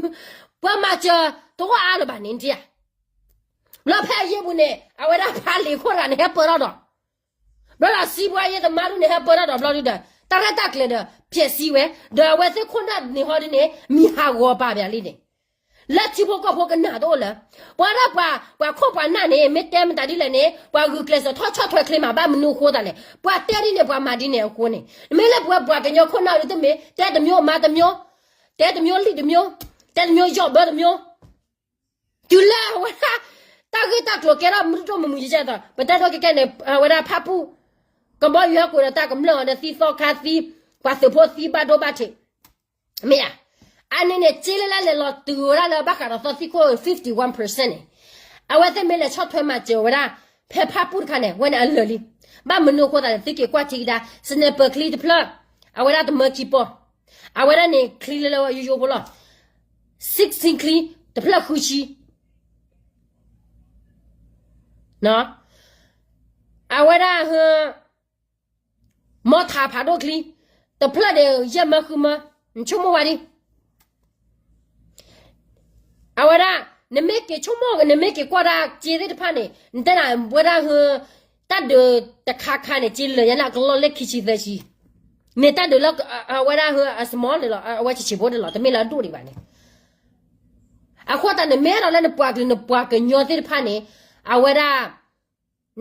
ပှၤမၤစၢၤတအိၣ်အါလၢၤဘၣ်န့ၣ် ဒ်ဧါ. ဘျီဖဲအယံၤပူၤန့ၣ် အဝဲဒၣ်ဖးလံာ်ခိၣ်တဂၤန့ၣ် ဟဲပၢၢ်ထီၣ်ဒီး ဘျီဒီးစံးဘှါယဲတမါဒုန့ၣ် ဟဲပၢၢ်ထီၣ်ဒီးဘျီဒုဒီး တၢ်ရဲၣ်တၢ်ကျဲၤဒီး ဖျဲးစံဝဲ, ဒီးအဝဲသ့ၣ်ခိၣ်နၢ်န့ၣ်ဟီဒုန့ၣ် မံၤဟးဂီၤပာ်ပၠးလံန့ၣ် လၢထံဖိကီၢ်ဖိကနၣ်တအိၣ်လၢၤ. ပှၤဒၣ်ပှၤ ပှၤခိၣ်ပှၤနၢ်န့ၣ် မ့ၢ်တဲမတၤဒ်လဲၣ်န့ၣ် ပှၤဂုာ်ကျဲးစၢးထီၣ်ဆီၣ်ထွဲချ့မး ဘၣ်မနုၤအဃိသတးလဲၣ် ပှၤတဲဒ်န့ၣ် ပှၤမၤဒ်န့ၣ်အဃိန့ၣ် မ့ၢ်လၢပဝဲပှၤကညီခိၣ်နၢ်ဒုတမ့ၢ် တဲတမျိုးမၤတမျိုး, တဲတမျိုးလံၣ်တမျိုး, တဲတမျိုးယီၢ်ဘၢတမျိုး တုၤလၢအဝဲဒၣ် တၢ်ဂ့ၢ်တၢ်ကျိၤကဲထီၣ်မုၢ်တတိၢ်မုၢ်မုၢ်ယဲၢ်ယဲၢ်ဒီး ပတဲထီၣ်ကဲကဲန့ၣ် အဝဲဒၣ်ဖၣ်ပူၣ် ကဘီယူၤဟဲကိးဒီးတၢ်ကမျၢၢ်အီၤဒီးသံသီခါသံ ပှၤသုးဖိသံဘၣ်ဒိဘၣ်ထံး မ့ၢ်ဧါ. အန့ၣ်န့ၣ် က့လၢလၢလဲၤလီၤတုၤဝဲဒၣ်လၢဘၣ်ဃးဒီးသီသံခိၣ် fifty one percent န့ၣ် အဝဲသ့ၣ်မ့ၢ်လဲၤဆီၣ်ထွဲမၤစၢၤဝဲဒၣ် ဖဲဖၣ်ပူၣ်တခါန့ၣ် ဝဲန့ၣ်အလၢာ်လံ. ဘၣ်မနုၤအဃိသတးန့ၣ် သုက့ၤကွၢ်ထံကဒါ sniper ချံတဖျၢၣ် အဝဲဒၣ်တမၢခံပီၢ် အဝဲဒၣ်န့ၣ်ချံလၢလၢယိယိဖိလီၤ. sixteen ချံ တဖျၢၣ်ဃုဆံ အဝဲဒၣ် မီထးဖးဒိၣ်ချံ တဖျၢၣ်ဒီးယဲၢ်မၢဃုမၢ နဆိကမိၣ်ဝဲဒၣ် အဝဲဒၣ် နမ့ၢ်က့ၤဆိကမိၣ် နမ့ၢ်က့ၤကွၢ်ဒၣ်က့သ့ၣ်တဖၣ်န့ၣ် နတဲနၤဝဲဒၣ် တၢ်ဒုးတခါခါန့ၣ် က့လၢာ်ညါန့ၣ် အကလီၢ်လၢခံဆံသၢဆံ မ့ၢ်တၢ်ဒုးလၢ အဝဲဒၣ် အsmall န့ၣ်လီၤ အဝဲဆံးဆံးဖိန့ၣ်လီၤ တမ့ၢ်လၢအဒိၣ်ဒံးဘၣ်န့ၣ် အဃိသတးန့ၣ် မ့ၢ်အဲၣ်ဒိးလၢနပှၤကလုာ်နပှၤကညီသ့ၣ်တဖၣ်န့ၣ် အဝဲဒၣ်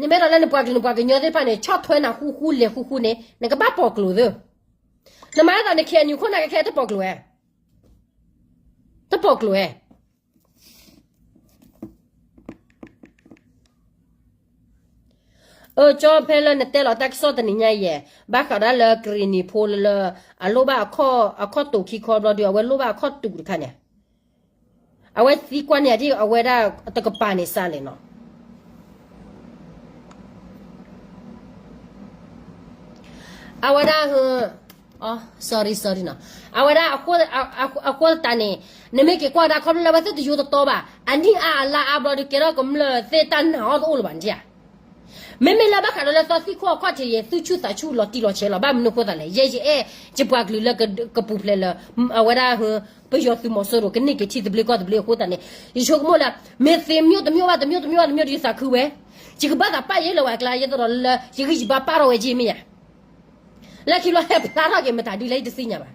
နမ့ၢ်အဲၣ်ဒိးလၢနပှၤကလုာ်နပှၤကညီသ့ၣ်တဖၣ်န့ၣ် ဆီၣ်ထွဲနၤဃူဃူလဲၤဃူဃူန့ၣ် နကဘၣ်ပိာ်ကျိၤသၢ နမၤဒ်သိးန ခ့ၣ်အဲၣ်ယူၣ်ခိၣ်နၢ်ကဲခဲ တပိာ်ကျိၤဝဲ တပိာ်ကျိၤဝဲ အၢ ကၠီဖဲလၢနတဲလီၤတၢ်ကစီၣ်တနံၤညါယဲၢ် ဘၣ်ဃးဒၣ်လၢကရံၣ်နံၤဖိလၢ အလိၣ်ဘၣ်အခီၣ်တူာ်ခံခီဘျီဒီး အဝဲလိၣ်ဘၣ်အခီၣ်တူာ်တခါန့ၣ် အဝဲသံကွၢ်န့ၢ်ဒ်အဝဲဒၣ်တကပၤန့ၣ်စးလဲၣ်နီၤ အဝဲဒၣ် sorry sorry နီၤ အဝဲဒၣ် အဃိသတးန့ၣ် နမ့ၢ်က့ၤကွၢ်ဒၣ်ခီဖျိလၢအဝဲသ့ၣ်တယိတတီဘၣ် အနံၣ်အါအလါအါဘျီဒီး ကဲထီၣ်ကမျၢၢ်သ့ၣ်တၢ်နာ်အီၤတအိၣ်လၢၤဘၣ်နထံၣ်ဧါ မ့မ့ၢ်လၢဘၣ်ဃးဒီးလၢသီသံခိၣ်အခီၣ်ထံးယဲၢ် သူၣ်ဆူၣ်သးဆူၣ်လီၤတံၢ်လီၤဆဲးလီၤ ဘၣ်မနုၤအဃိသတးလဲၣ် ယဲယအဲၣ် ယပှၤကလုာ်လၢကပူၤဖျဲးလၢ အဝဲဒၣ် ပယီၤသုးမီၤစိရိၤ ကန့ၢ်က့ၤထံသဘျ့ကီၢ်သဘျ့အဃိသတးန့ၣ် ယဆိကမိၣ်လၢ မ့ၢ်သ့တမျိုးတမျိုးဘၣ်တမျိုးတမျိုးဘၣ်တမျိုးဒီးယသးခုဝဲ ယကဘၣ်သးပာ်ယဲလၢၤဝဲအကျါ ယဲသိးဒီးလၢ ယဂံၢ်ယဘါပာ်ထီၣ်ဝဲက့မ့ၢ်ဧါ လၢခံလီၤဟဲဖျါထီၣ်က့ၤမတၤဒ်လဲၣ်တသ့ၣ်ညါဘၣ်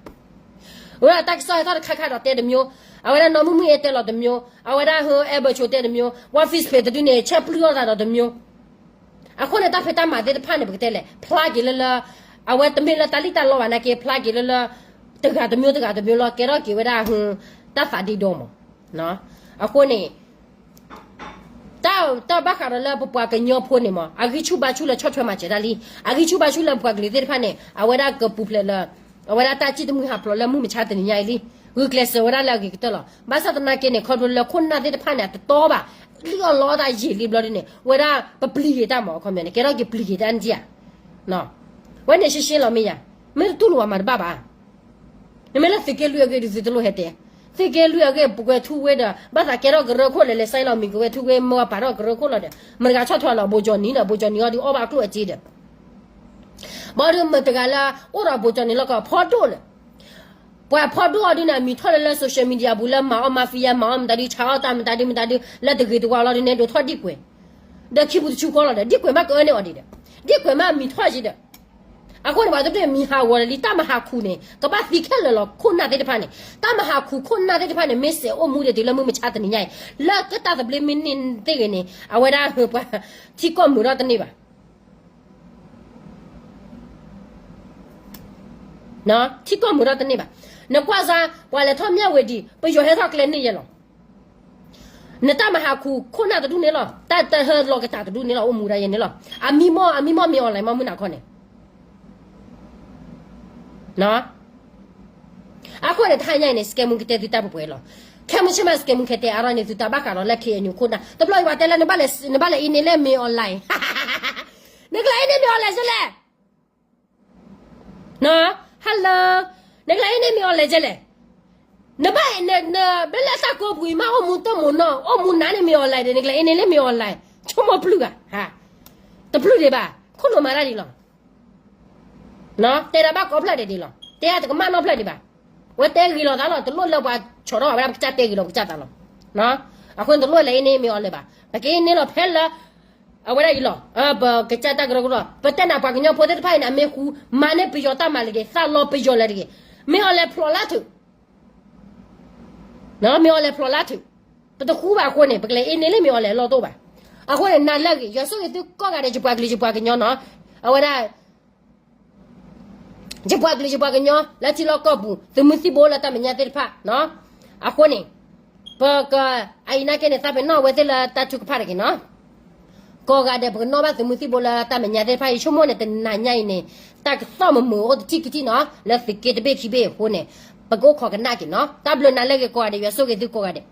အဝဲဒၣ်တၢ်ကစီၣ်ဟဲထီၣ်တခါခါဒီးတဲတမျိုး အဝဲဒၣ်နီၢ်မုၢ်မုၢ်အဲၣ်တဲလီၤတမျိုး အဝဲဒၣ်ဟဲအဲၣ်ဘၢၣ်ဆိးတဲတမျိုး ဝါဖံးစပ့းတဒုန့ၣ် ဆဲးပျုၢ်ထီၣ်သးဒီးတမျိုး အဃိန့ၣ် တၢ်ဖံးတၢ်မၤသ့ၣ်တဖၣ်န့ၣ် ပကတဲလဲၣ် ဖျါက့ၤလၢလၢ အဝဲတမ့ၢ်လၢတၢ်လံၣ်တၢ်လီဘၣ်နာ်က့ ဖျါက့ၤလၢလၢ တဂၤတမျိုးတဂၤတမျိုးလီၤ ကဲထီၣ်က့ၤဝဲဒၣ် တၢ်သးဒ့ဒီမး အဃိန့ၣ် တၢ် တၢ်ဘၣ်ဃးဒီးလၢပပှၤကညီဖိန့ၣ်မး အဂံၢ်ဆူၣ်ဘါဆူၣ်လၢဆီၣ်ထွဲမၤစၢၤတၢ်လံ အဂံၢ်ဆူၣ်ဘါဆူၣ်လၢပပှၤကလုာ်သ့ၣ်တဖၣ်န့ၣ် အဝဲဒၣ်ကပူၤဖျဲးလၢ အဝဲဒၣ်တၢ်စံၣ်တမှံဟးဖျိးလၢမုၢ်မဆါတနံၤညါအံၤလံ, ဂုာ်ကျဲးစၢးဝဲဒၣ်လၢအဂ့ၤကတၢၢ်လီၤ. ဘၣ်ဆၣ်သနာ်က့န့ၣ် ခီဖျိလၢခိၣ်နၢ်သ့ၣ်တဖၣ်န့ၣ် အတတီဘၣ်, လံၣ်အီၣ်လီအီၣ်တၢ်ယံာ်လံဘျီဒ်န့ၣ် ဝဲဒၣ်ပပျံၤက့ၤတၢ်မး အခီပညီန့ၣ် ကဲထီၣ်က့ၤပျံၤက့ၤတၢ်န့ၣ်ဧါ. ဝဲန့ၣ်ရှဲရှဲလီၤမ့ၢ်ယၤ, မ့ၢ်တတူၢ်လိာ်ဘၣ်မၤတဘၣ်ဘၣ်. နမ့ၢ်လၢသုးက့လွံၢ်အဂ့ၢ်ဒုး သုတလိၣ်ဟဲတဲ, သုးက့လွံၢ်အဂ့ၢ် ပကွဲၤထူဝ့ဒီး ဘၣ်သးကဲထီၣ်ကရၢခိၣ်လဲၤလဲၤစဲလီၤမံၤကဝဲၤထူဝ့ မ့ၢ်ဝဲပာ်ထီၣ်ကရၢခိၣ်လီၤဒီး မတၤတဂၤဆီၣ်ထွဲလီၤ ဘိကၠီနံၤဒီး ဘိကၠီနံၤအီၤဒုးအီၣ်ဘၣ်အကျိၣ်အစ့ဒီး ဘၣ်ဒုးမတၤတဂၤလၢအိၣ်ဒီးဘိကၠီနံၤလီၢ်ကီၢ်ဖီဒိၣ်လၢ ပှၤဖီဒိၣ်အီၤဒုးန့ၣ် အမံၤထီၣ်လၢလၢ social media ပူၤလၢမၤအီၣ် mafia မၤအီၣ်မတၤဒုး ဆါအီၣ်တၢ်မတၤဒုးမတၤဒုး လၢတဂ့ၤတဝါလီၤဒုးန့ၣ် ဒိးထီၣ်ဒံၣ်ကွဲၤ ဒီးခံပူၤတဆူဃီလီၤဒီး ဒံၣ်ကွဲၤမးကအၢန့ၢ်အီၤဒံးဒီး ဒံၣ်ကွဲၤမးအမံၤထီၣ်ယံၤဒီး အဃိန့ၣ် ပှၤတဒိၣ်မံၤဟးဂီၤလၢလံ တၢ်မၤဟးခူၣ်န့ၣ် ကဘၣ်သံခဲလၢာ်လီၤ ခိၣ်နၢ်သ့ၣ်တဖၣ်န့ၣ် တၢ်မၤဟးခူၣ်ခိၣ်နၢ်သ့ၣ်တဖၣ်န့ၣ် မ့ၢ်စဲးအိၣ်မူဒံးတုၤလၢမုၢ်မဆါတနံၤညါအံၤ လၢကတၢ်သဘျ့မ့ၢ်န့ၢ်သ့ၣ်ဂ့ၤန့ၣ် အဝဲဒၣ်ပှၤ ထံကီၢ်မုာ်ထီၣ်တန့ၢ်ဘၣ် ထံကီၢ်မုာ်ထီၣ်တန့ၢ်ဘၣ်. နကွၢ်စ့ၢ် ပှၤလဲၤထီၣ်မၠၣ်ဝတံၤ ပယီၤဟဲထီၣ်ကျဲန့ၢ်ယဲလီၤ. နတၢ်မၤဟးခူၣ်ခိၣ်နၢ်တဒူၣ်န့ၣ်လီၤ. တၢ်တဟၢလီၤကတၢ်တဒူၣ်န့ၣ်လီၤ. အိၣ်မူဒၣ်ယဲန့ၣ်လီၤ. အမံမီၢ် အမံမီၢ်မ့ၢ် online မ့ၢ်မုၢ်နၤခီန့ၣ် အဃိန့ၣ် တဟါညါအံၤန့ၣ် စကဲမူကတဲသုတၢ်ပှဲၤပှဲၤလီၤ. ခဲမုၢ်ဆ့ၣ်မး စကဲမူကတဲအါထီၣ်န့ၢ်သုတၢ်ဘၣ်ဃးဒီးလၢ KNU ခိၣ်နၢ် တဘျီအံၤပှၤတဲလၢ နဘၣ်လဲၤအ့န့ၢ်လၢမ့ၢ် online နကလဲၤအ့န့ၢ်မ့ၢ် online လဲၣ်လဲၣ် hello နကလဲၤအ့န့ၢ်မ့ၢ် online လဲၣ်လဲၣ်. နဘၣ် နဘၣ်လၢတၢ်ကိးပူၤအံၤမး အိၣ်မူတၢ်မိၢ်နီၢ် အိၣ်မူနးန့ၢ်မ့ၢ် online ဒီး နကလဲၤအ့န့ၢ်လၢမ့ၢ် online ဆိကမိၣ်ပျုၢ်ဂၤ တပျုၢ်ဒံးဘၣ် ခိၣ်လိာ်မၤတၢ်ဒံးလီၤ. တဲဒၣ်ဘၣ်ကိးဖျၢၣ်ဒဲးဒံးလီၤ. တဲတကမၣ်နီတဖျၢၣ်ဒံးဘၣ်. ဝဲတဲဂ့ၤလီၤသးလီၤ တလိၣ်လၢပှၤဆီၣ်ထီၣ်ဘၣ်ဝဲဒၣ် ပကစၢ်တဲဂ့ၤလီၤပကစၢ်သးလီၤ. အဃိန့ၣ် တလိၣ်လဲၤအ့န့ၢ်မ့ၢ် online ဘၣ်. ပကအ့န့ၢ်လီၤဖဲလၢ အဝဲဒၣ်အံၤလီၤ. ပကစၢ်တၢ်ကရၢကရိ ပတဲနၤပှၤကညီဖိသ့ၣ်တဖၣ်အံၤန့ၣ် အမ့ၢ်ဃူ မၤန့ၢ်ပယီၤတၢ်မၤလၢက့ၤ သးလီပယီၤလၢတဂ့ၤ. မ့ၢ် online ဖျိးလၢထုး မ့ၢ် online ဖျိးလၢထုး ပတဃူဘၣ်အဃိန့ၣ် ပကလဲၤအ့န့ၢ်လၢမ့ၢ် online လီၢ်တအိၣ်ဘၣ်. အဃိန့ၣ် နၤလၢအဂ့ၤ ယွၤဆိၣ်ဂ့ၤသုကိးဂၤဒဲး ယပှၤကလုာ်ယပှၤကညီနီၤ အဝဲဒၣ် ယပှၤကလုာ်ယပှၤကညီ လၢထံလီၢ်ကီၢ်ပူၤ သုးမုၢ်သံၣ်ဘိလၢတၢ်မဲာ်ညါသ့ၣ်တဖၣ် အဃိန့ၣ် ပက အအံၤနာ်က့န့ၣ် သးပ့ၤနီၣ်အဝဲသ့ၣ်လၢတၢ်ထုကဖၣ်တဂ့ၤနီၤ ကိးဂၤဒဲး ပကနီၣ်ဘၣ်သုးမုၢ်သံၣ်ဘိလၢတၢ်မဲာ်ညါသ့ၣ်တဖၣ်အံၤ ဆိကမိၣ်န့ၣ် တနၤညါအံၤန့ၣ် တၢ်ကသီၣ်မုာ်မုာ်အိၣ်တထံၣ်ကထံၣ်နီၤ လၢသုးက့တဘ့ၣ်ခံဘ့ၣ်အဃိန့ၣ် ပကအိၣ်ခိးကနၣ်က့ၤနီၤ တၢ်ဘျုးနၤလၢအဂ့ၤကိးဂၤဒဲး ယွၤဆိၣ်ဂ့ၤသုကိးဂၤဒဲး